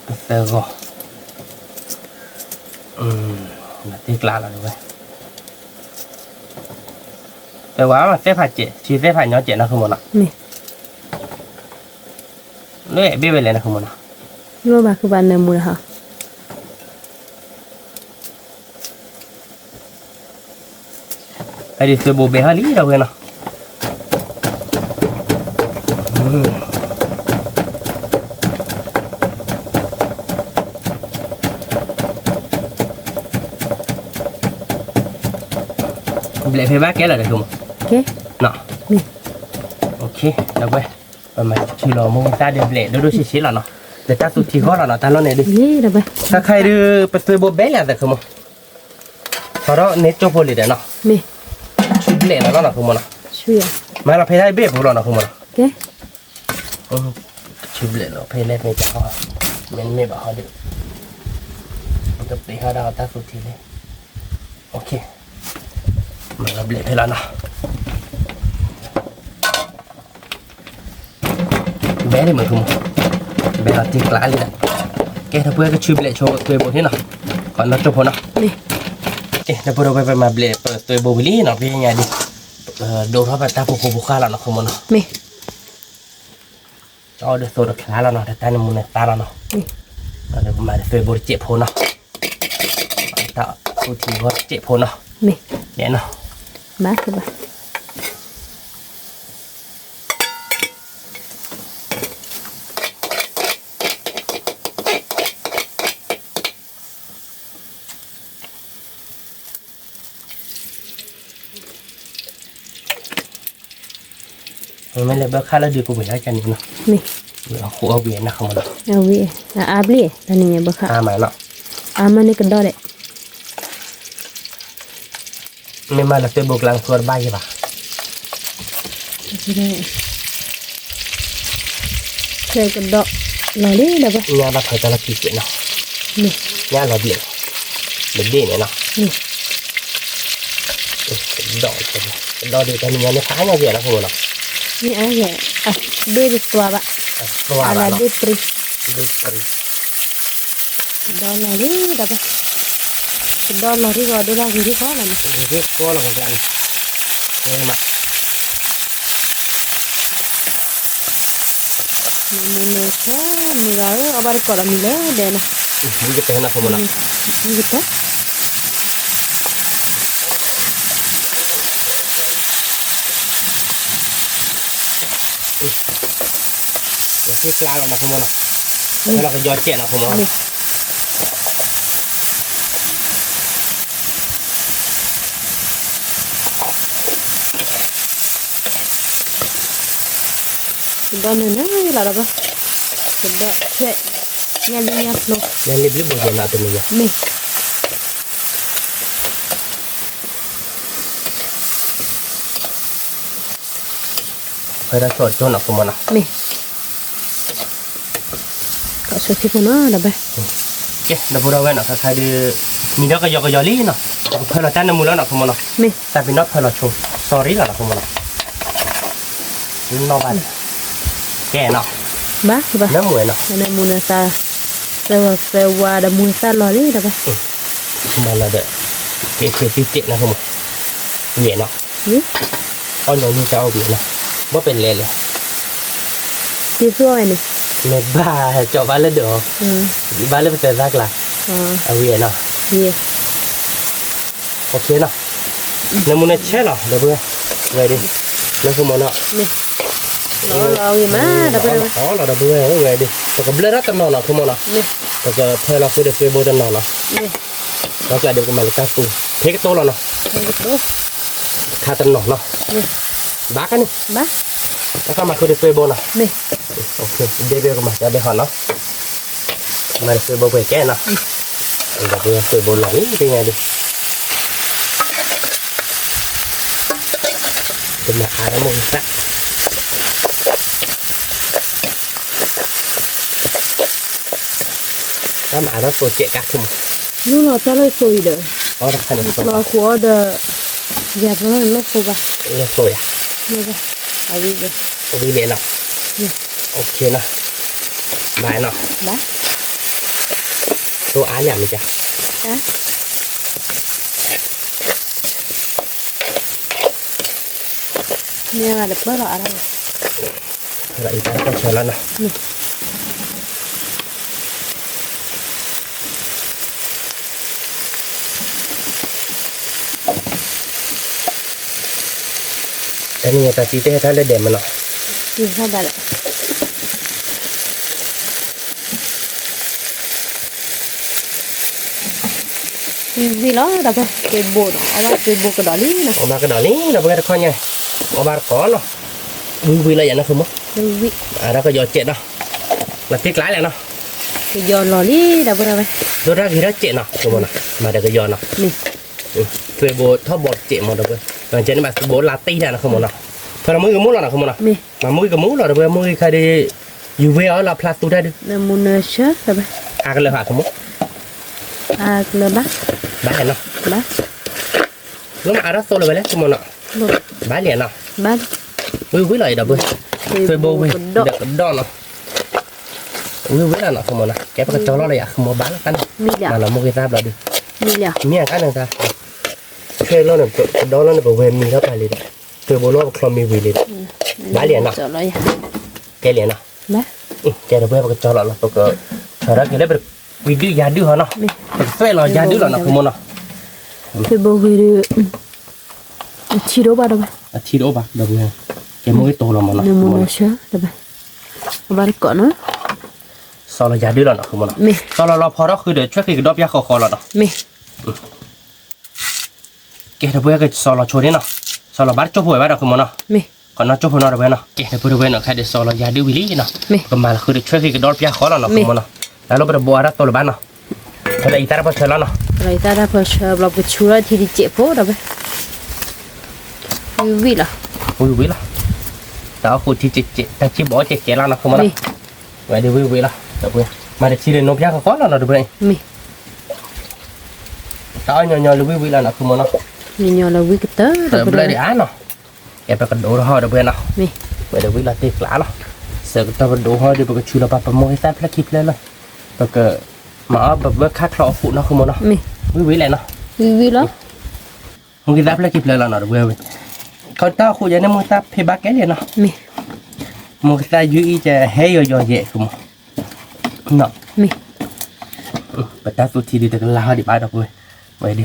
ပသၢဂီၤ, တ့ကျါလီၤ ဒီပုၢ်ဝဲၢ် တ ဝဲသဲဖးကဲး ထံသဲဖးညီကဲးနီၤ ဃုမၢ်နီၤ. မ့ၢ် လၢအဲၣ်ဘ့ၣ်ဝဲလဲၣ်နီၤ ဃုမၢ်နီၤ. လိၣ်ဘၣ်ဃုဘၣ်နၢမူဒီးဟီ အဒုးသွဲဘိဘဲဟီလံဒီပုၢ်ဝဲၢ်နီၤ. ဘျဲးဖဲဘၣ်ကဲလီၤဒီး ကဲနီၤ. ဒီပုၢ်ဝဲၢ် ပမၤထုးလီၤမိၢ်သၣ်ဒီးဘျဲးဒိၣ်ဒိၣ်ဆံးဆံးလီၤနီၤ. ဒီးတၢ်သူထံဂီၢ်လီၤနီၤ တၢ်လီၢ်န့ၣ်ဒုး. တၢ်ခါအံၤဒုး ပသွဲဘိဘဲလံအသး ဃုမၢ်. ထီထီၣ်န့ၢ်ကၠိဖိလံဒီးနီၤ. ဆူဘျဲးလီၤနီၤ ဃုမၢ်နီၤ. မၤလီၤဖဲတၢ်ဘ့ၣ်ဖိလီၤနီၤ ဃုမၢ်နီၤ. ဆူဘျဲးလီၤဖဲလဲၣ်မ့ၢ်တဟီ, မ့တမ့ၢ်ဘၣ်ဟီဒုး ပကပ့ၤဟီဒၣ်တၢ်သူထံလံ. မၤလီၤဘျဲးဖဲလီၤနီၤ. ဘဲလံမ့ၢ် ဃုမၢ်, ဘဲလီၤတံၢ်ကျါလံဒီး. ကဲ ဒီပုၢ်ဝဲၢ် ကဆူဘျဲးဆိသွဲဘိန့ၣ်နီၤ, ကီးနီၢ်ကၠိဖိနီၤ. ကဲ ဒီပုၢ်ဝဲၢ် ပမၤဘျဲးပသွဲဘိဝံၤလံနီၤ, ပညါဒုး ဒိၣ်ထီၣ်ပတၢ်ဖိဃိဖိဃာ်လီၤနီၤ ဃုမၢ်နီၤ. ကၠီဒီးသိးတချါလီၤနီၤ, တၢ်နၢမူနၢသၣ်လီၤနီၤ. ဒီးပမၤသွဲဘိတစဲးဖိနီၤ, တၢ်သူထံဂီၢ်တစဲးဖိနီၤ. မ့ၢ်နီၤ, ဘၣ်ကဘၣ် မ့ၢ်လဲၤဘၢခၣ်လၢဒုးကဝံၤလၢကန့ၣ်နီၤ. မ့ၢ် အဃိအဝံၤနီၤ ဃုမၢ်နီၤ. အဝံၤ အအါဘျီ တၢ်နံၤညါဘၢခၣ် အါမးနီၤ, အါမးန့ၣ်ကဒီးဒဲး. မ့ၢ်မးလၢသွဲဘိကျါနသွဲတဘၣ်ယဲဘၣ်. ဆဲးကဒီးလီၤလံဒီးဘၣ်. ညါဘၣ်ဖးတၢ်လီၤခံကဲးနီၤ, ညါလီၤဘျဲး, လၢဘ့ၣ်န့ၣ်နီၤ. ကဒီး, ကဒီးဒ်တၢ်နံၤညါန့ၣ် ဖးအါညါယဲနီၤ ဃုမၢ်နီၤ. မ့ၢ်အါယဲ, ဘ့ၣ်တသွါဘၣ်, အလၢဘ့ၣ်ပြံ, ဘ့ၣ်ပြံ ကဒီးလီၤလံဒီးဘၣ်, ကဒီးလီၤရံၣ်ဂီၤဒိၣ်လၢဂ့ၤရံၣ်ဃီလီၤန့ၣ်, ဂ့ၤရံၣ်ဃီလီၤန့ၣ်, မ့ၢ်မး မ့ၢ်မ့ၢ်ဆၢမုၢ်ဂၤဧၢ, အဘၣ်တကိးဒီးမံၤလၢဒဲးနီၤ, မံကတၢၢ်နီၤ ဃုမၢ်နီၤ, မံကတၢၢ် က့ၤကျါလီၤနီၤ ဃုမၢ်နီၤ, ဖဲလီၤကယီကဲးနီၤ ဃုမၢ်နီၤ. ကဒီးနၢၤနၢၤလီၤဒီးဘၣ်, ကဒီးဆဲး, ညၣ်လံညၣ်ဖျိ, ညၣ်လံဘျုးဘိယဲနီၤ တနံၤညါ, မ့ၢ် ဖဲဒၣ်ဆိးတကၠိနီၤ ဃုမၢ်နီၤ, မ့ၢ် ကဆိးထံဖိနီၤဒီးဘၣ်. ကဲ ဒီပုၢ်ဒီဝဲၢ်နီၤ, ခဲခါဒုး မံၤဒီးကယီကယီလံနီၤ, ပကဖၢလီၤတၢ်နၢမူလီၤနီၤ ဃုမၢ်နီၤ, မ့ၢ် တၢ်ပ့ၤနီၣ်ဖၢလီၤဆိ sorry လီၤနီၤ ဃုမၢ်နီၤ, နီၢ်ဘၣ်, ကဲနီၤ, ဘၣ်ဘၣ် နၢမူနီၤ, နၢမူနၢသၣ်, သၢဝၤသၢဝၤဒီးမူနၢသၣ်လီၤလံဒီးဘၣ်, မၤလီၤဒီး က့ၤက့ၤက့ၤက့ၤနီၤ ဃုမၢ်, ယဲနီၤ အီၣ်ညီနုၢ်တၢ်အီၣ်ကွံာ်နီၤ, ဘၣ်ပလဲၤလဲၤ, က့ၤသူဝဲန့ၣ်, မ့ၢ်ဘၣ်ကၠီဘၣ်လၢဒၢး, ဘၣ်လၢပသဲသၣ်ကျါ, အဝံၤနီၤ, အိၣ်ခ့နီၤ, နၢမူနၢဆဲးလီၤ ဒီပုၢ်ဝဲၢ်, ဝဲဒုး, လၢဃုမၢ်နီၤ, လီၤလီၤ ဒီပုၢ်ဝဲၢ်, ပကဘျၢထီၣ်တနီၤနီၤ ဃုမၢ်နီၤ, ပကဖၢလီၤဃုာ်ဒီးသွဲဘိတနီၤနီၤ, ဒီးကျါဒုးပကမၤလၢတၢ်သူ, ဖဲကတိၤလီၤနီၤ, ခါတနီၤနီၤ, ဘၣ်ခါန့ၣ်, တၢ်ကမၤဃုာ်ဒီးသွဲဘိနီၤ, ဒ်ဘ့ၣ်ကမၤတၢ်ဘ့ၣ်ဟီနီၤ, မၤဒီးသွဲဘိပှဲၤကဲနီၤ, ဒီးပသွဲဘိလီၤလံ ပညါဒုး ပမၤအါထီၣ်မိၢ်သၣ်, တၢ်မၤအါထီၣ်သိကဲးကါ ဃုမၢ်, လူလီၤတၢ်လၢသိအံၤဒီး, လီၤဃိအီၤဒီး, ယၤဖျိလီၤန့ၣ် လီၤသိဘၣ်, လီၤသိယၤ, အဝံၤလဲၤနီၤ, အိၣ်ခ့နီၤ, ဘၣ်နီၤ, သိအါလံမ့ၢ်ကါ မ့ၢ်ဝဲတပၢၢ်လီၤအါထီၣ်လီၤ, လီၤအံၤတၢ်ကီဆၢလီၤနီၤ, တနံၤညါတၢ်တံၤတဲဟဲထီၣ်လၢဒဲးမးနီၤ, တံၤထီၣ်ဘၣ်လီၤ. ဝံၤဝံၤလီၤ ဒီပုၢ်ဝဲၢ်, သွ့ဘိနီၤ, အီၣ်ဘၣ်သွ့ဘိကဒီးလံနီၤ, အီၣ်ဘၣ်ကဒီးလံ ဒီပုၢ်ဝဲၢ်တခီညါ, အီၣ်ဘၣ်တကိးနီၤ, ဝံၤဝံၤလီၤယၤနီၤ ဃုမိၢ်, အါထီၣ်ကယီၤစဲးနီၤ, လီၤတံၢ်ကျးလဲၣ်နီၤ, ကယီၤလီၤလံ ဒီပုၢ်ဝဲၢ်, ဒိၣ်တၢ်ဂ့ၤထီၣ်စဲးနီၤ ဃုမိၢ်နီၤ, မၤဒီးကယီၤနီၤ, သွ့ဘိထီၣ်ဘီစဲးမး ဒီပုၢ်ဝဲၢ်, ကဲန့ၣ်ဘၣ်သွ့ဘိလါတံၢ်တၢ်နီၤ ဃုမိၢ်နီၤ, ဖဲလီၤမုၢ်ဂ့ၤကမူၣ်လီၤနီၤ ဃုမိၢ်နီၤ, မၤမုၢ်ဂ့ၤကမူၣ်လီၤ ဒီပုၢ်ဝဲၢ်, မုၢ်ဂ့ၤခါဒီး ယူၤဝဲအီၤလီၤဖျါသူတၢ်ဒုး, နမူနဆၢ အါကလၢာ်ဟး ဃုမိၢ်, အါကလၢာ်ဘၣ်, ဘၣ်နီၤ, ဘၣ်, လၢမၤအါထီၣ်သိလၢၤဝဲလဲၣ် ဃုမိၢ်နီၤ, ဘၣ်လံနီၤ, ဝံၤဝံၤလီၤအံၤ ဒီပုၢ်ဝဲၢ်, သွ့ဘိဝံၤ ဒီးကဒီးနီၤ, ဝံၤဝံၤလီၤနီၤ ဃုမိၢ်နီၤ, ကဲပကကၠီလီၤလၢယၤ ဃုမိၢ် ဘၣ်လီၤတၢ်န့ၣ်, မၤလီၤမုၢ်ဂ့ၤသၣ်ဘျီဒုး, မံအါန့ၣ်တၢ်, ထွဲလီၤန့ၣ် ကဒီးလီၤန့ၣ် ပဝဲမံထီၣ်ပှၤလံဒီး, သွ့ဘိလီၤပချီမံဝံၤလံဒီး, ဘၣ်လံနီၤ, ကဲလံနီၤ, ကဲ ဒီပုၢ်ဝဲၢ် ပကကၠီလီၤနီၤ, ပကဆီၣ်ထီၣ်က့ၤလၢပဝံၤဒုးယၤဒုးဟီနီၤ, ပကသွဲၣ်လီၤယၤဒုးလီၤနီၤ ဃုမိၢ်နီၤ, သွ့ဘိဝံၤဒုး, အထံတအိၣ်ဘၣ်ဒီး, အထံတအိၣ်ဘၣ်ဒီး, ကဲမုၢ်ဂ့ၤတိလီၤမးနီၤ, နမူနဆၢ အဘၣ်တကိးနီၤ, ဆီၣ်လီၤယၤဒုးလီၤနီၤ ဃုမိၢ်နီၤ, မ့ၢ်, ဆီၣ်လီၤလီၤဖီထီၣ်ဃုာ်ဒီး ဆွဲဃ့ကဒီးပၠါဃီဃီလီၤနီၤ, မ့ၢ်, ကဲ ဒီပုၢ်ဝဲၢ် ကဆီၣ်လီၤဆိန့ၣ်နီၤ, ဆီၣ်လီၤဘၣ်တကၠိဖိဝဲဘၣ်ဒီး ဃုမိၢ်နီၤ, မ့ၢ်, ကနီၣ်ကၠိဖိနီၤ ဒီပုၢ်ဝဲၢ်နီၤ, ကဲ ဒီပုၢ်ဝဲၢ်နီၤ ခဲဒီးဆီၣ်လီၤယၤဒုးဝံၤလံနီၤ, မ့ၢ်, ပကမၤလီၤဃုာ်ဒီးဆွဲဃ့ကဒီးပၠါဃီလီၤနီၤ မ့ၢ်, ဃုမိၢ်နီၤ, တၢ်လီၢ်ပတဘိးအါတၢ်သိလၢၤဘၣ်နီၤ, ဖဲလၢအံၤတၢ်တၢ်ဖီဆၢလီၤနီၤ, ဖဲလၢအံၤတၢ်တၢ်ဖီဆၢဘျီ ပကဆူထီၣ်ထံတစဲးဖိ ဒီပုၢ်ဝဲၢ်, ဝံၤဝံၤလီၤ, ဝံၤဝံၤလီၤ, တၢ်အီၣ်ဃုာ်ထံစဲးစဲး တၢ်စံၣ်ဘီအီၣ်စဲးစဲးလီၤနီၤ ဃုမိၢ်နီၤ, မ့ၢ်, ဝဲဒုးဝံၤဝံၤလီၤ ဒီပုၢ်ဝဲၢ်, မၤတထံဒီးနိပၠါဃီဃီလီၤနီၤ ဒီပုၢ်ဝဲၢ်, မ့ၢ်, တၢ်အီၣ်ညီညီလၢဝံၤဝံၤလီၤနီၤ ဃုမိၢ်နီၤ, ညီညီလၢဝံၤကတၢၢ် တဘျီဒံးအါနီၤ, ကဲပကဒိးထီၣ်ဒီပုၢ်ဝဲၢ်နီၤ, ဝဲဒၣ်ဝံၤလီၤတ့ၢ်ကျးလီၤ, ဆၢကတီၢ်ပဒိးထီၣ်ဒီး ပကဆူလီၤပာ်ပမိၢ်ဂ့ၤသၣ်ဖျၢၣ်ခံဖျၢၣ်လီၤ, ပကမၤအီၣ်ပဘၢခၣ်ချီအဃိနီၤ ဃုမိၢ်နီၤ, ဝံၤဝံၤလဲၣ်နီၤ, ဝံၤဝံၤလီၤ, မိၢ်ဂ့ၤသၣ်ဖျၢၣ်ခံဖျၢၣ်လီၤနီၤ တဘျီဝဲ, ခီတၢ်ဃိယဲန့ၣ် မိၢ်သၣ်ဖံးဘၣ်ကဲလံနီၤ, မိၢ်ဂ့ၤသၣ်ယုၢ်အံၤကဟဲယီၤယီၤယဲၢ် ဃုမိၢ် နီၤ, ပတၢ်သူၣ်ထံဒုးတကလၤဟီဒံးဘၣ်ဒီပုၢ်ဝဲၢ်, ဝဲဒၣ်, ခီနီၤ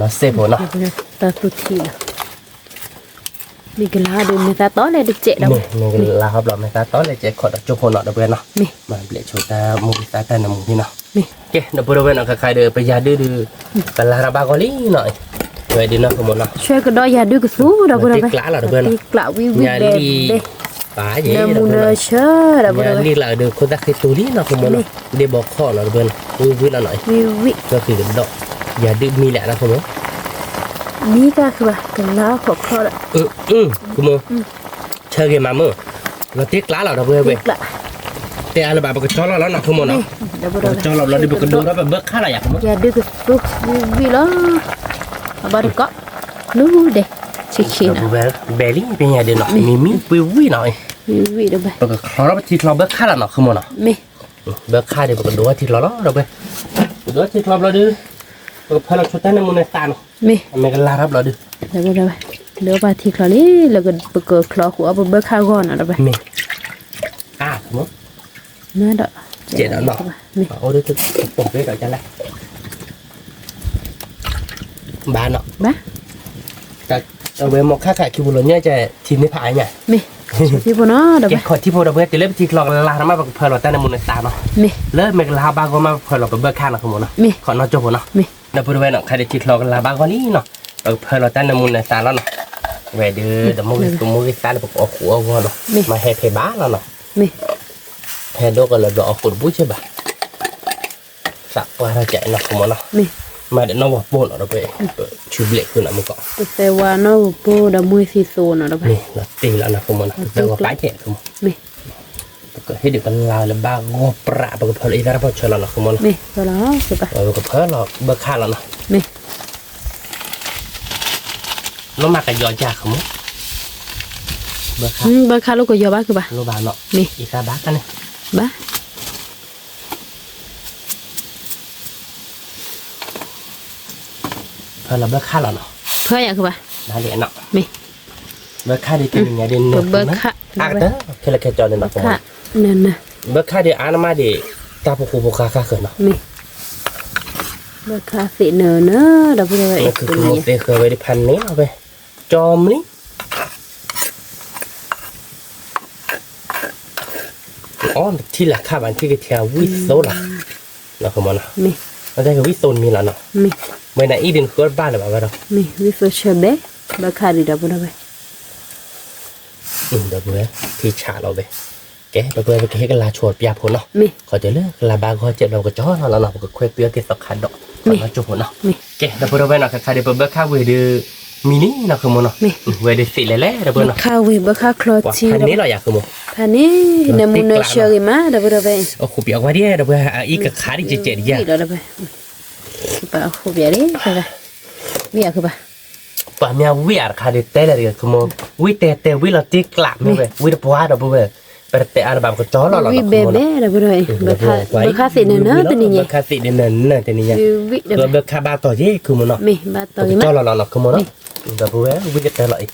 စဲးဖိနီၤ, တၢ်သူၣ်ထံလီၤ, မ့ၢ်ကလၤဟီဒုး မဲာ်သၣ်တီလဲၣ်တစဲးဒီး, မ့ၢ်ကလၤဟီဘျီ မဲာ်သၣ်တီလဲၣ်တစဲး ခီဒီးကၠိဖိနီၤ ဒီပုၢ်ဝဲၢ်နီၤ, မ့ၢ်ဘျဲၣ်ဆိတၢ်မိၢ်ဂ့ၤသၣ်တၢ်နၢမူန့ၣ်နီၤ, ကဲ ဒီပုၢ်ဝဲၢ်နီၤ ခဲခါဒီး ပယၤဒုးဒုး ကလၤတၢ်ဘၣ်ဂီၢ်လံနီၤ, ဝဲဒၣ်နီၤ ဃုမိၢ်နီၤ, ဆွဲကဒီးယၤဒုးကသူ ဒီပုၢ်ဝဲၢ်, တ့ၢ်ကျးလီၤ ဒီပုၢ်ဝဲၢ်နီၤ, တ့ၢ်ကျးဝံၤဝံၤဘဲဘဲ, နမူနဆၢ ဒီပုၢ်ဝဲၢ်, နလံၤလၢဒုး ခိၣ်သၣ်ဃ့တိၤလံနီၤ ဃုမိၢ်နီၤ, ဒ့ဘီခီနီၤ ဒီပုၢ်ဝဲၢ်နီၤ, ဝံၤဝံၤလီၤနီၤ, ဆွဲဃ့ကဒီး ယၤဒုးမံလဲၣ်နီၤ ဃုမိၢ်, မံတၢ်ဃုဘၣ် ကလၤခီခီဒီး, ဃုမိၢ် ဆၢဂ့ၤမးမုၢ်, လီၤတ့ၢ်ကျးလီၤ ဒီပုၢ်ဝဲၢ်, တဲအါလၢၤဘၣ် ပကကၠီလီၤလီၤနီၤ ဃုမိၢ်နီၤ, ပကကၠီလီၤဘျီဒုး ပကဒိးထီၣ်ပဘၢခၣ်လီၤယၤ ဃုမိၢ်, ယၤဒုးကသူ ဝံၤဝံၤလီၤ, အဘၣ်တကိး, လူၤဒဲး, ဆံးဆံးနီၤ, ဘဲလံ ပညါဒုးနီၤ မံမံ ဝံၤဝံၤနီၤ, ဝံၤဝံၤဒီး ပကချီထီၣ်ပထံချီဘၢခၣ်လီၤနီၤ ဃုမိၢ်နီၤ, မ့ၢ် ဘၢခၣ်ဒီး ပကဒိးထီၣ်ထံချီလီၤ ဒီပုၢ်ဝဲၢ်, ပဒိးထီၣ်ထံချီဘျီဒုး, ပကဖၢလီၤဆိတၢ်နၢမူနသးနီၤ, မ့ၢ် အမ့ၢ်ကလၤထီၣ်ဘျီဒုး, ဒီးပဘၢပထံချီလံ လၢပကချီဃုာ်အီၣ်ပဘၢခၣ်ဂီၢ်နီၤ ဒီပုၢ်ဝဲၢ်, မ့ၢ်, အါ မ့ၢ်ဒီး, ကဲဒီးနီၤ, မ့ၢ် အိၣ်ဒုး ပိာ်က့ၤဒီးကလဲၣ်, ဘၣ်နီၤ, ဘၣ် အဝဲမ့ၢ်ခါခါခံဖိလီၤညါကဲ ထံန့ၢ်ဖးအါညါ, မ့ၢ်, ထံဖိနီၤ ဒီပုၢ်ဝဲၢ်, ကဲခီထံဖိ ဒီပုၢ်ဝဲၢ် တုၤလၢပထံချီကလၤတမး ပကဖၢလီၤတၢ်နၢမူနသးနီၤ, မ့ၢ်, လၢမ့ၢ်ကလၤဘၣ်ဂီၢ်မး ပဖၢလီၤပဘၢခၣ်နီၤ ဃုမိၢ်နီၤ, မ့ၢ်, ခီနီၢ်ကၠိဖိနီၤ, မ့ၢ်, ဒီပုၢ်ဝဲၢ်နီၤ ခါဒီးထံချီကလၤဘၣ်ဂီၢ်လံနီၤ, ပကဖၢလီၤတၢ်နၢမူနသးလီၤနီၤ, ဝဲဒုး ဒီးမိၢ်ဂ့ၤသၣ် မိၢ်ဂ့ၤသၣ်လၢပကအီၣ်ဃုာ်အီၣ်ဂီၢ်နီၤ, မ့ၢ်, မၤဟဲဖဲဘၣ်လီၤနီၤ, မ့ၢ်, ဟဲဒိၣ်ကလၢဘျီအီၣ်ဃုာ်တဘူၣ်ဆ့ဘၣ် သးပှၢ်ထီၣ်ကဲနီၤ ဃုမိၢ်နီၤ, မ့ၢ်, မၤဒီးနီၢ်ဂီၤပိၢ်နီၤ ဒီပုၢ်ဝဲၢ်, ဆူဘျဲးဃုာ်နီၤမုၢ်ကီး, ပသဲဝါနီၢ်ဂီၤပိၢ် ဒီးမိၢ်သံသိနီၤ ဒီပုၢ်ဝဲၢ်, မ့ၢ်, လီၤတ့ၢ်လီၤနီၤ ဃုမိၢ်နီၤ, ပသဲဝါပာ်ကဲ ဃုမိၢ်, မ့ၢ်, ပကဟ့ၣ်ဒုးကလၤလၢဘၣ်ဂီၢ်ပြး ပကဖၢလီၤအံသၣ်တၢ်ဖီၣ်ဆၢလီၤနီၤ ဃုမိၢ်နီၤ, မ့ၢ်, ပကဖၢလီၤဘၢခၣ်လီၤနီၤ, မ့ၢ် လိၣ်မၤကယီၤကၢ် ဃုမိၢ်, ဘၢခၣ်လိၣ်ကယီၤဘၣ် ဃုဘၣ်, လိၣ်ဘၣ်နီၤ, မ့ၢ်, အံသၣ်ဘၣ်တၢ်န့ၣ်, ဘၣ်, ဖၢလီၤဘၢခၣ်လီၤနီၤ, ဖၢယၤ ဃုဘၣ်, ဘၣ်လံနီၤ, မ့ၢ်, ဘၢခါဒ်တနံၤညါဒ်နၢ်, အါကတၢၢ် ခဲလၢာ်ခဲဆ့န့ၣ်နီၤ, ဘၢခါဒ်အါနမးဒ် တၢ်ဖိဃူဖိဃါဃၣ်ဃၢၤနီၤ, ဘၢခါသ့ၣ်နၢၤနၢၤ ဒီပုၢ်ဒီဝဲၢ်, သ့ၣ်ဃၢၤဝဲဒ်ဖးန့ၣ်လီၤဝဲ, ကၠီမလံ အီထံလၢ်ခါဘၣ် နထံၣ်ကထံၣ်ဝံသိလီၤ, နီၤ, ဝံသိမံၤလီၤနီၤ, မ့ၢ်နအံၤဒ်နဃၢဘၣ်လၢၤဘၣ်ဝဲဒီး, ဝံသိဆၢဘဲ, ဘၢခါဒ်ဒီပုၢ်ဒီဝဲၢ်, ဒီပုၢ်ဝဲၢ် ထံဆးလီၤဝဲ, ကဲ ဒီပုၢ်ဝဲၢ် ပကဟ့ၣ်ကလၤဆိပျၢ်ဖိနီၤ, ခီတဲလၢကလၤဘါဂီၢ်ကဲးဘျီ ပကကၠီလီၤလီၤနီၤ, ပကခွဲးသွံအီၤက့ၤသီခါဒီး သီနီၢ်ကၠိဖိနီၤ, ကဲ ဒီပုၢ်ဒီဝဲၢ်နီၤ, ခဲခါဒ်ပဘၢခါဝ့ၢ်ဒ် မံၤလံနီၤ ဃုမိၢ်နီၤ, ဝဲဒ်သ့ၣ်လဲၣ်လဲၣ် ဒီပုၢ်ဝဲၢ်နီၤ, ဘၢခါဝ့ၢ် ဘၢခါချီထံ ဖးန့ၣ်လီၤယၤ ဃုမိၢ်, ဖးန့ၣ် နမူနၢဆှၢဂ့ၤမး ဒီပုၢ်ဒီဝဲၢ်, အိၣ်ဃူပၠးဝဲဒ် ဒီပုၢ်ဝဲၢ် အအံၤကခးဒ်ကဲးကဲးဒ်ယၤ, ပအိၣ်ဃူပၠးဒ် ဝံအီၤဃုဘၣ်, ပှၤမ့ၢ်ဝံအီၤတခါဒ်တဲလဲၣ်တဂ့ၤ ဃုမိၢ်, ဝံတဲတဲဝံလီၤတံၢ်ကျးမ့ၢ်ဝဲ ဝံတပှၢ် ဒီပုၢ်ဝဲၢ်, ပတတဲအါလၢၤဘၣ် ပကကၠီလီၤလီၤ ဘဲဘဲ ဒီပုၢ်ဝဲၢ်, ဘၢခါသ့ၣ်နၢၤနၢၤတနံၤညါ, ဘၢခါသ့ၣ်နၢၤနၢၤတနံၤညါ, ပဘၢခါဘါတီၤယ့ၣ် ဃုမိၢ်နီၤ, ပကကၠီလီၤလီၤနီၤ ဃုမိၢ်နီၤ, ဒီပုၢ်ဝဲၢ် ဝံကတဲလီၤအံၤ,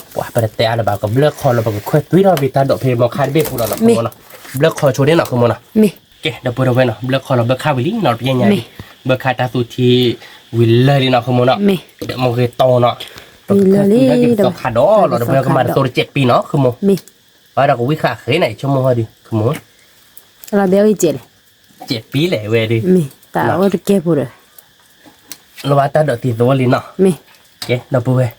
ပှၤပတတဲအါလၢၤဘၣ် ကဘျၢခီလီၤ ပကခွဲးသွံထီၣ်ဝံၤတၢ်ဒိးဖဲမီၤခါတဘ့ၣ်ပူၤလီၤနီၤ ဃုမိၢ်နီၤ, ဘျၢခီဆိဒ်နီၤ ဃုမိၢ်နီၤ, ကဲ ဒီပုၢ်ဝဲၢ်နီၤ ဘျၢခီလီၤ ဘၢခါဝံၤလံနီၤ ပညါညါဒ်, ဘၢခါတၢ်သူထံ ဝံၤလၢာ်လံနီၤ ဃုမိၢ်နီၤ, ဒီးမိၢ်ဂ့ၤတီနီၤ, ပကခွဲးသွံထီၣ်က့ၤသီခါဒီးလီၤ ဒီပုၢ်ဝဲၢ် ကမၤတသိတစဲးပံနီၤ ဃုမိၢ်, အဝဲဒီးကဝံဃာ်ဃ့န့ၣ် ဆိကမိၣ်ဟီဒုး ဃုမိၢ်, စဲးပံလဲၣ်ဝဲဒုး, တၢ်အိၣ်တကဲပူၤဒီး လီၤဘၣ်တၢ်ဒိးသံသဝီလံနီၤ, ကဲ ဒီပုၢ်ဝဲၢ်,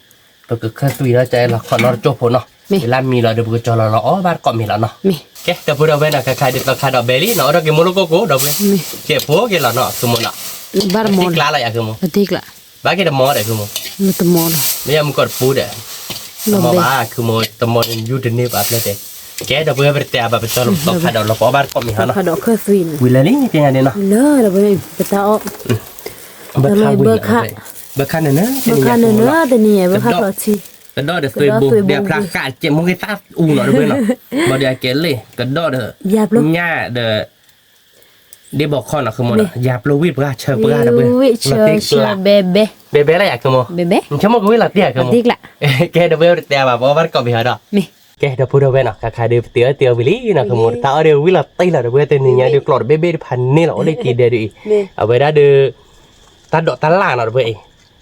ပကခွဲးသွံထီၣ်ကလီၤခီနီတကၠိဖိနီၤ, လၢမံၤလီၤဒီး ပကကၠီလီၤလီၤအီၣ်ဘၣ်တကိးမံၤလီၤနီၤ, ကဲ ဒီပုၢ်ဒီဝဲၢ်နီၤ ခဲခါဒ်သီခါဒီးဘဲလံနီၤ အိၣ်ထီၣ်က့ၤမိၢ်လိၣ်ကိၢ်ကိၢ် ဒီပုၢ်ဝဲၢ်, ကဲဖိက့ၤလီၤနီၤ ဃုမိၢ်နီၤ, တံၢ်ကျးလီၤယၤ ဃုမိၢ်, ဘၣ်က့ၤတမီၤဒီး ဃုမိၢ်, မ့ၢ်ယမုၢ်ကီၢ်တပူၤဒီး, တမီၤဘၣ် ဃုမိၢ်, တမီၤယူတန့ၢ်ဘၣ်ဖျဲၣ်တဲ, ကဲ ဒီပုၢ်ဝဲၢ် ပတတဲအါဘၣ် ပကၠီလီၤသီခါဒီးလီၤပအီၣ်ဘၣ်တကိးမံၤဟီနီၤ, ဝံၤလၢာ်လံ ပညါဒ်နီၤ, ဘၢခါဝံၤလီၤ, ဘၢခါန့ၣ်နၢၤ, ဘၢခါန့ၣ်နၢၤတနံၤညါ ဘၢခါချီထံ, ကဒီးဒီးသွံၣ်ဘိ ဒီးဖျါဃာ်ကဲး မိၢ်ဂ့ၤသးအူနီၤ ဒီပုၢ်ဝဲၢ်နီၤ, ဘၣ်ဒီးအကဲလံ ကဒီးဒီး, ညၣ်ဒီး ဒ့ဘီခီနီၤ ဃုမိၢ်နီၤ, ယၤပျိဝံၣ်ပှၢ်ဆၢပှၢ် ဒီပုၢ်ဝဲၢ်, ဘဲဘဲလီၤယၤ ဃုမိၢ်, ဆိကမိၣ်ကဝံၣ်လီၤတံၢ် ဃုမိၢ်, ကဲဒီပုၢ်ဝဲၢ် ပတတဲအါဘၣ် ပအီၣ်ဘၣ်တကိးမံၤဟီဒီး, ကဲဒီပုၢ်ဒီဝဲၢ်နီၤ ခါခါဒုး ပတ့အီၣ်တ့အီၣ်ဝံၤလံနီၤ ဃုမိၢ်, တၢ်အီၣ်ဒီးဝံၣ်လီၤတံၢ်လီၤ ဒီပုၢ်ဝဲၢ် တနံၤညါဒုး ကျိးတဘ့ၣ်ဘ့ၣ်တဖၣ်န့ၣ်လီၤ အိၣ်လၢက့ၤဒဲးဒုးအံၤ, အဝဲဒၣ်ဒီး တၢ်ဒိးတၢ်လၢ်နီၤ ဒီပုၢ်ဝဲၢ်အံၤ, အဝဲဒၣ်သ့ၣ်ညါ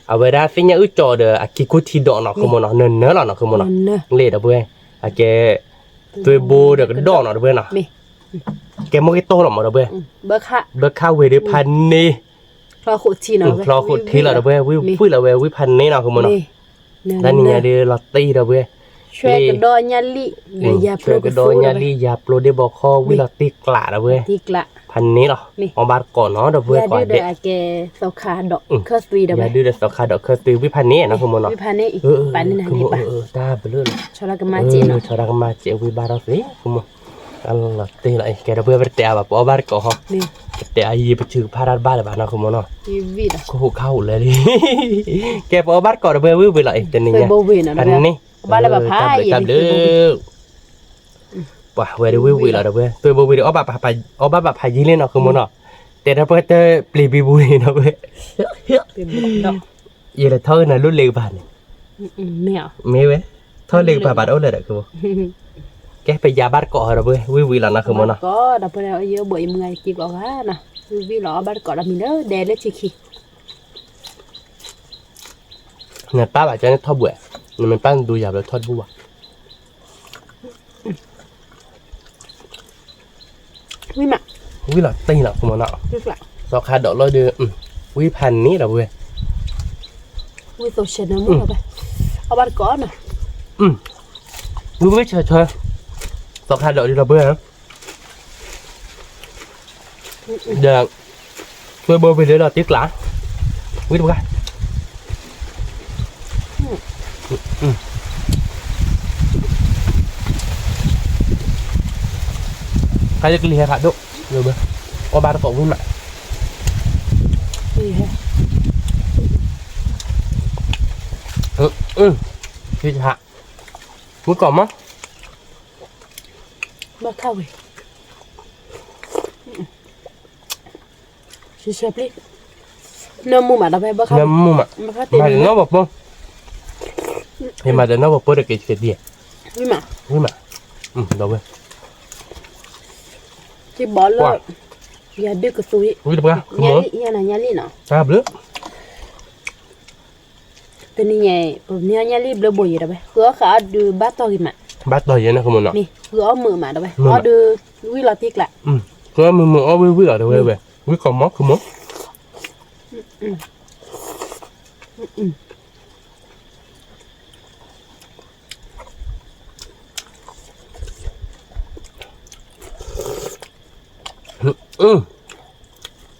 အုၣ်ကၠီဒီးအကံၢ်ခူၣ်ထံဒိးနီၤ ဃုမိၢ်နီၤ, နၢၤနၢၤလီၤနီၤ ဃုမိၢ်နီၤ, လ့ၣ် ဒီပုၢ်ဝဲၢ်, အကဲ သွံၣ်ဘိဒီးကဒီးနီၤ ဒီပုၢ်ဝဲၢ်နီၤ, ကဲမိၢ်ဂ့ၤတီလီၤမး ဒီပုၢ်ဝဲၢ်, ဘၢခါဝ့ၢ်ဒုးဖးန့ၣ်, ချီဃိးထံလီၤ ဒီပုၢ်ဝဲၢ်, ဝံၣ်လီၤဝဲ ဝံၣ်ဖးန့ၣ်နီၤ ဃုမိၢ်နီၤ, တနံၤညါဒုးလီၤတံၢ် ဒီပုၢ်ဝဲၢ်, ဆွဲကဒီးညၣ်လံၣ်, ဆွဲကဒီးညၣ်လံၣ် ယၤပျိဒ့ဘီခီ ဝံၣ်လီၤတံၢ်ကျး ဒီပုၢ်ဝဲၢ်, ဖးန့ၣ်လီၤ, အီၣ်ဘၣ်တကိးနီၤ ဒီပုၢ်ဝဲၢ်, ယၤဒုးဒီးသီခါဒီးခၢၣ်သွံၣ် ဝံၣ်ဖးန့ၣ်နီၤ ဃုမိၢ်နီၤ, တၢ်ဘျုးလီၤ, ဆီဒၣ်ကမၣ်စဲးဝံၣ်ဘၣ်ထီၣ်သ့ ဃုမိၢ်, လီၤတံၢ်လီၤအံၤ ကဲဒီပုၢ်ဝဲၢ် ပတတဲအါဘၣ် ပအီၣ်ဘၣ်တကိးဟီ, ပတဲအါယံၤ ပထုကဖၣ်တၢ်တဘၣ်လၢၤဘၣ်နီၤ ဃုမိၢ်နီၤ, ခိၣ်ဟူးခါဟူးလၢာ်လံ, ကဲပအီၣ်ဘၣ်တကိး ဒီပုၢ်ဝဲၢ် ဝံၣ်ဝံၣ်လီၤအံၤ တနံၤညါ, တၢ်ဘျုးတၢ်ဘျုး, ပှၤဝဲဒၣ်ဝံၣ်ဝံၣ်လီၤ ဒီပုၢ်ဝဲၢ်, သွံၣ်ဘိဝံၤဒီး အီၣ်ဘၣ်ပာ်ယံၤလံနီၤ ဃုမိၢ်နီၤ, တဲတၢ်ပှဲၤတပျံၤဘံဘူန့ၣ် ဒီပုၢ်ဝဲၢ်, ယလဲၤထီၣ်ကနၤလၢလ့ကပၤန့ၣ်, မ့ၢ်ဝဲ, ထီၣ်လ့ကပၤဘၣ်တအိၣ်လၢၤဒီး ဃုမိၢ်, ကဲပယၤဘၣ်တကိးဟီ ဒီပုၢ်ဝဲၢ် ဝံၣ်ဝံၣ်လီၤနီၤ ဃုမိၢ်နီၤ, ဒီပုၢ်ဝဲၢ် ယဘိးယမုၢ်ဂၤ ယက့ၤကီးဂၤနီၤ, ဝံၣ်ဝံၣ်လီၤ အီၣ်ဘၣ်တကိးဒီးမံၤလၢဒဲလၢဆံခံ နပၢ်ဘၣ်ကဲန့ၣ်ထီၣ်ဘှဲး, နမ့ၢ်ပၢ်နဒူယၤဘျီထီၣ်တဘူၣ်ဘၣ်, ဝံၣ်လီၤတံၢ်လီၤ ဃုမိၢ်နီၤ, သီခါဒိးလီၤဒီး, ဝံၣ်ဖးန့ၣ်လီၤ ပုၢ်ဝဲၢ်, ဝံၣ်သိဆဲးနၢမူလီၤ, အီၣ်ဘၣ်တကိးနီၤ, ဝံၣ်ဝံၣ်ဆၢဆၢ, သီခါဒိးဒ်လီၤ ပုၢ်ဝဲၢ် ဒီး, သွံၣ်ဘိဝံၤလၢလီၤတံၢ်ကျး, ဝံၣ်တပှၢ်, ခါယကလံၤဟဲဖးဒိၣ်, အီၣ်ဘၣ်တကိးဝံၣ်မး, ဟး, မုၢ်ကီၢ်မး, ဘၣ်ခါဝဲ နၢမူမးဒီးဖဲဘၣ်ခါ, နၢမူမး, ဘၣ်ခါတ့ၢ်နီၤဘၣ်ပိ, ယမၤဒီးနီၢ်ပှၤပၢတက့ၤက့ၤဒံး, ဝံၤမး, ဒီးဝဲ, ကဘီလၢ, ယဒုကသူ, ဝံၤတပှၢ်, ညါလံ, ညါလံနီၤ, တၢ်ဘျုး တနံၤညါ, ပမ့ၢ်ညါလံဘျုးဘိယံၤဒီးဝဲ, ဃုအီၣ်ဃာ်အီၣ်ဒုးဘၣ်တီၢ်ဂ့ၤမး, ဘၣ်တီၢ်ယံၤန့ၣ်မ့ၢ်နီၤ, မ့ၢ်ဃုအီၣ်မုာ်မးဒီးဝဲ, အီၣ်ဒုး, ဝံၣ်လီၤတံၢ်ကျး, ဃုအီၣ်မုာ်မုာ်အီၣ်ဝံၣ်ဝံၣ်လီၤဒီးဝဲဝဲ, ဝံၣ်ကီၢ်မီၢ်ခုမီၢ်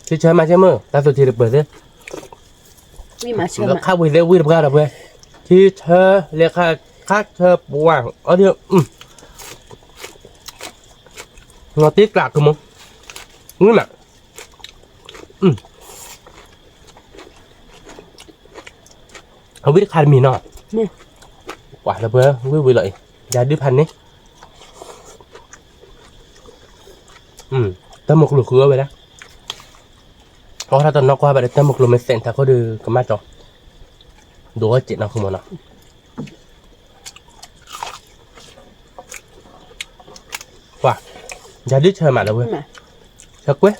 ထံဆၢမၤဆၢမုၢ် တၢ်သူၣ်ထံတပၢၢ်သ့, ခါဝံၤသ့ဝံၣ်တပှၢ်ဒီးပှဲၤ, ထံဆၢလဲၤခါ, ခါဆၢပှၢ်အီၤဒီး, နီၢ်တံၢ်ကျးကမီၤ, ဝံၣ်မး အဝံၣ်တခါတမံၤနီၤ, ပှၤလၢပှဲၤဝံၣ်ဝံၣ်လီၤအံၤ, ယၤဒုးဖးန့ၣ်, တၢ်မုၢ်ကျိၤဃုအီၣ်ဝဲဒၣ်, အီၣ်ထီၣ်တနီၢ်ကွၢ်ဘၣ်ဒီး တၢ်မုၢ်ကျိၤမ့ၢ်သဲးတၢ်ခိၣ်ဒီးကမၣ်ကၠီ, ဒိးအီၣ်စဲးနီၤ ဃုမီၢ်နီၤ ပှၤ, ယၤဒုးဆၢမးလၢဝဲ, ဆၢကွဲ,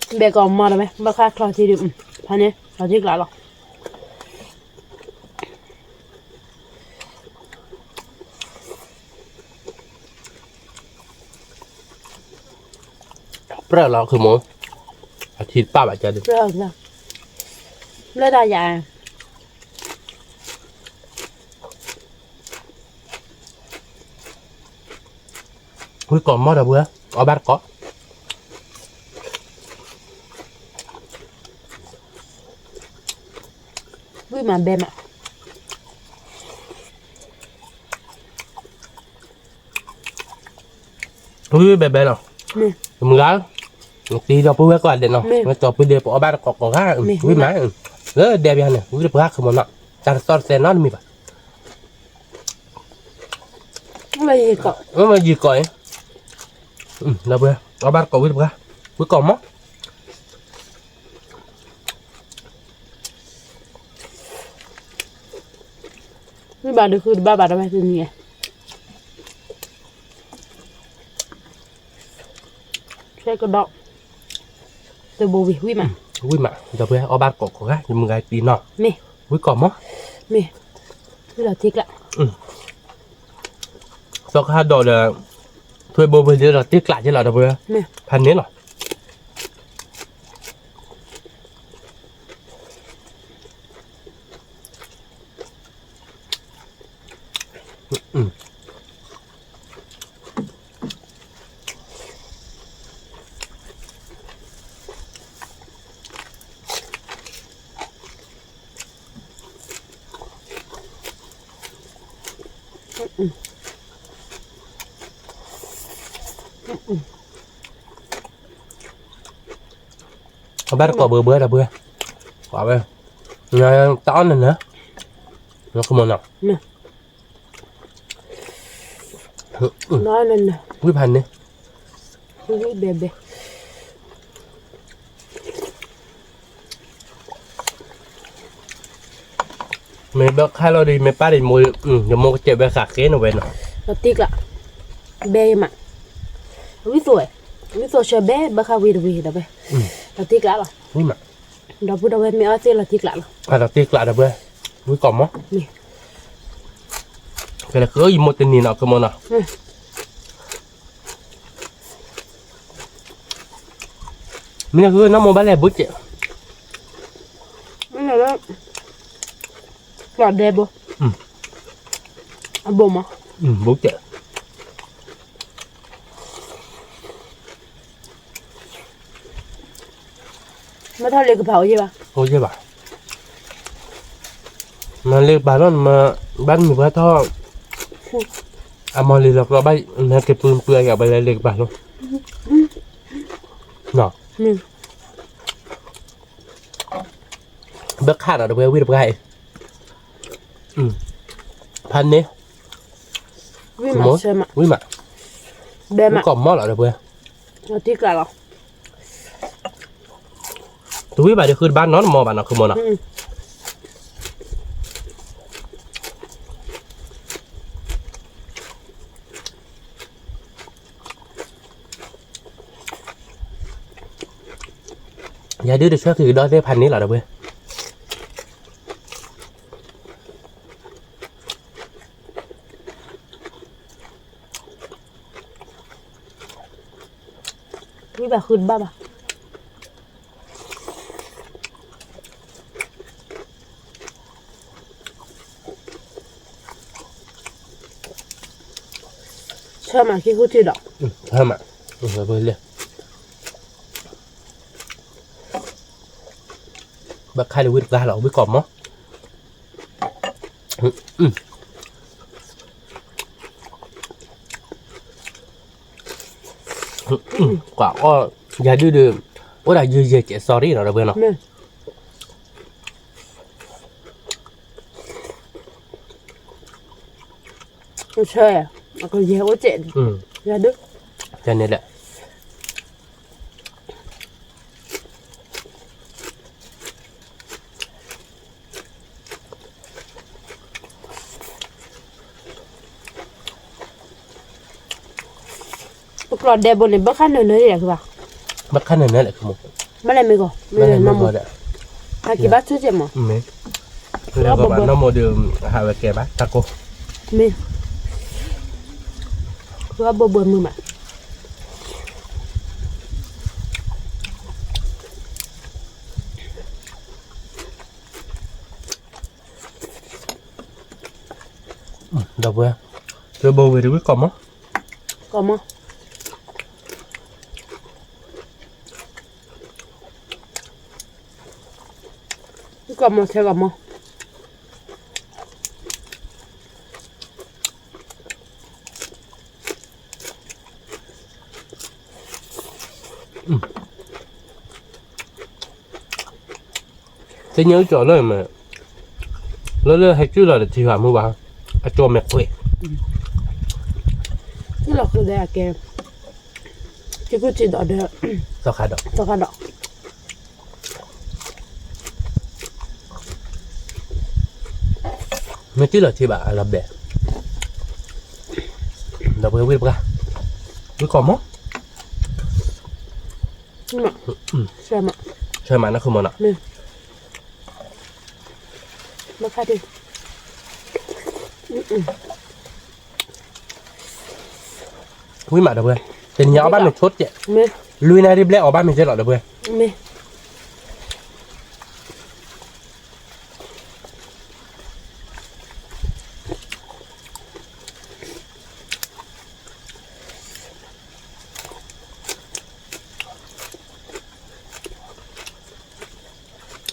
ဘဲကီးမီၢ်တဝဲ ဘၣ်ဃးချီထံဒုး, ဖဲန့ၣ် လီၤတံၢ်ကျးလီၤ, ပြၢလီၤခုမီၢ်, အထံတပၣ်ဘၣ်ကၢ်ဒုး, လၢတၢ်ယၤ ဝံၣ်ကီၢ်မီၢ်ဒီးပှဲၤ, အီၣ်ဘၣ်တကိး, ဝံၣ်မးဘဲမး, ဝံၣ်ဘဲဘဲနီၤ, မုၢ်ဂၤ, နတံၤဒီပုၢ်ဝဲၢ်ကိးဂၤဒဲးနီၤ, မ့ၢ်ကီၢ်ပုၢ်ဒဲး ပအီၣ်ဘၣ်တကိးကိးဂၤ, ဝံၣ်မး, လၢဒဲဘၣ်န့ၣ် ဝံၣ်တပှၢ်ခုမီၢ်နီၤ, တၢ်တသီၣ်တသဲနီတမံၤဘၣ် မ့ၢ်ယံာ်ကီးအံၤ, ဒီးပှဲၤ အီၣ်ဘၣ်တကိးဝံၣ်တပှၢ်, ဝံၣ်ကီၢ်မီၢ်, ဝံၣ်ဘၣ်ဒုးဃုတဘၣ်ဘၣ်ဒီးဝဲတနံၤ, ဆဲကဒီး, တဘိဝံၤ ဝံၣ်မး, ဝံၣ်မး ဒီးပှဲၤအီၣ်ဘၣ်တကိးကိးဂၤ ယမုၢ်ဂၤတံၤနီၤ, မ့ၢ်, ဝံၣ်ကီၢ်မီၢ်, မ့ၢ်, ဝံၣ်လီၤတံၢ်ကျး သီခါဒီးဒီး, ထွဲဘိဝဲလၢလီၤတံၢ်ကျးက့လီၤဒီးပှဲၤ, ဖးန့ၣ်လီၤ. အဘၣ်တကိးဘၢဘၢဒီးပှဲၤ, ကွၢ်ဝဲ, တၢ်အီၣ်နၤနၤ, နကမီၤနီၤ, ဝံၣ်ဖးန့ၣ်, ဝံၣ်ဘဲဘဲ မ့ၢ်ဘၣ်ခါလီၤဒီး မ့ၢ်ပၢ်ဒီး ယမိၢ်ကစဲးဝဲဃာ်ဃဲန့ၣ်ဝဲနီၤ, လီၤတံၢ်ကျး, ဘဲယမး, ဝံၣ်သိးဝဲ, ဝံၣ်သိးဆၢဘဲ ဘၣ်ဃးဝံၤတဝံၤဒီးဝဲ, လီၤတံၢ်ကျးလီၤ, ဒီပုၢ်ဒီဝဲၢ်မ့ၢ်အီၣ်သ့ၣ်လီၤတံၢ်ကျးလီၤ, လီၤတံၢ်ကျးဒီးဝဲ, ဝံၣ်ကီၢ်မီၤ, ကဲလၢဃုယမိၢ်တနံၤနီၤ ကမီၤနီၤ မ့ၢ်လၢဃုနီၢ်မိၢ်ဘၣ်လဲၣ်ဘိကဲး, လီၤဒဲဘိ, အဘိမး, ဘိကဲး, မ့ၢ်ထီၣ်လ့ကပၤအိၣ်ယဲၢ်ဘၣ်, အိၣ်ယဲၢ်ဘၣ်, မ့ၢ်လ့ကပၤလီၤ နမ့ၢ်ဘၣ်မုၢ်ဘၣ်ထီၣ်, အမၤလံၤလီၤကျီဘၣ် နက့ၤပူၤပူၤအယၤဘၣ်လၢလ့ကပၤလီၤ, ဘၣ်ခးဒီးတပှဲၤဝံၣ်တပှၢ်အံၤ, ဖးန့ၣ်, ဝံၣ်မး, ဝံၣ်ကီၢ်မီၤလီၤတပှဲၤ, တံၢ်ကျးလီၤ, တဝံၣ်ဘၣ်ဒီးဃုတဘၣ်နီတမီၤဘၣ်နီၤ ခုမီၤနီၤ, ယၤဒုးတဆှၢက့ၤကဒီးသ့ၣ်ဖးန့ၣ်လီၤ ဒီပုၢ်ဝဲၢ်. ဝံဘၣ်ဃုတဘၣ်ဘၣ်. ဆၢမး ခံကူထံဒီး ဆၢမး လၢ ဘၣ်ခါလၢဝံတကျါလီၤ ဝံကီၢ်မီၤ ကွၢ်အီၣ် ယၤဒုးဒုး အိၣ်ဒၣ်ယဲၢ်ယဲၢ်ကဲး sorry နီၤ ဒီပုၢ်ဝဲၢ်နီၤ. ဆၢ အကယဲၢ်အိၣ်ကဲး ယၤဒုး ကန့ၣ်လၢ ပကျီၢ်ဒဲးဘိန့ၣ် ဘၣ်ခါနၢၤနၢၤယဲၢ်ဘၣ်, ဘၣ်ခါနၢၤနၢၤလဲၣ် မ့ၢ် ဘၣ်လဲၣ်မ့ၢ်ဂီၢ် မ့ၢ်နီၢ်မိၢ်ဒီး ဟဲက့ၤဘၣ်ဆူၣ်ကဲးမး, မ့ၢ် လၢဂီၢ်ဘၣ်နီၢ်မိၢ်ဒီး ဟးဝဲကဲဘၣ် တၢ်ကိၢ် မ့ၢ် ဘၣ်ဘၢဘၢမုာ်မး ဒီပုၢ်ဝဲၢ်, သုဘိဝဲတဝံၣ်ကီၢ်မီၤ, ကီၢ်မီၤ, ကီၢ်မီၤဆဲးကီၢ်မီၤ, တညီကၠီလၢ လၢလၢဟဲကၠူၣ်လီၤတထံၣ်ဘၣ်မုၢ်ဘၣ်, အကၠီမဲာ်ကွဲး, ကၠူၣ်လီၤဃုာ်ဒီးအကဲ, ထံကူၣ်ထံဒီးဒီး, သီခါဒီး, သီခါဒီး, မ့ၢ်ကၠူၣ်လီၤထံဘၣ်အလီၤဘဲ, ဒီပုၢ်ဝဲၢ်ဝံၣ်တပှၢ်, ဝံၣ်ကီၢ်မီၤ ဆၢမးနီၢ်ဃုမီၤနီၤ, ဝံၣ်မးဒီပုၢ်ဝဲၢ်, တနံၤညါအီၣ်ဘၣ်မ့ၤဆိတကဲး, လွံၢ်နၣ်ရံၣ်ဘျဲၣ်အီၣ်ဘၣ်မ့ၤကဲလီၤဒီပုၢ်ဝဲၢ်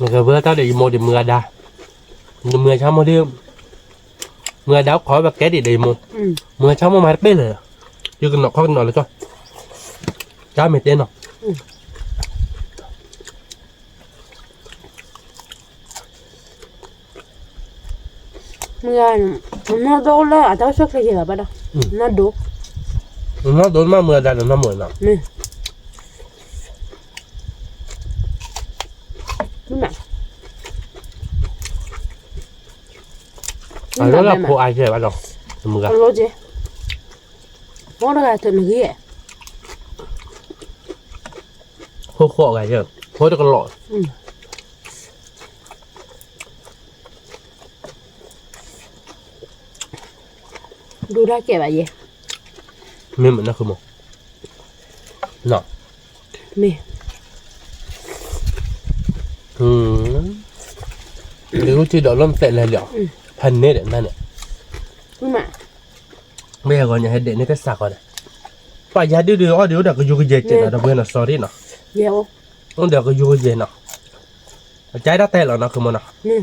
နကဘၣ်တၢ်ဒီးယမိၢ်ဒံးမုၢ်အဒါ, မုၢ်အဆါမိၢ်ဒံး, မုၢ်အဒါအိၣ်ခိးဝဲကဲဒံးဒီးယမိၢ်, မုၢ်အဆါမိၢ်မၤတပ့ၢ်လၢာ်, ယကနီၤခီကနီၤလၢကၠီ, ကၠီမ့ၢ်တဲနီၤ မုၢ်ဂၤ, နီၢ်ဒိၣ်လၢအတၢ်အိၣ်ဆူၣ်ချ့က့ၤလီၤဘၣ်ဒီး, နီၢ်ဒိၣ်, နီၢ်ဒိၣ်မးမုၢ်ဂၤဒၣ်ဒီးနီၢ်မိၢ်နီၤ, မုၢ်ဂၤ, အလီၢ်လၢဖိအါကဲဘၣ်ဒီး, မုၢ်ဂၤ, ဖိတဂၤတနဂ့ၤ, ဖိဃိးဂၤယဲ, ဖိတကလီၢ် ဒိၣ်တၢ်ကဲဘၣ်ယဲ, မ့ၢ်မနုၤဃုမီၤ, နီၤ, မ့ၢ်, ဒုးထံဒီးလီၤမ့ၢ်တဲလဲၣ်လီၤ, ဖးန့ၣ်ဒီးနၤန့ၣ်, မ့ၢ်ဂီၤညါဟဲဒဲးန့ၣ်တစးဃီဒီး, ပှၤယၤဒုးဒုးအီၣ်ဒုးအိၣ်ဒီးကယိကယဲၢ်ကဲးနီၤ ဒီပုၢ်ဝဲၢ်နီၤ sorry နီၤ, အိၣ်ဒီးကယိကယဲၢ်နီၤ, အကၢဒၣ်တဲလီၤနီၤ ဃုမီၤနီၤ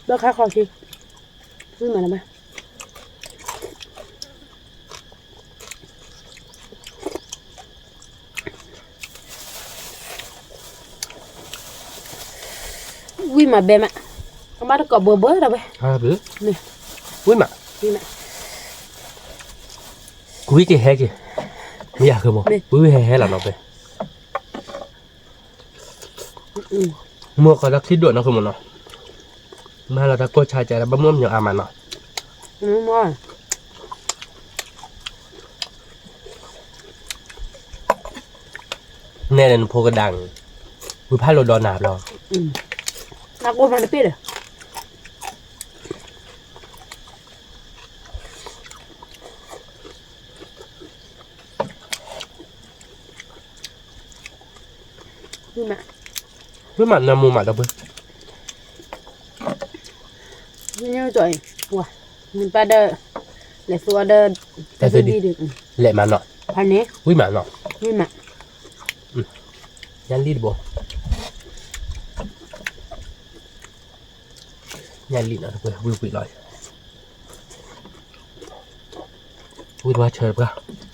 ဘၣ်ခါခီခံ, ဝံၣ်မးလၢၤဘၣ်, ဝံၣ်မးဘဲမး, ကဘၣ်တကိးဘှဲဘှဲဒီးဝဲ, ဝံၣ်မး, ဝံၣ်မး, ဝံၣ်က့ၤဟဲက့ၤ, မ့ၢ်ယၤဃုမီၤ, ဝံၣ်ဝံၣ်ဟဲဟဲလီၤနီၤဘဲ, မိၢ်ကီၢ်တၢ်ခံဒိၣ်နီၢ်ခိမ့ၢ်နီၤ, မၤလီၤတၢ်ကိၢ်ဆါကဲဒီး ဘၣ်မုၢ်အီၣ်မညီအါမးနီၤ, နဲဒၣ်နဖိကဒါန့ၣ်, ဝံၤဖးလိာ်ဒီးနၤဘျီ, တၢ်ကိၢ်ဖးတပ့ၢ်ဒီး ဝံၤမးနၢမူမးဒီပုၢ်, နပၢ်ဒီး, လဲၤသူအီၤဒီး, တၢ်သဒံ, လဲၤမးနီၤ, ဝံၤမးနီၤ, ဝံၤမး, ညၣ်လံၣ်တဘိ, ညၣ်လံၣ်နီၤ တပှဲၤဝံၤဝံၤလီၤ, ဝံၤတပှၢ်ဆၢတပှၢ်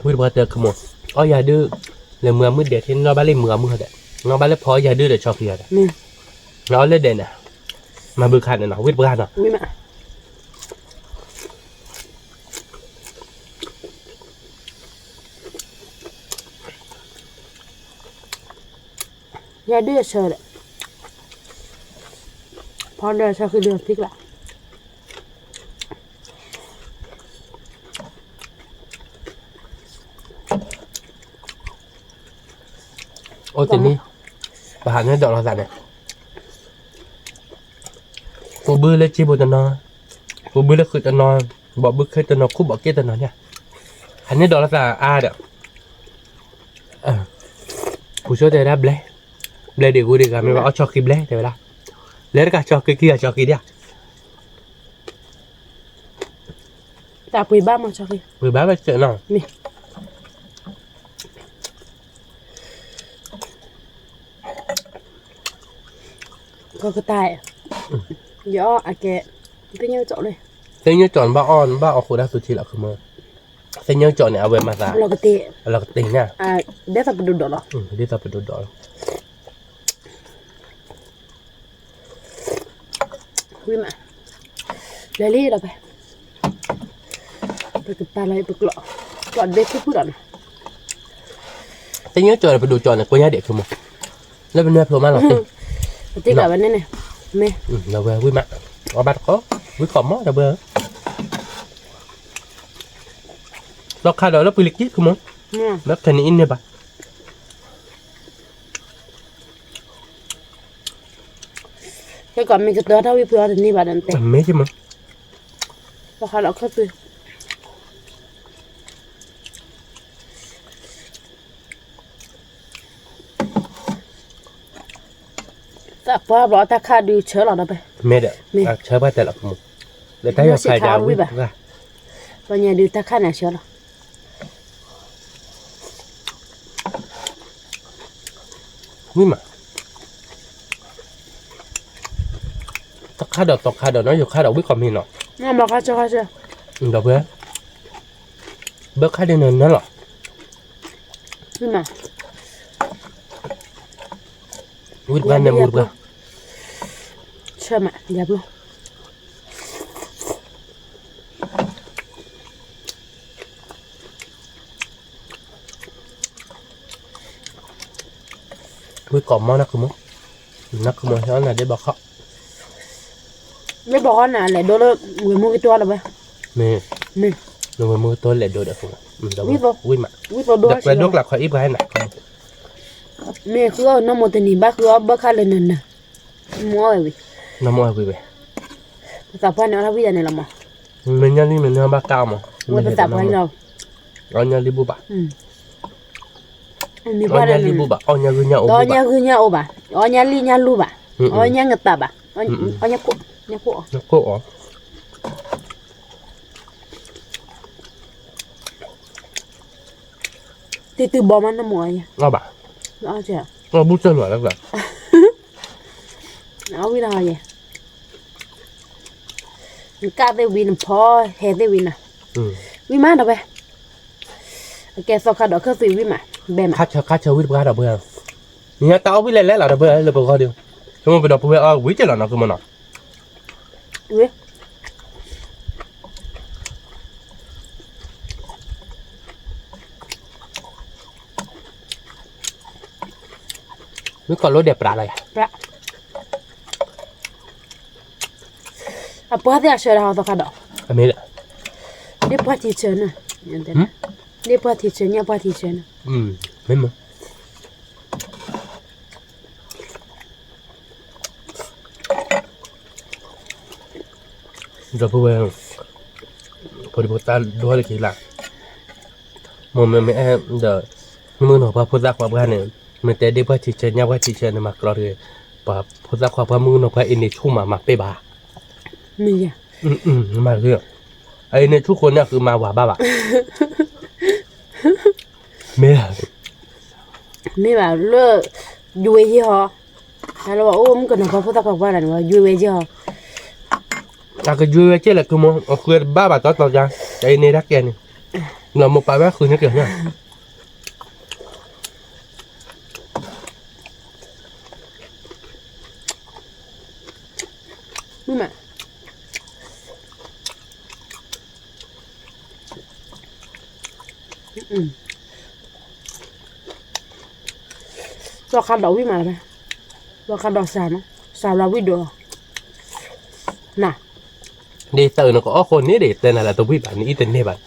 ဝံၤတပှၢ်တဲခမိၣ်, အီၣ်ယၤဒု, လဲၤမုာ်မုၢ်ဒဲးထံ နီၢ်ဘၣ်လၢမုာ်မုၢ်ဟီဒဲး, နီၢ်ဘၣ်လၢဖီအီၣ်ယၤဒုဒီးဆီခံဂၤဒဲး, နီၢ်လၢဒဲးန့ၣ်, မၤဘုခါန့ၣ်နီၤ ဝံၤတပှၢ်နီၤ ယၤဒုးအဆၢဒီး, ဖီဒီးဆၢဃုာ်ဒီးထံကျါ, အိၣ်တနံၤ, ပဟးန့ၣ်ဒိးလိာ်သးန့ၣ်, ကိးဘုလၢက့ဖိတနီၤ, ကိးဘုလၢဃုာ်တနီၤ, ဘီဘုခ့တနီၤ ခူၣ်ဘီက့တနီၤညါ, ဟးန့ၣ်ဒိးလိာ်သးအါဒီး ပူၤဆိတဲဝဲဒၣ်ဘျဲ, ဘျဲဒံးဂူဒံးဂၤမ့ၢ်ဘၣ်အီၣ်ဆီဃံဘျဲတဲဝဲဒၣ်, လဲၤတကးဆီဃံခံဂၤဆီဃံဒၣ်, တၢ်ပှ့ၤဘၣ်မးဆီဃံ, ပှ့ၤဘၣ်ဘၣ်စၢၤနီၤ, မ့ၢ် ကီၢ်ကတၢၢ်, ယအီၣ်အကဲ, သ့ၣ်ညိၣ်ကၠီၣ်န့ၣ်, သ့ၣ်ညိၣ်ကၠီၣ်န့ၣ် ဘၣ်အီၣ်ဘၣ်အီၣ်ဃိဒၣ်သူထံလီၤခမ, သ့ၣ်ညိၣ်ကၠီၣ်န့ၣ် အဝဲမၤသး, အလီၤကတ့ၢ်, အလီၤကတ့ၢ်ညါ, ဒ်သိးပဒိၣ်ဒိးလီၤ, ဒ်သိးပဒိၣ်ဒိးလီၤ ဝံၤမး, လဲၤလံဒီးဖဲ, ပကပာ်လီၤပကျိး, ကျိးဒ့ဖုၣ်ဖုၣ်လီၤနီၤ, သ့ၣ်ညိၣ်ကၠီၣ်န့ၣ် ပဒိၣ်ကၠီၣ်န့ၣ် ကိးညါဒဲးခမ, လၢပနွဲၢ်ဖျိမးလီၤ, ပတ့ၢ်ကးဝဲန့ၣ်န့ၣ်, မ့ၢ်, ဝံၤမး, အီၣ်ဘၣ်တကိး, ဝံၤကိးမးဒီပုၢ်, သီခါဒီးလၢပှၤလၢက့ခမ, လၢခဲနံၤအံၤန့ၣ်ဘၣ် ကဲကီးမ့ၢ်ကတၢၢ်ထီၣ်ဝံၤဖုအီၤတန့ၢ်ဘၣ်ဒီးတဲ, မ့ၢ်ကမ, သီခါဒီးခၢၣ်သ့, သးပှၢ်ဘျီ တၢ်ခါဒုးဆၢလီၤဒီးဖဲ, မ့ၢ်ဒီး, မ့ၢ်, ဆၢပှၢ်တဲလီၤခမ, လၢတၢ်ယီၤခါယၤဝံၤဘၣ်, ပှၤညါဒုးတၢ်ခါန့ၣ်ဆၢလီၤ ဝံၤမး, တခါဒီးသီခါဒီးနီၤ ယိၤခါဒီးဝံၤကီၢ်မ့ၢ်နီၤ, ဒီးဖဲ, ဘၢခါဒ်န့ၣ်နၤလီၤ, ဝံၤတပှၢ်န့ၣ်မူတပှၢ်, ဆၢမး ယၤဘျီ ဝံၤကိးမီၤနၢ်ခမီ, နၢ်ခမီဟဲအီၣ်နၤဒ့ဘီခီ, ဒ့ဘီခီနၤလဲၤဒိလၢ ဝဲၢ်မူကတီၤလီၤဝဲ, မ့ၢ်, မ့ၢ်, လၢဝဲၢ်မူကတီၤလဲၤဒိဒီး, ဝံၤမး, ဒီးပှဲၤဒိကျးခီအံၤပှၤဟဲနၤ, မ့ၢ်ဃုအီၣ်နီၢ်မိၢ်တနံၤဘၣ်ဃုအီၣ်ဘၢခါလၢနၤနၤ, နီၢ်မိၢ်အီၣ်ဝံၤဝဲ, နီၢ်မိၢ်အီၣ်ဝံၤဝဲ, ပသးပှၢ်န့ၣ်အီၣ်ထီၣ်ဝံၤယၤန့ၣ်လီၤမး, မ့ၢ်ညၣ်လံမ့ၢ်န့ၣ်ဘၣ်ကါအီၤမး, ဝဲပသးပှၢ်န့ၣ်လီၤ, အီၣ်ညၣ်လံဘူၣ်ဘၣ်, အီၣ်ညၣ်လံဘူၣ်ဘၣ်, အီၣ်ညၣ်ဂုၢ်ညၣ်အိၣ်ဘၣ်, အီၣ်ညၣ်လံညၣ်လူဘၣ်, အီၣ်ညၣ်ငတးဘၣ်, အီၣ်ညၣ်ခိၣ်, ညၣ်ခိၣ်အီၤ တံၤတုၤဘီမးနမိၢ်အီၤယဲ, အီၣ်ဘၣ်, အီၣ်ဘူၣ်စၢ်လီၤလၢၤဘၣ်, အီၣ်ဝံၤလီၤယဲ, နကၣ်သ့ၣ်ဝံၤနဖီဟဲသ့ၣ်ဝံၤနၤ, ဝံၤမးဒီးဝဲ, အကဲသီခါဒီးခၢၣ်သ့ၣ်ဝံၤမး ခါဆၢခါဆၢဝံၣ်တပှၢ်ဒီပုၢ်ဝဲၢ်, နညါတၢ်အီၣ်ဝံၣ်လဲၤလဲၤလီၤဒီပုၢ်ဝဲၢ်လၢပဂီၢ်ဒီး, ဆိကမိၣ်ပဒီပုၢ်ဝဲၢ်အီၣ်ဝံၣ်က့ၤလီၤနီၤ ကမၢနီၤ, မ့ၢ်ကီးလိဒဲးပြးလီၤယၤ, အပှၢ်သ့ၣ်အဆၢဒၣ်ဟီသီခါဒီး, ဒ့ၣ်ပှၢ်ထံဆၢန့ၣ်, ဒ့ၣ်ပှၢ်ထံဆၢ ညၣ်ပှၢ်ထံဆၢန့ၣ်, မ့ၢ်မ့ၢ် ဒီပုၢ်ဝဲၢ်, ဖိဒံဖိသၣ်ဒိၣ်တက့ၤလၢ်, မိၢ်မ့ၢ်မ့ၢ်အဲၣ်ဒီး, မုၣ်ကနီၤပှၢ်ဖိသၣ်ခွါပှၢ်န့ၣ်, မ့ၢ်တဲဒ့ၣ်ပှၢ်ထံဆၢ ညၣ်ပှၢ်ထံဆၢန့ၣ် မၤကြီတဂ့ၤ, ပှၤဖိသၣ်ခွါပှၢ်မုၣ်ကနီၤပှၢ်အံၤန့ၣ်ဆူၣ်မး မၤပ့ၢ်ဘၣ်, မၤ, အံၤန့ၣ်ဆူၣ်ဃိန့ၣ် အဃုမၤဝၤဘၣ်ဘၣ်, မ့ၢ် မ့ၢ်ဘၣ်လၢ, ယွဲယဲၢ်ဟီ, တၢ်လၢပှၤအိၣ်မုၣ်ကနီၤပှၢ်ဖိသၣ်ခွါပှၢ်လၢန့ၣ် ယွဲဝဲယဲၢ်ဟီ, အကယွဲဝဲကဲလဲၣ် ကမၢ အဃုတဘၣ်ဘၣ်တီတီယါ, တအံၤန့ၣ်တၢ်ကဲန့ၣ်, လီၤမိၢ်ပာ်ဝဲဃုန့ၣ်က့ၤညါ မ့ၢ်မး, လီၤခါဒီးဝံၣ်မးလၢၤ, လီၤခါဒီးစှၤနီၤ, စှၤလီၤဝံၣ်ဒီး, န, ဒ်သိးနကအီၣ်ဃိန့ၣ်ဒ်တဲနၤလၢတဝံၣ်ဘၣ် နအံၣ်တန့ၢ်ဘၣ်,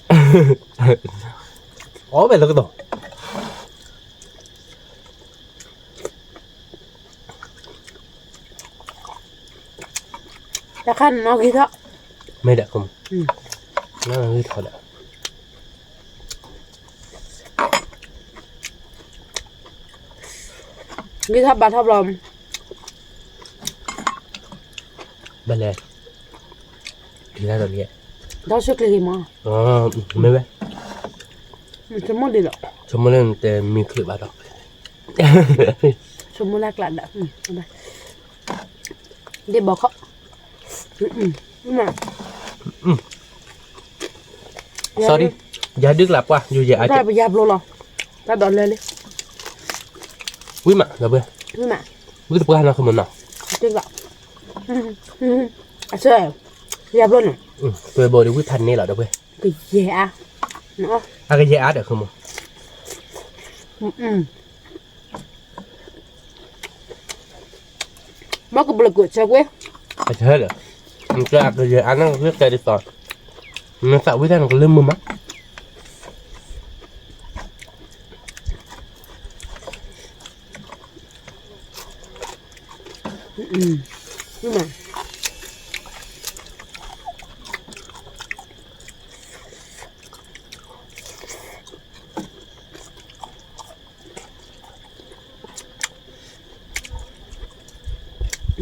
အီၣ်ဝဲလၢကဒီး တၢ်ခါနီၣ်ဂံၢ်ထီၣ်, မ့ၢ်ဒၣ်ကမၢ, နီၣ်ဂံၢ်ထီၣ်ဒၣ်, ဂံၢ်ထီၣ်ဘါထီၣ်ဘျီ, ဘၣ်လဲၣ်, ဒ်လဲၣ်, ဒီးဆူၣ်ချ့ဂ့ၤမး, မ့ၢ်ဝဲ, ဆိကမိၣ်ဒ်လီၤ, ဆိကမိၣ်လၢနတဲမ့ၢ်ချ့ဘၣ်ဒီး, ဆိကမိၣ်လၢကျးဒီး, ဒ်ဘီခီၣ်, sorry, ယၤဒုးကျးပှၢ် ယူၤယဲၢ်အါ, ယၤဘျိလီၤ, တၢ်ဒိးလၢလံ, ဝံၣ်မး, ဝံၣ်တပှၢ်နီၤ ကမၢနီၤ, အဆၢ, ယၤဘျိန့ၣ်, တွဲဘိဒီးဝံၣ်ဖးန့ၢ်လီၤဒီးပှဲၤ, ကယဲၢ်အါ, အကယဲၢ်အါဒီး ကမၢ ဘၣ်ကဘျုးကၢးဆၢကွံာ်, အဆၢဒီး, နကဲအကယဲၢ်အါန့ၣ် ကတဲဒ်သိး, နသးဝံၣ်တၢ်နကလုၢ်မုာ်မး,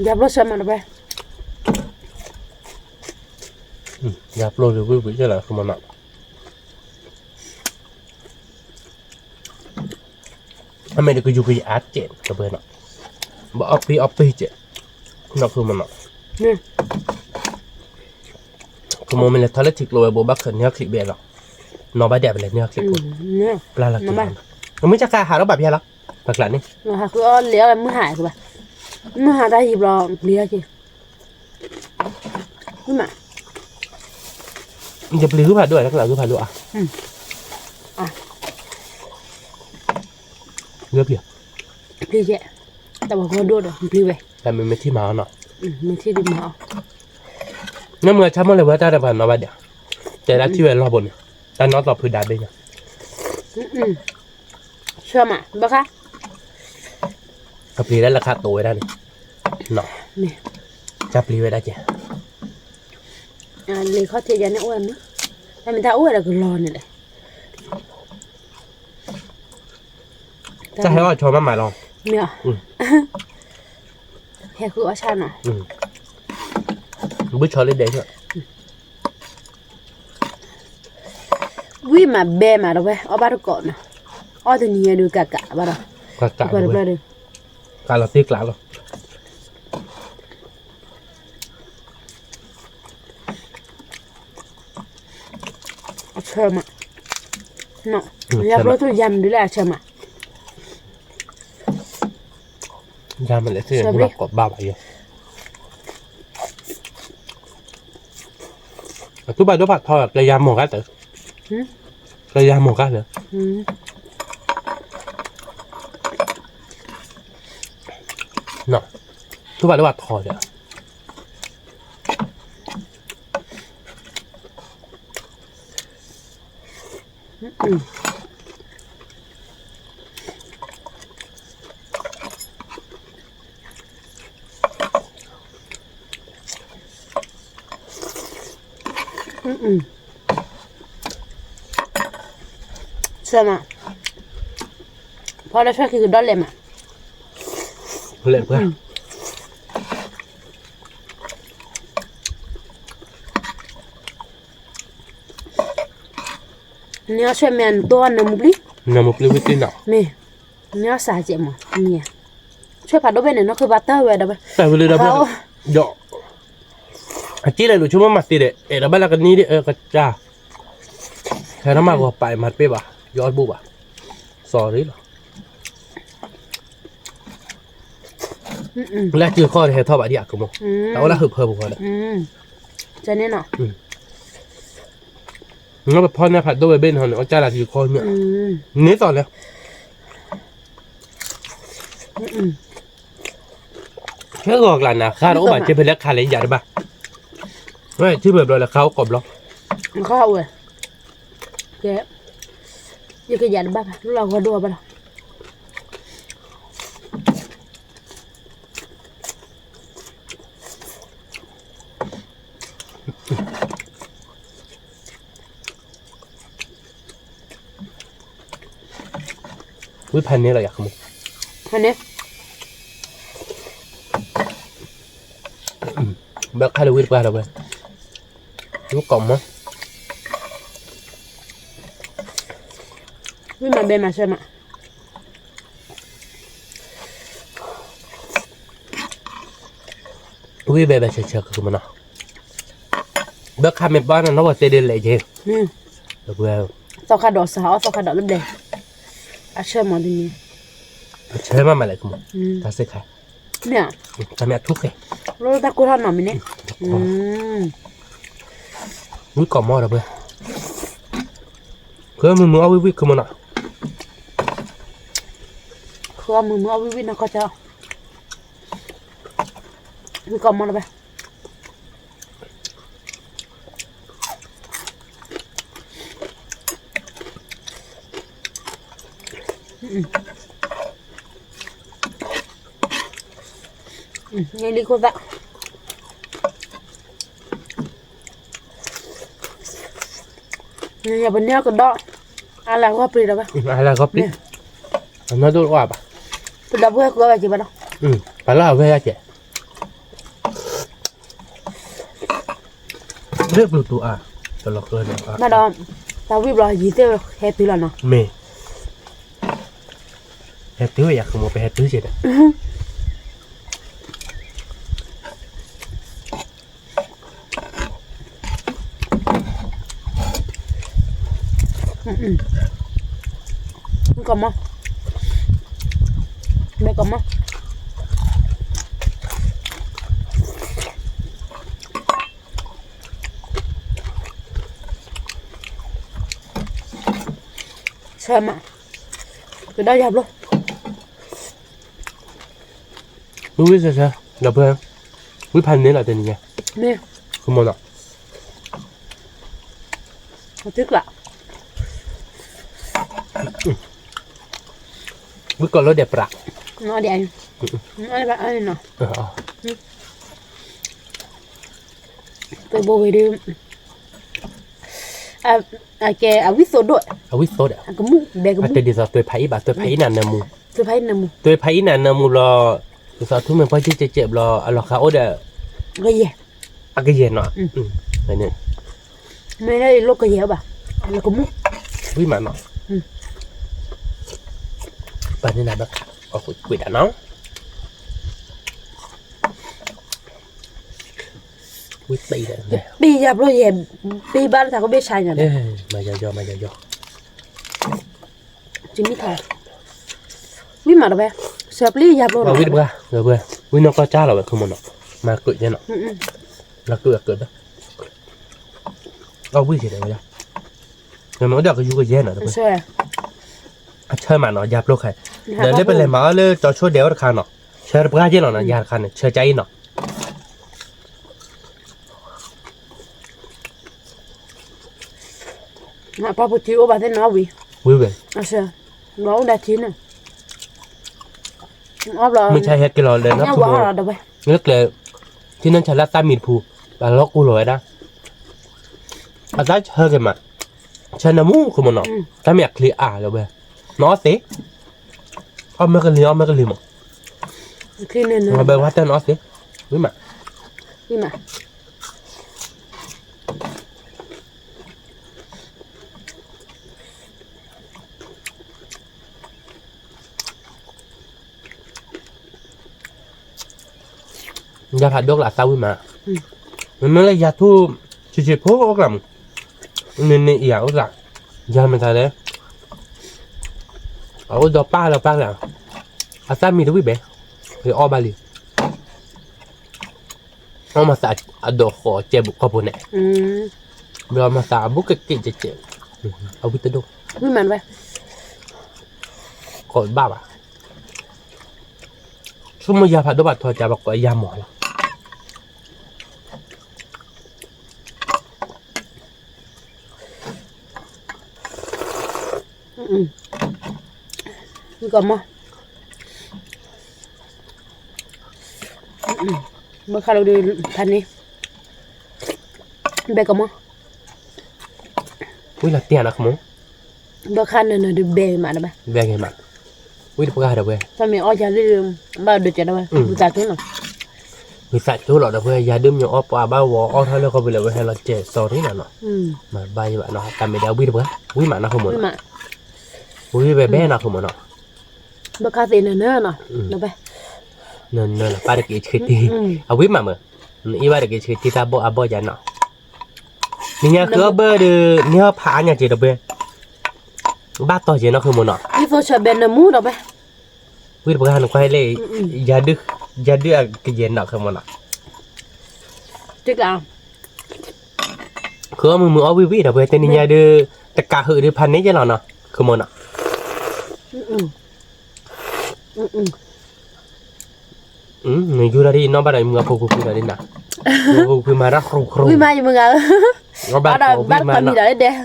ယၤပျိဆၢမးတပှဲၤ, ယၤပျိလၢဝံၣ်ဝံၣ်ကဲလီၤ ကမၢနီၤ, အမ့ၢ်တကယူၤကယၤအါကဲး တပှဲၤနီၤ, ဘၣ်အီၣ်ပ့ၤအီၣ်ပ့ၤကဲး, နီၢ်ကမၢနီၤ, ကမၢမ့ၢ်လဲၤထီၣ်လၢထံကျိဝဲဘိ ဘၣ်ခၢးန့ၢ်အီၣ်ချံဘဲလီၤ, နီၢ်ဘၣ်ဒဲးပလဲၤန့ၢ်အီၣ်ချံဘဲ, ပျၢ်လီၤက့ၤ, မုၢ်ဆါခါဟးထီၣ်ပာ်ဖျါလီၤ, ပကျးန့ၣ်, ဟးဃုအီၣ်လဲၤအီၣ်လၢမုၢ်ဟါ, မုၢ်ဟါတၢ်ဟံးဘျီ ပျံၤထီၣ်က့ၤ, ယပျံၤဂုၢ်ဖးဒိၣ် တကျးဂုၢ်ဖးဒိၣ်အါ, ပျံၤ, ပျံၤကဲ, တၢ်ဘၣ်ဂီၢ်ဒိၣ်ဒီး ပျံၤဝဲ, တၢ်မ့ၢ်မ့ၢ်ထံၣ်မၤအီၤနီၤ, မ့ၢ်ထံၣ်ဒုးမၤအီၤ, နမ့ၢ်ဆါမီၢ်လဲၤဝဲတၢ်တဖၣ်နီၤဘၣ်ဒဲး, တဲဒၣ်ထံၣ်ဝဲလီၢ်ဘိန့ၣ်, တၢ်နီၢ်သီဖုဒါဘ့ၣ်ညါ ဆၢမး ဘၣ်ဃး, ကပျံၤဒၣ်လၢခါတိာ်ဝဲဒၣ်န့ၣ်, တၢ်ပျံၤဝဲဒၣ်ကဲ, လံာ်ခီၣ်ထံးယၤန့ၣ်အိၣ်ဝဲမုၢ်, တၢ်မ့ၢ်တၢ်အိၣ်ဝဲဒီးကလီၤန့ၣ်လဲၣ်, တၢ်ဟဲအီၣ်ဆီမးမးလီၤ, မ့ၢ်, ဟဲဃုအီၣ်ဆၣ်နီၤ, ဘုဆီလၢဒဲး, ဝံၣ်မးဘဲမးတဝဲ အီၣ်ဘၣ်တကိးနီၤ, အီၣ်တနံၤညါဒုးကးကးဘၣ်ဒီး, ကးကးတဝဲ, ကးလီၤသ့ကျးလီၤ, အဆၢမး, ယၤဘျီသူယၤမနုၤလၢအဆၢမး, ယၤမလဲၣ်သ့ၣ် မၤကိးဘၣ်ဘၣ်ယၤ, အတူၢ်ဘၣ်ဒိၣ်ဖးထီ ကယၤမိၢ်ဂၤတၢ်, ကယၤမိၢ်ဂၤတၢ်, တူၢ်ဘၣ်ဒိၣ်ဖးထီဒီး ဆၢမး, ဖီလၢဆၢခံကဒီးလဲၣ်မး, လဲၣ်ပှၤ နအီၣ်ဆွဲမ့ၢ်နတိၢ်နၢမူပျံၤ, နၢမူပျံၤဝံၤတ့ၢ်နီၤ, မ့ၢ် နအီၣ်စးကဲးမး, ဆွဲဖးဒိၣ်ဘ့ၣ်န့ၣ် နီၢ်ခုဘၣ်တၢ်ဝဲဒီးဝဲ, တၢ်ဝဲလၢဒီးဝဲ, ဒီး အစ့လဲၣ်ဒိးဆိကမိၣ်မၤသ့ဒီး အဲၣ်ဒိးဘၣ်လၢကနံၣ်ဒ်အကစၢ်, ဟဲထီၣ်မၤဂီၤပာ်အံၤမၤတပ့ၢ်ဘၣ်, ယအီၣ်တဘၣ်ဘၣ်, sorry လီၤ. လၢစုခီၣ်တဟဲထီၣ်ဘၣ်ဒံးအကမီၤ, တၢ်အိၣ်လၢဟုးဖၢပူၤဃီဒီး, န့ၣ်နီၤ, နပဖီန့ၢ်ဖးဒိၣ်ဝဲဘ့ၣ်န့ၣ် အီၣ်ကၢ်လၢစုခီၣ်မ့ၢ်, န့ၣ်သိးလဲၣ် ဆၢဂီၤကျါနၤ ဃၢ်တအိၣ်ဘၣ် ကဲဖဲလဲၣ်ခါလဲၣ်ယၤတဘၣ်, ဝဲထံၣ်ဖဲဘျီလဲၣ် ဃၢ်အိၣ်ကိးဘျီ, ဃၢ်ဝဲ, ကဲ, ယကယၤတဘၣ်ဘၣ် လၢလီၤဂီၤဒိၣ်ဘၣ်လီၤ. ဝံဖးန့ၣ်လီၤယၤ, ဖးန့ၣ်, ဘၣ်ခါလၢဝံတပှၢ်လီၤဝဲ, ဝံကိးမီၤ, ဝံမၤဘဲမၤဆၢမး ဝံဘဲဘဲဆၢဆၢကမနီၤ, ဘၣ်ခါမ့ၢ်ဘၣ်နနီၢ်ဝဲသ့ဒ်လဲၣ်က့ၤ, သီခါဒီးစဟးအီၣ်သီခါဒီးလၢဘျဲၣ်, အဆၢမးတနံၤ, အဆၢမးမးလဲၣ်ကမ, တၢ်စ့ၢ်ခါ, တၢ်မ့ၢ်အထူၣ်ဃဲ, လၢတၢ်ကိၢ်ထီၣ်နီၤမံၤန့ၣ်, ဝံကိးမီၤဒီးဖဲ, ဃုမုာ်မုာ်အီၣ်ဝံဝံကမနီၤ, ဃုမုာ်မုာ်အီၣ်ဝံဝံနီၢ်ကီၢ်ဆၢ, ဝံကိးမီၤဒီးဖဲ လံခိၣ်သၣ်, ပန့ၢ်အီၣ်ကဒီး, အါလၢဂီၢ်ပျံၤဒီးဘၣ်, အါလၢဂီၢ်ပျံၤ, အနီၢ်ဒိၣ်အီၣ်ဘၣ်, ပဒီပုၢ်ဝဲၢ်ကွၢ်ဘၣ်က့ၤဘၣ်ဒီး, ပှၤလၢအဝဲဒၣ်ကဲး လၢပျူၤတူၤအါ, တလီၤကျၢၤန့ၣ်, ဘၣ်ဒီး, တၢ်ဝံၣ်ဘျီယံၤသ့ၣ်ဟဲတုၤလီၤနီၤ, မ့ၢ်, ဟဲတုၤဝဲယၤ ဃုမီၤ ပဟဲတုၤကဲးဒီး ကမီၤ, မ့ၢ်ကမီၤ, ဆၢမး, ကဒီးယၤဘျီ ဝံဝံဆၢဆၢ, ဒီးဖဲ, ဝံဖးန့ၣ်လီၤတနံၤညါ, မ့ၢ်, ကမီၤနီၤ, အထံကျး, ဝံကိးလီၤဒဲးပြး, အီၣ်ဒဲး, အီၣ်ဒဲး, ပဘိဝဲဒုး အကဲ အဝံၣ်သိဒိၣ်, အဝံၣ်သိဒီး, အကမူၣ် ဘဲကမူၣ်, အတဒ်သိးသွဲဖးအံၣ်ဘၣ်, သွဲဖးအံၣ်နၤနၢမူ, သွဲဖးအံၣ်နၤနၢမူဘျီ, ဒ်သိးထူမ့ၢ်ပှၢ်ကၠ့ကၠဲးကၠဲးဘျီ အလီၤဃာ်အိၣ်ဒီး, အကယဲၢ်နီၤ, မ့ၢ်လၢအလိၣ်ကယဲၢ်ဘၣ်, လၢကမူၣ်, ဝံၣ်မးနီၤ, ပှၤန့ၣ်နၤဘၣ်ခး, အီၣ်ကွံာ်ဒၣ်နီၤ ဝံၣ်ပံးဒီး, ပံးယၤဘျီယဲၢ်, ပံးဘၣ်လၢတၢ်ကဘ့ၣ်ဆါညါ, မၤယီၤယီၤ မၤယီၤယီၤ, မံထီၣ်, ဝံၣ်မးတဝဲ, ဆၢပျံၢ်ယၤဘျီနီၤ, ဝံၣ်တပှၢ်, ဝံၣ်နီၢ်ကီၢ်ကၢ်လီၤဝဲ ခီမီနီၤ, မၤကၢးယဲနီၤ, မၤကၢးအကၢး, အီၣ်ဝံၣ်က့ၤဒီးဝဲဒၣ်, မ့ၢ်အိၣ်ဒီးကယူကယဲနီၤ, အဆၢမးနီၤ ယၤဘျီခါ, ဒီးလၢပလဲၤမၤအီၣ်လၢကၠီဆိဒဲးအိၣ်တခါနီၤ, ဆၢတပှၢ်က့ၢ်လီၤနီၤ, ယၤတခါန့ၣ် ဆၢကၢ်အံၤနီၤ ပှၤပူၤထံအိၣ်ဘၣ်သ့ၣ်နီၤဝံၤ, ဝံၤဝဲ, အဆၢ, မၤအိၣ်ဒၣ်ထံန့ၣ်, မုၢ်ဆါဟဲက့ၤလီၤလၢနီၢ်ခိ, လၢကျဲ, ထံန့ၣ်ဆါလၢအသၣ်မံၤတဖု, အလီၢ်ကိၢ်လီၤဝဲဒၣ်, အသၣ်ဆၢက့ၤမး, ဆၢနၢမူခိၣ်မနီၤ, တၢ်မ့ၢ်အချံအါလီၤဝဲ, နအီၣ်သ့, အီၣ်မ့ၢ်ကလံၤ အီၣ်မ့ၢ်ကလံၤမး, ဘဲဝါတၢ်နအီၣ်သ့, ဝံၣ်မး, ဝံၣ်မး ယၤဖးဒိၣ်ကျါသၣ်ဝံၣ်မး, မ့မ့ၢ်လၢယၤထူၣ်, ဆံးဆံးဖိအိၣ်ကျါမး, န့ၣ်န့ၣ်အံၤအိၣ်ကျါ, ယၤမတၤလဲၣ်, အအိၣ်ဒီးပၢ်လၢပၢ်ကျါ, အသၣ်မံၤတဝံၣ်ဘဲ, ယအီၣ်ဘၣ်လံ, အီၣ်မၤသးအဒိးဃီၤကဲဘူးကီၢ်ပူၤန့ၣ်, ဘျီမၤသးအဘူးကက့ၣ်ကဲကဲ, အဝံၣ်တဒိၣ်, ဝံၣ်မးဝဲ, ကိးဘၣ်ဘၣ်, ဆိကမိၣ်ယၤဖးဒိၣ်ဘၣ်ထီၣ်ကၢ်ဘၣ်ကိးယၤမီၤလီၤ. ကမီၤ, ဘၣ်ဃးလီၤဒီးဖးန့ၣ်, ဘဲကမီၤ, ဝံၤလီၤတ့ၢ်နီၤခမီၤ, ဘၣ်ဃးနနဒီးဘဲမးတဘၣ်, ဘဲကမး, ဝံၤတပှၢ်ဒီးဝဲ, တမ့ၢ်အီၣ်ယၤလၢ, ဘၣ်ဒိးကဲဒီးဝဲ, ဝံသးကၢလီၤ, ဝံသးကၢလီၤဒီးဝဲ ယၤဒုးမ့ၢ်အီၣ်ပှၤဘၣ်ဝီအီၣ်ထီၣ်လၢဃီပူၤလၢဝဲဟဲလီၤကဲး sorry နီၤနီၤ, မၤဘၣ်ယဘၣ်နီၤ တၢ်မ့ၢ်ဒီးဝံၤတပှၢ်, ဝံၤမးနီၤခမီၤနီၤ, ဝံၤဘဲဘဲနီၤခမီၤနီၤ, ဘၣ်ဃးသ့ၣ်နနနီၤ, နနလီၤပၢ်တက့ၢ်ဆှံတံၢ်, အဝံၤမးမ့ၢ်, နအ့ၣ်ဘၣ်တက့ၢ်ဆှံတံၢ်တၢ်ဘီၣ်အဘီၣ်ယၤနီၤ, နညါဃုအီၣ်ဘၢဒီး နဟဲဖးအါညါက့ၤဒီးဝဲ, ဘၣ်တီၢ်က့ၤနီၤခမီၤနီၤ, ဝံၤတပှၢ်နကွၢ်ဟဲလၢ, ယၤဒုးအကယဲၢ်နီၤခမီၤနီၤ, ဃုအီၣ်မုာ်မုာ်အီၣ်ဝံၣ်ဝံၣ်ဒီးဝဲ တနံၤညါဒုး, တကးဟုးဒုးဖးန့ၢ်ယဲလီၤနီၤ, ခမီၤနီၤ, နယူၤဒီးဒ်ယနီၣ်ဘၣ်ဒီးယမုၢ်ဂၤဖိကွံာ်ကွံာ်ဒီးဒ်နၤ, ဖိကွံာ်မၤတၢ်ဃူဃူ, ဝံၤမးယမုၢ်ဂၤဧၢ, ဘၣ်ဒီးဘၣ်တဖးမံၤဒီးဒဲး,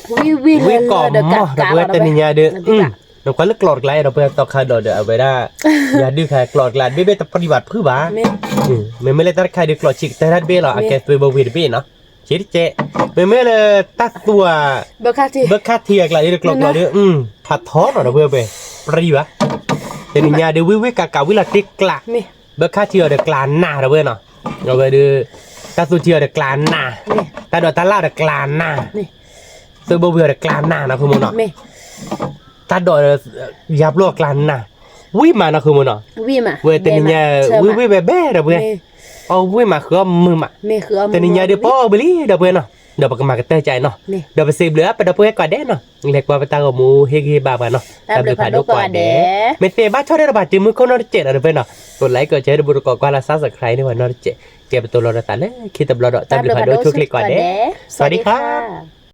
ဝံၤဝံၤလၢလၢဒီးကးကးလီၤဒီးဝဲ, နကွၢ်လၢကျီးတကျါဒီးပှၤသီခါဒီးဒီးအဝဲဒၣ်, ယၤဒုးခါကျီးတကျါ ဘ့ၣ်ဘ့ၣ်တပြံဘၣ်တဖုဘၣ်, မ့မ့ၢ်လၢတၢ်တခါဒုးကျီးဆံးကတၢၢ်တၢ်တဘ့ၣ်လီၤ အကဲသွ့ဘိဝံၤတဘ့ၣ်နီၤ, ဆံးတကဲး, မ့မ့ၢ်လၢတၢ်သူၣ်ဧါ, ဘၢခါထံဧါကျါဒုးကျီးကျီးဒုး, ဖးထီနီၤဒီးဝဲဝဲ, ပြံဘၣ်, တနံၤညါဒုးဝံၤဝံၤကးကးဝံၤလီၤတ့ၢ်ကျါ, ဘၢခါထံအီၤဒီးကျါနၢ်ဒီးဝဲနီၤ, အဝဲဒုး, တၢ်သူၣ်ထံအီၤဒီးကျါနၢ်, တၢ်ဒိးတၢ်လၣ်ဒီးကျါနၢ်, သွ့ဘိဝံၤအီၤဒီးကျါနၢ်နီၤခမီၤနီၤ, တၢ်ဒိး, ယၤပျိအီၤကျါနၢ်, ဝံၤမးနီၤခမီၤနီၤ, ဝဲတနံၤညါ, ဝံၤဝံၤဘဲဘဲဒီးဝဲ, အီၣ်ဝံၤမးဃုအီၣ်မုာ်မး, တနံၤညါဒုးပအီၣ်ဝံၤလံဒီးဝဲနီၤ, ဒီးပကမၤကတၢၢ်ကါအံၤနီၤ, ဒီးပစံးဘျုးအပဒီပုၢ်ဝဲၢ်ကိးဂၤဒဲးနီၤ, လဲၤကွၢ်ပတၢ်ဂီၤမူဟ့ၣ်ဂံၢ်ဟ့ၣ်ဘါပှၤနီၤ, တၢ်ဘျုးဖးဒိၣ်ကိးဂၤဒဲး, မ့ၢ်သ့ဘၣ်ဆီၣ်ထွဲဒီးပှၤတုၤမုၢ်ခိၣ်နီတစဲးဒီးဝဲနီၤ, ကိးlikeကိးshareဒီးပတကိးကွၢ်လၢ subscribe န့ၢ်ပှၤနီတစဲး, ကဲပတိၤလီၤဒီးသးလၢခံတဘျီဒီး တၢ်ဘျုးဖးဒိၣ်ဆိၣ်ချ့ကိးဂၤဒဲး, စဝၤဒံခါ